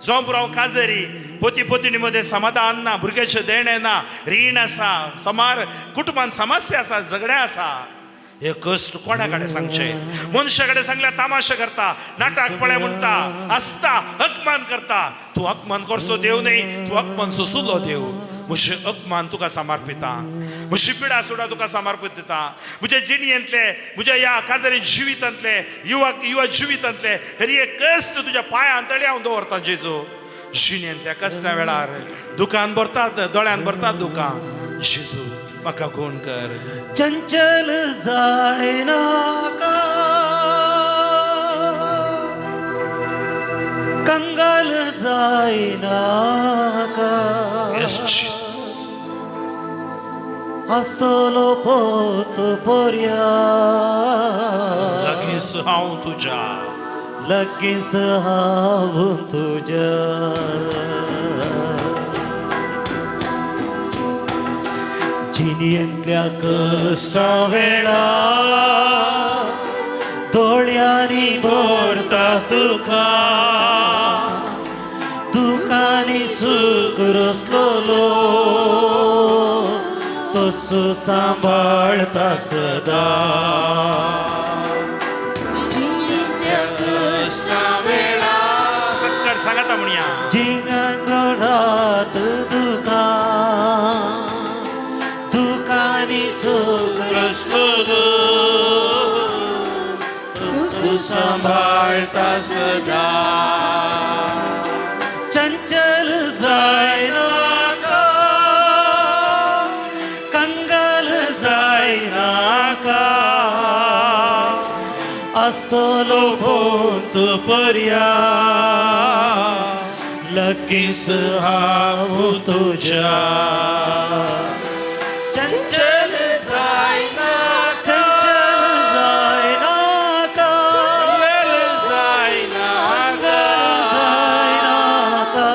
जावं पुरो हांव काजरी पती पत्नी मदें समाधान ना भुरग्याचें देणें ना रीण आसा समार कुटुंबान समस्या आसा झगडें आसा. हे कश्ट कोणा कडेन सांगचे? मनशा कडेन सांगल्यार तामाशा करता नाटक पळय म्हणटा आसता अपमान करता. तूं अपमान करचो देव न्हय तूं अपमान सोंसुलो देव. म्हजे अपमान तुका समर्पिता म्हजी पिडा सुडा तुका समर्पित दिता. म्हज्या जिणेंतले म्हज्या ह्या काजरी जिवितांतले युवा जिवितांतले हरी एक कश्ट तुज्या पांयां तळी हांव दवरता जेजू. जिणेंतल्या कश्टा वेळार दुकान भरतात दोळ्यान भरतात दुकान जेजू म्हाका गुण कर. चंचल जायनाका कंगाल जायनाका आसतलो पोत पोरया लगीच हांव तुज्या लगीच हांव तुज्या. जिणेंतल्या कश्टा वेळा दोळ्यांनी भरता तुका दुकानी सूख रसलोलो तसो सांबाळता सदा. जिणेंतल्या कश्टा वेळा सक्कड सांगता म्हणया जिंगात दुका दुकानी सूख रसलोलो तसो सांबाळता सदा. चंचल जायनाका कंगाल जायनाका आसतलो भोव पोंत पर्या लगीच हांव तुज्या. चंचल जायना, चंचल जायनाका, चंचल जायनाका, जायनाका,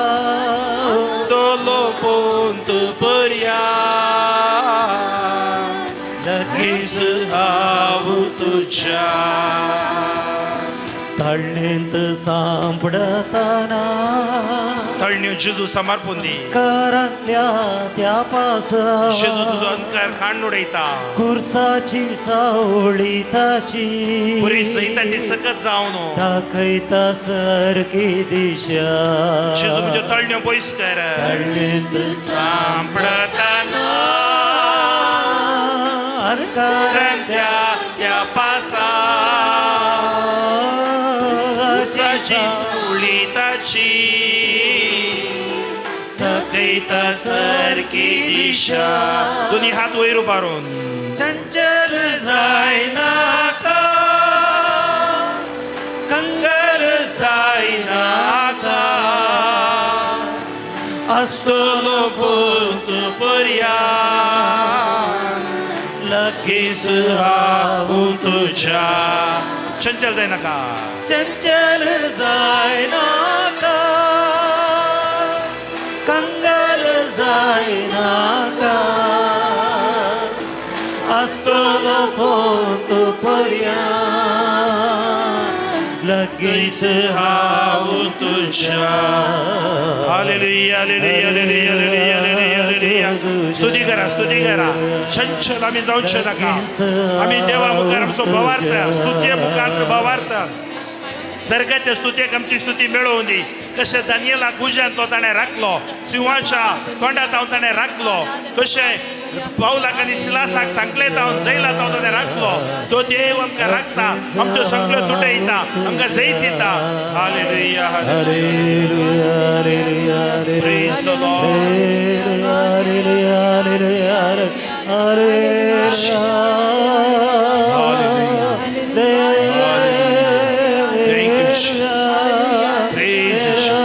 आसतलो पोंत पर्या लगीच हांव तुज्या. तळ्ळेंत सांपडताना तळण्यो जेजू समर्पून दी. करांतल्या त्या पासा जेजू तुजो अंकार खांड उडयता. कुर्साची सावळी ताची पुरी सैताची सकत जावन दाखयता सारकी दिशा. जेजू तुज्यो तळण्यो पयस कर. तळ्ळेंत सांपडताना करांतल्या त्या पासा कुर्साची सावळी ताची दाखयता सारकी दिशा. दोन्ही हात वयर उबारून चंचल जायनाका, कंगल जायनाका, आसतलो पोंत पर्या लगीच हांव तुज्या. चंचल जायनाका, चंचल जायनाका, कंगल जायनाका, आसतलो पोंत पर्या लगीच हांव तुज्या. Hallelujah, hallelujah, hallelujah, hallelujah, hallelujah, hallelujah. स्तुती करा, स्तुती करा. चंचल आमी जावचे नाका. आमी देवा मुखार आमचो भावार्थ, स्तुती मुखार भावार्थ. सर्गाच्या स्तुतेक आमची स्तुती मेळोवन दी. कशें दानियलाक उज्यांतलो ताणें राखलो, सिंहाच्या तोंडांत हांव ताणें राखलो, कशें पावलाक आनी सिलासाक सांगले तावन जैलांत हांव ताणें राखलो, तो देव आमकां राखता, आमच्यो सगळ्यो तुटयता, आमकां जैत दिता. Hallelujah, hallelujah, hallelujah, Praise the Lord. Hallelujah, hallelujah, hallelujah. Thank you, Jesus. Praise you, Jesus.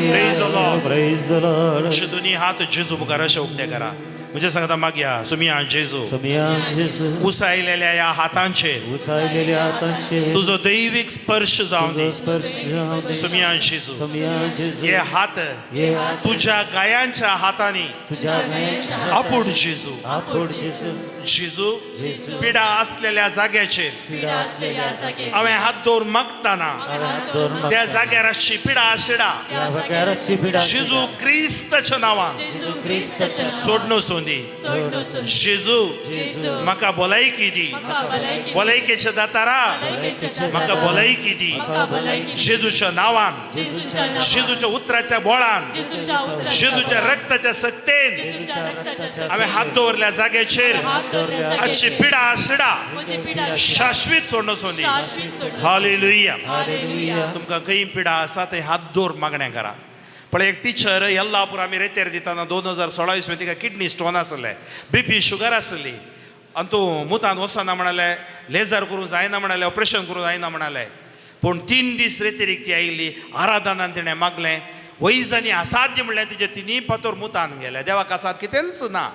Praise the Lord. Praise the Lord. दोन्ही हात जेजू मुखार अशे उक्ते करा. म्हणजे सांगता मागया सुमिया जेजू, सुमिया जेजू, उसायलेल्या ह्या हातांचेर उचायलेल्या हातांचेर तुजो दैवीक स्पर्श जावन दी. तुजो स्पर्श जावं दी. सुमिया जेजू, सुमिया जेजू, हे हात हे हात तुझ्या गायांच्या हातांनी तुझ्या गायांच्या आपूट जेजू, आपूट जेजू, जेजू, जेजू, पिडा असलेल्या जाग्याचेर पिडा असलेल्या जाग्याचेर हांवें हात दवरून मागताना हांवें हात दवरून त्या मागताना जाग्यार आसची पिडा शिडा त्या जाग्यार आसची पिडा जेजू क्रिस्ताच्या नांवान जेजू क्रिस्ताच्या सोडणो सोंदी. जेजू, जेजू, म्हाका भलायकी दी, भलायकेच्या दातारा म्हाका भलायकी दी. जेजूच्या नांवान, जेजूच्या उतराच्या बोळान, जेजूच्या रक्ताच्या सक्तेन हांवें हात दवरल्या जाग्याचेर अशी पिडा शिडा शाश्वीत सोडणो सोंदी. हालेलुया. तुमकां खंय पिडा आसा थंय हात दवर मागण्या करा. पळय एक टिचर येल्लापूर आमी रेतेर दितना 2016 इसवें तिका किडनी स्टोन आसले, बीपी शुगर आसली, आनी तूं मुतान वचना म्हणाले, लेजर करूंक जायना म्हणाले, ऑपरेशन करूंक जायना म्हणाले. पूण 3 दीस रेतेरीक ती आयिल्ली. आराधनान तिणें मागलें, वैजांनी असाध्य म्हणल्यार तिजे तिनूय फातोर मुतान गेले. देवाक आसात कितेंच ना.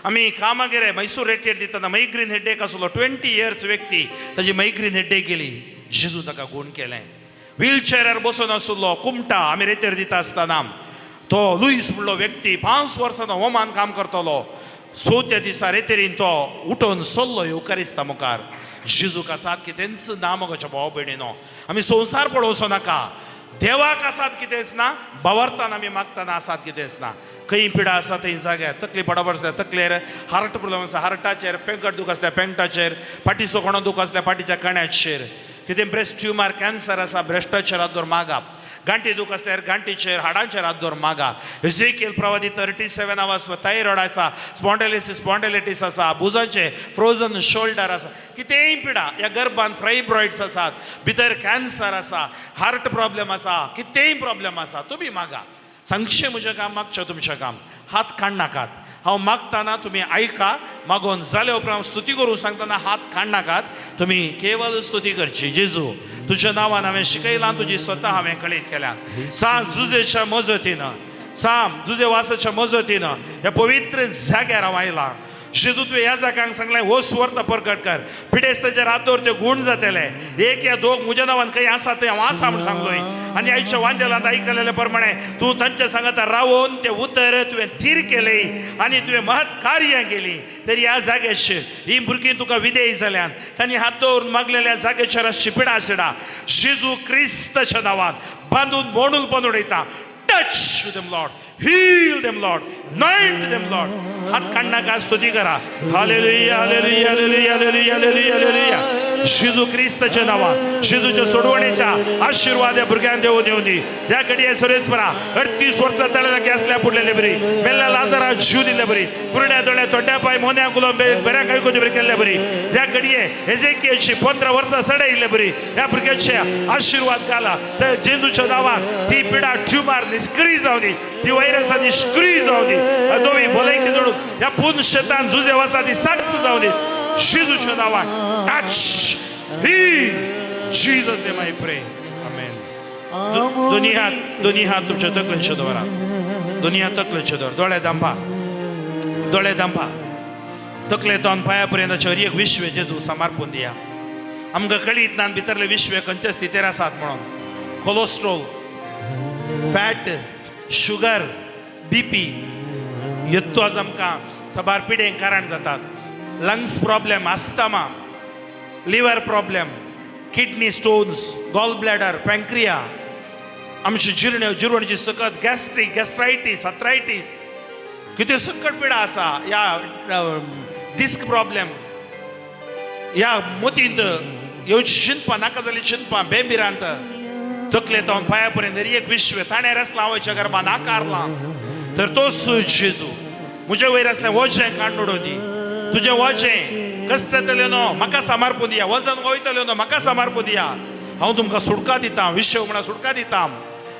आमी कामागेर मैसूर रेटेर दितना मायग्रेन हेडेक आसलो, 20 इयर्स व्यक्ती, ताजी मायग्रेन हेडेक गेली. जेजू ताका गूण केलें. व्हीलचेरार बसून आसलो कुमटा आमी रेतेर दिता आसतना तो लुईस म्हणलो व्यक्ती 5 वर्सां होमान काम करतलो. चवथ्या दिसा रेतेरीन तो उठोवन सल्लो येवकारिस्ता मुखार. जेजूक आसात कितेंच ना मगोच्या भाव भयणीनो. आमी संवसार पळोवचो नाका. देवाक आसात कितेंच ना, भावार्थान आमी मागतना आसात कितेंच ना. खंय पिडा आसा थंय जाग्यार तकली बडाबड आसल्यार तकलेर, हार्ट प्रोब्लम आसा हार्टाचेर, पेंकट दूख आसल्यार पेंकटाचेर, फाटीचो कोणो दूख आसल्यार फाटीच्या कण्याचेर, कितें ब्रेस्ट ट्युमर कॅन्सर आसा ब्रेस्टाचेर हात दवर मागा, गांठी दूख आसल्यार गांठीचेर हाडांचेर हात दवर मागा. एझेकियल प्रवादी 37 आवाज थायरॉयड आसा, स्पॉन्डेलिसिस स्पॉन्डेलिटीस आसा, बुजांचे फ्रोजन शोल्डर आसा, कितेंय पिडा, ह्या गर्भान फायब्रॉइड्स आसात, भितर कॅन्सर आसा, हार्ट प्रॉब्लेम आसा, कितेंय प्रॉब्लेम आसा, तुमी मागा. सांगचें म्हजें काम, मागचें तुमचें काम. हात काडनाकात. हांव मागताना तुमी आयका, मागोवन जाले उपरांत हांव स्तुती करूं सांगतना हात काडनाकात, तुमी केवल स्तुती करची. जेजू तुज्या नांवान हांवें शिकयलां, तुजी स्वता हांवें कळीत केल्या. साम जुजेच्या मजतीन, साम जुजे वासाच्या मजतीन ह्या पवित्र जाग्यार हांव आयलां. जेजू तुवें ह्या जाग्यांक सांगलें, हो सुवार्थ प्रकट कर, पिडेस्ताचेर हात दवर ते गूण जातले. एक या दोग म्हज्या नांवान खंय आसा थंय हांव आसा म्हूण सांगलोय. आनी आयच्या वांजेलांत आयकलेले प्रमाणे तूं तांच्या सांगाता रावून ते उतर तुवें थीर केलें आनी तुवें महत् कार्यां केलीं. तरी ह्या जाग्याचेर ही भुरगीं तुका विधेय जाल्यान तांणी हात दवरून मागलेल्या जाग्याचेर शिपिडा शिडा जेजू क्रिस्ताच्या नांवान बांदून मोडून पण उडयता. Touch them Lord, heal them Lord, anoint them Lord. हात काडनाका, स्तुती करा. Hallelujah, hallelujah, hallelujah, hallelujah, hallelujah, hallelujah. जेजू क्रिस्ताच्या नांवान जेजूच्या सोडवणेच्या आशीर्वाद ह्या भुरग्यांक देवून येवं दी. ह्या घडये सुरेशपरा 38 वर्सां तळ्याक आसल्या पुडलेले बरी, मेल्ल्या लाजरा जीव दिल्ले बरी, कुरड्या दोळ्या तोट्या पाय मोन्या गुलाम बऱ्या आयकुचे बरी केल्ले बरी. ह्या घडये हेजेकियाची 15 वर्सां सडयिल्ले बरी ह्या भुरग्याचे आशीर्वाद घाला. तर जेजूच्या नांवान ती पिडा ट्युमर निष्क्रिय जावं दी, ती व्हायरस निष्क्रिय जावं दी, नवी भलायकी जोडून ह्या पूर्ण शेतान जुजे वसा ती साक्ष जावं दी. जेजूच्या नांवान touch, heal, Jesus name I pray, amen. दोन्ही हात तुमच्या तकलेचे दवरा, दोन्ही हात तकलेचे दवर, दोळे दांपा, दोळे दांपा. तकले दोन पांया पर्यंतचे एक विश्व जेजू समर्पून दिया. आमकां कळीत ना भितरले विश्व खंयचे स्थितीर आसात म्हणून. कोलेस्ट्रॉल, फॅट, शुगर, बीपी येतो आज आमकां साबार पिडेंक कारण जातात. Lungs problem, asthma, liver problem, kidney stones, gall bladder, pancreas, आमची जीर्ण जिरवणीची सकत, गॅस्ट्रीक, गॅस्ट्रायटीस, आथरायटीस, कितें संकट पिडा आसा. ह्या डिस्क प्रॉब्लेम, ह्या मोतींत येवची चिंतपां, नाका जाल्ली चिंतपां, बेबिरांत तकले तावन पांया पर्यंत एक विश्व ताणें रसलां आवयच्या गर्भान आकारलां. तर तोच जेजू म्हजे वयर आसलें वजें काडून उडोवन दी, तुजें वजें कश्ट जातलें न्हू म्हाका समर्पून दिया, वजन वयतलें न्हू म्हाका समर्पून दिया, हांव तुमकां सुटका दितां, विश्व म्हणा सुटका दितां.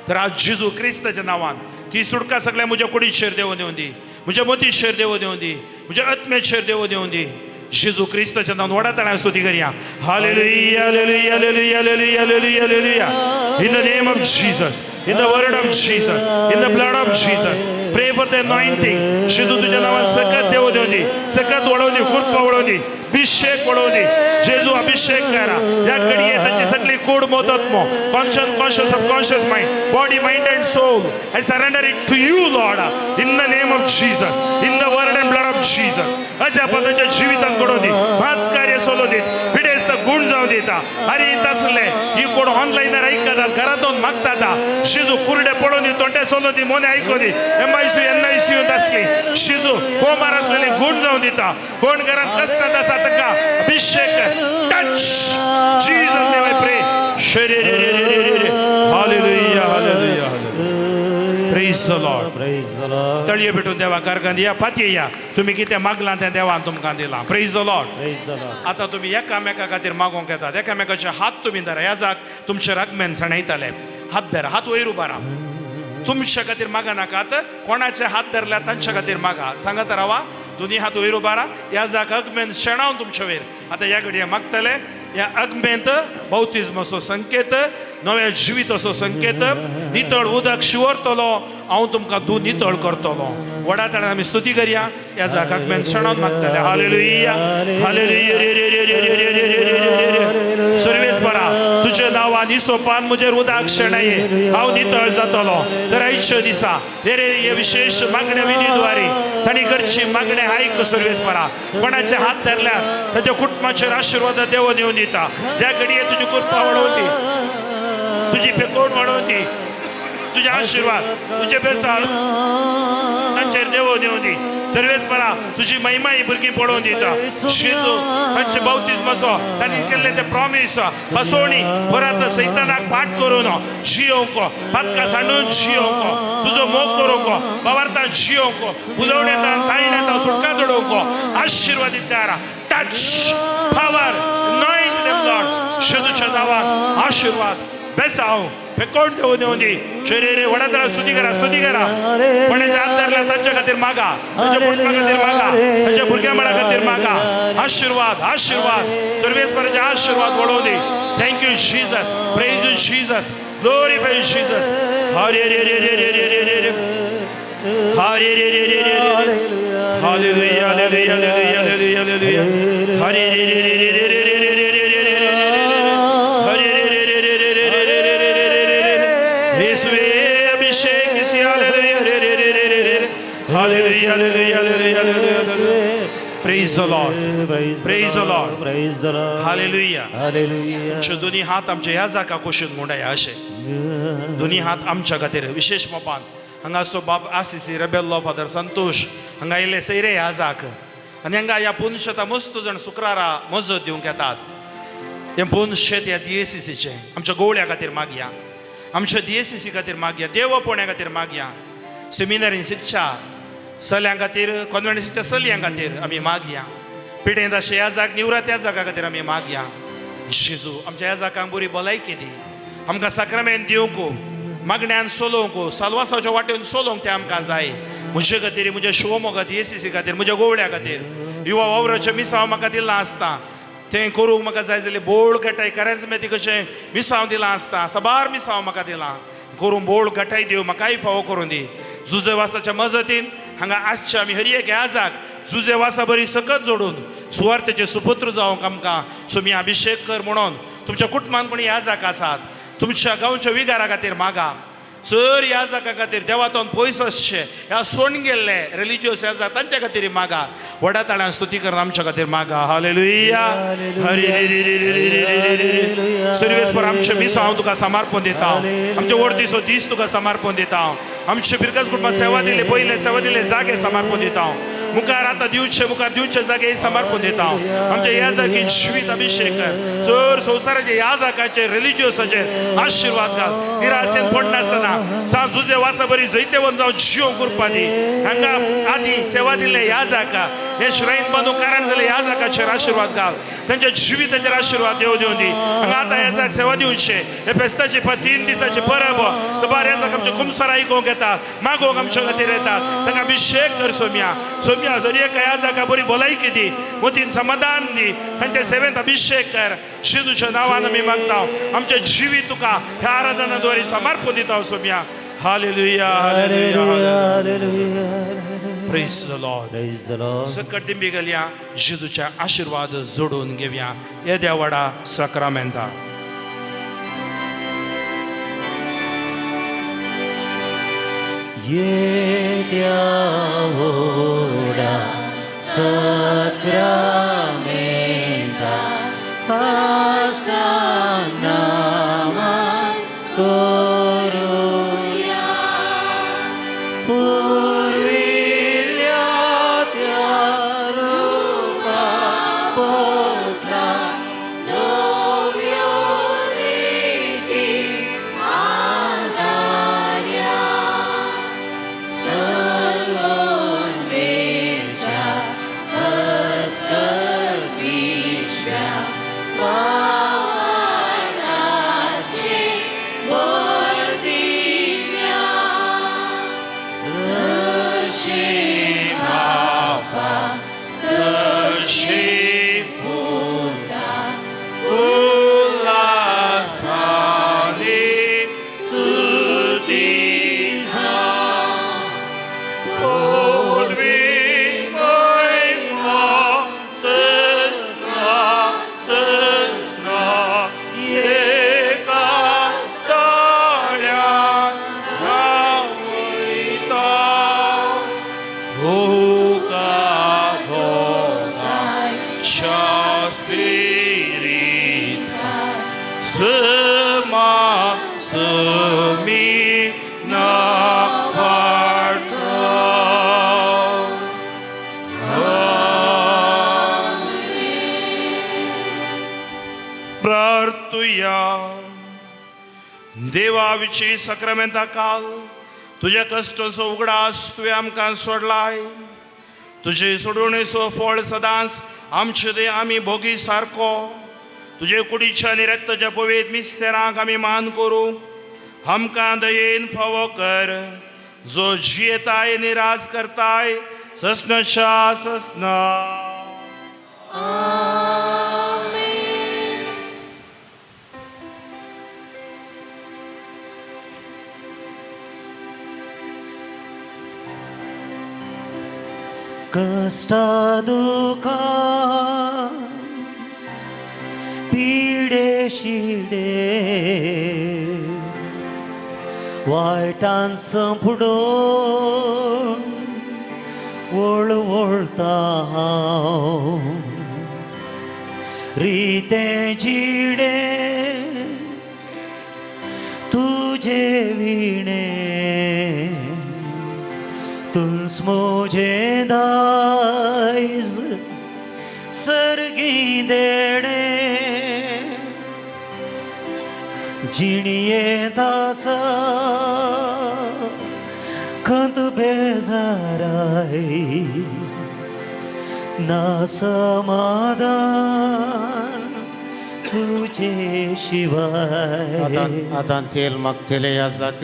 तर आज जेजू क्रिस्ताच्या नांवान ती सुटका सगळ्या म्हज्या कुडीचेर देवून येवं दी, म्हज्या मतीचेर देवून येवं दी, म्हज्या आत्म्याचेर देवून येवं दी. जेजू क्रिस्ताच्या नांवान व्हडा ताळ्यान स्तुती करया. Hallelujah, hallelujah, hallelujah, hallelujah, hallelujah, hallelujah. In the name of Jesus, in the word of Jesus, in the blood of Jesus, pray for the anointing. जेजू तुझ्या नावान सकत देव देऊ दी, सकत वळोवं दी, कृपा वळोवं दी, अभिषेक वळोवं दी. जेजू अभिषेक करा. ह्या घडये तांची सगळी कूड मोतत्मो, conscious, conscious, subconscious mind, body, mind and soul, I surrender it to you Lord, in the name of Jesus, in the word and blood of Jesus. अजापाताच्या जिवितांत घडोवं दी, भात कार्य सोलो दीत, पिडेस्त गुण जावं दिता. अरे तसले ही कोण ऑनलायनार आयकतात, घरांत मागतात. शिजू कुरडे पळोवन दी, तोंडे सोलो दी, मोने आयको दी, MICU NICU आसली शिजू कोमार आसलेले गुण जावं दिता. कोण घरांत कष्टात आसा ताका अभिषेक, touch, Jesus name I pray. Hallelujah, hallelujah, hallelujah. Praise the Lord, praise the Lord. तळये भेटून देवा कारखान या पातये या, तुम्ही कितें मागलां तें देवान तुमकां दिलां. Praise the Lord, praise the Lord. आतां तुमी एकामेका खातीर मागोवंक येतात, एकामेकाचे हात तुमी धरा. ह्या जाग तुमचे रागमेन सणयताले, हात धरा, हात वयर उबारा. तुमच्या खातीर मागा नाकात, कोणाचे हात धरल्या तांच्या खातीर मागा. सांगत रावा, दोन्ही हात वयर उबारा. ह्या जाग अगमेन शेणावन तुमच्या वयर. आतां ह्या घडये मागतले, ह्या अगमेंत बौतिज्माचो संकेत, नव्या जिविताचो संकेत, नितळ उदक शिंवरतलो हांव तुमकां दूद नितळ करतलो. व्हडा ताळ्यान आमी स्तुती करया. ह्या जागाक मेन शेणावन मागतले. हालेलुया, हालेलुया, रे रे रे रे रे रे रे रे रे रे. सर्वेस्परा तुज्या नांवान हिसोपान म्हजेर उदक शेणये, हांव नितळ जातलो. तर आयच्या दिसा हे रे हे विशेष मागण्या विधीद्वारे तांणी करची मागणे आयक सर्वेस्परा. कोणाचे हात धरल्यार ताच्या कुटुंबाचेर आशिर्वाद देवून येवन दिता. ह्या घडये तुजी कृपा वाडोवती, तुजी पेकोण वाडोवती, तुझे आशीर्वाद, तुझे बेसाल तांचेर देवून येवं दी. सर्वेस्परा तुझी महिमा ही भुरगीं पळोवन दिता. जेजू तांचे बाप्तिस्माचो तांणी केल्लें तें प्रॉमीस बसोवणी परत सैतानाक पाठ करून जियोवंक, पातकां सांडून जियोवंक, तुजो मोग करूंक, बाबार्थान जियोवंक, उलोवण्यातान ताळण्यातान सुटका जोडोवंक आशिर्वादीत करा. Touch, power, anoint them Lord. जेजूच्या नांवान आशिर्वाद बेसांव फेकोण देव देव दी शरीर व्हडा स्तुती करा स्तुती करा कोणाच्या हात धरला तांच्या खातीर मागा तांच्या कुटुंबा खातीर मागा तांच्या भुरग्या बाळा खातीर मागा आशीर्वाद आशीर्वाद सर्वेस्पराचे आशीर्वाद वडोवं दी. Thank you Jesus, praise you Jesus, glorify you Jesus. Hare रे रे रे रे रे रे रे हरे रे रे रे रे रे hallelujah hallelujah hallelujah hallelujah hallelujah Hare रे रे रे रे रे रे रे रे रे रे रे हरे रे रे रे रे रे रे रे रे रे रे रे येसुवे अभिषेक किसी हालेलुया रे रे रे रे रे hallelujah hallelujah hallelujah hallelujah. Praise the Lord, praise the Lord, praise the Lord. Hallelujah hallelujah. तुमचे दोन्ही हात आमच्या ह्या जाका कुशीन गुंडाया अशे दोन्ही हात आमच्या खातीर विशेश मोपान हांगासो बाब आसिसी रेबेल्लो फादर संतोष हांगा येयले सैरे ह्या जाक आनी हांगा ह्या पुनशेता मस्त जाण शुक्रारा मजत दिवंक येतात. हें पुनशेत ह्या दिएसीसीचें आमच्या गोवळ्या खातीर मागया, आमच्या दिएसीसी खातीर मागया, देवपोण्या खातीर मागया, सेमिनारीन शिक्षा चल्यां खातीर, कॉन्वेंट शिक्षा चलयां खातीर आमी मागया, पिडेंत अशें ह्या जाग निवरात ह्या जागा खातीर आमी मागया. जेजू आमच्या ह्या जागांक बरी भलायकी दी, आमकां साक्रामेंत दिवंक, मागण्यान सोलोवंक, साल्वासाच्या वाटेन सोलोवंक तें आमकां जाय. म्हजे खातीर, म्हज्या शिवमोगा दिएसीसी खातीर, म्हज्या गोवळ्या खातीर, युवा वावराचें मिसांव म्हाका दिलां आसता तें करूंक म्हाका जाय जाल्यार बोळ घटाय करायच कशें मिसांव दिलां आसता, साबार मिसांव म्हाका दिलां करूंक बोळ घटाय दिव म्हाकाय फावो करून दी. जुजे वासाच्या मजतीन हांगा आसच्या आमी हर एक ह्या जाग जुजे वासा बरी सकत जोडून सुवार्थेचे सुपुत्र जावंक आमकां सुमी अभिषेक कर म्हणून तुमच्या कुटुंबान कोणी ह्या जाग आसात तुमच्या गांवच्या विगारा खातीर मागा. सर ह्या जागा खातीर देवातून पयस आसचे ह्या सोण गेल्ले रिलिजियस ह्या जाग तांच्या खातीर मागा. व्हडा ताळ्यान स्तुती करून आमच्या खातीर मागा. हालेलुया हरे रे रे रे रे रे रे रे. सर्वेस्पर आमचे मिसांव हांव तुका समर्पण दिता, आमचे वर्दीचो दीस तुका समर्पण दिता, आमचे बिरगज कुटुंबा सेवा दिले पयले सेवा दिले जागे समर्पण दिता, मुखार आतां दिवचे मुखार दिवचे जागे समर्पण दिता. आमच्या ह्या जागी जिवीत अभिषेक कर, सर संवसाराचे ह्या जागाचे रिलिजियसाचे आशीर्वाद घाल. निराशेन पडनासतना सांग जुजे वासा बरी जैतेवन जावन जिवंक करपा दी. हांगा आदी सेवा दिले ह्या जागा हे श्रायन बांदूंक कारण जालें ह्या जागाचेर आशीर्वाद घाल, तांच्या जिविताचेर आशीर्वाद देव दिवन दी. हांगा आतां ह्या जाग सेवा दिवचे हे फेस्ताची 3 दिसाची परब सबार ह्या जाग आमचे कुमसार आयकूंक येतात, मागोवंक आमच्या खातीर येतात, तांकां अभिषेक कर सोम्या सोम्या. जर एक ह्या जागा बरी भलायकी दी, मतीन समाधान दी, तांच्या सेवेंत अभिषेक कर. जेजूच्या नांवान आमी मागता आमचें जिवीत तुका ह्या आराधना द्वारे समर्पण दिता Saumya. Hallelujah hallelujah hallelujah. Praise the Lord, praise the Lord. सकट दिंबी घालया, जेजूच्या आशीर्वाद जोडून घेवया येद्या व्हडा साक्रामेंता. येद्या व्हडा साक्रामेंता साष्टांग नमन करुया, पुर्विल्ल्या त्या रुपा बदला नव्यो रिती आदार्या, सलवून वेच्या हस्तकत विश्व्या वावराचे बळ दिव्या, जशें बापा तशें पुता उल्हासाने स्तुती जावं, पदवी महिमा सस्ना सस्ना एका स्थळ्यान रावयता. तुका दोगांच्या स्पिरिता समा समी नावाडता. प्रार्थुया. देवा विशी साक्रामेंता काल तुज्या कश्टाचो उगडास तुवें आमकां सोडलाय, तुजे सोडवणेचो फळ सदांच आमचे दे आमी भोगी सारको तुजे कुडीच्या आनी रक्ताच्या पवित्र मिस्तेरांक आमी मान करूंक आमकां दयेन फावो कर, जो जियेताय आनी राज करताय ससनशा ससना. कष्टा दुखा पिडे शिडे वायटान संपडोन वळवळता हांव रितें जिणे तुजे विणे तुंस म्हजें दायज सर्गी देणे जिणयेंत आसा खंत बेजाराय ना समाधान तुजे शिवाय. आतां तेल मागतले याजाक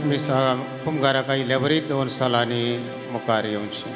मिसा कुमगाराक आयिल्ल्या बरी 2 सालांनी मुखार येवचें.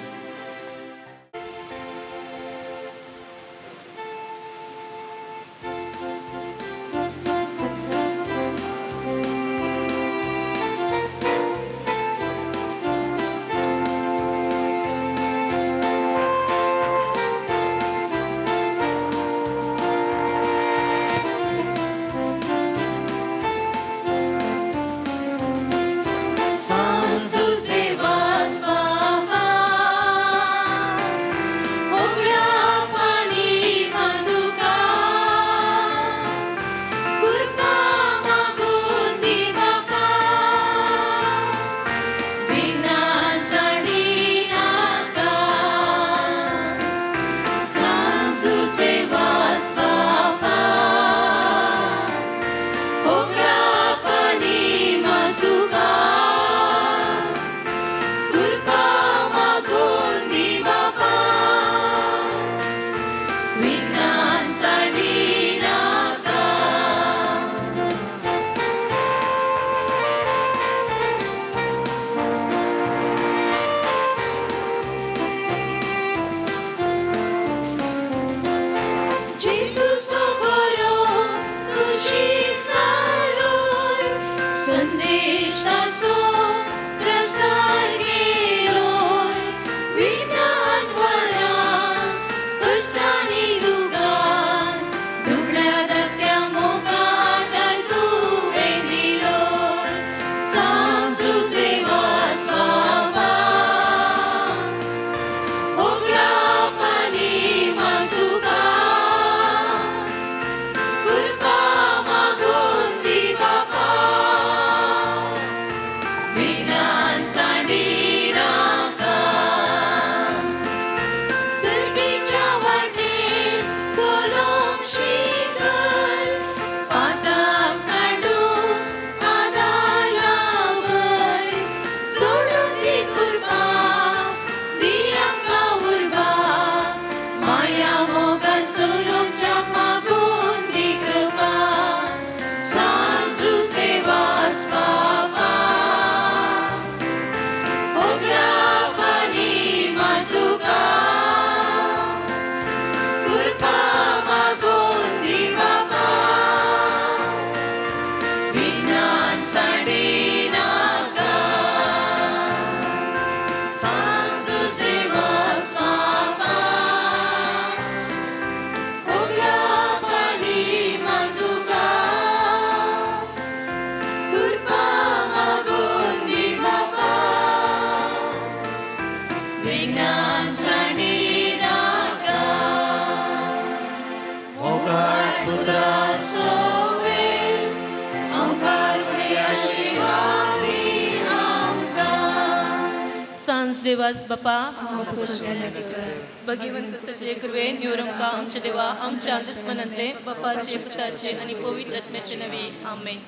देवास बापा भगवंत सजे कृवे निवरमका आमच्या देवा आमच्या दुस्मनांतले बापाचे पुताचे आणि पवित्र आत्म्याचे नवे. आमेन.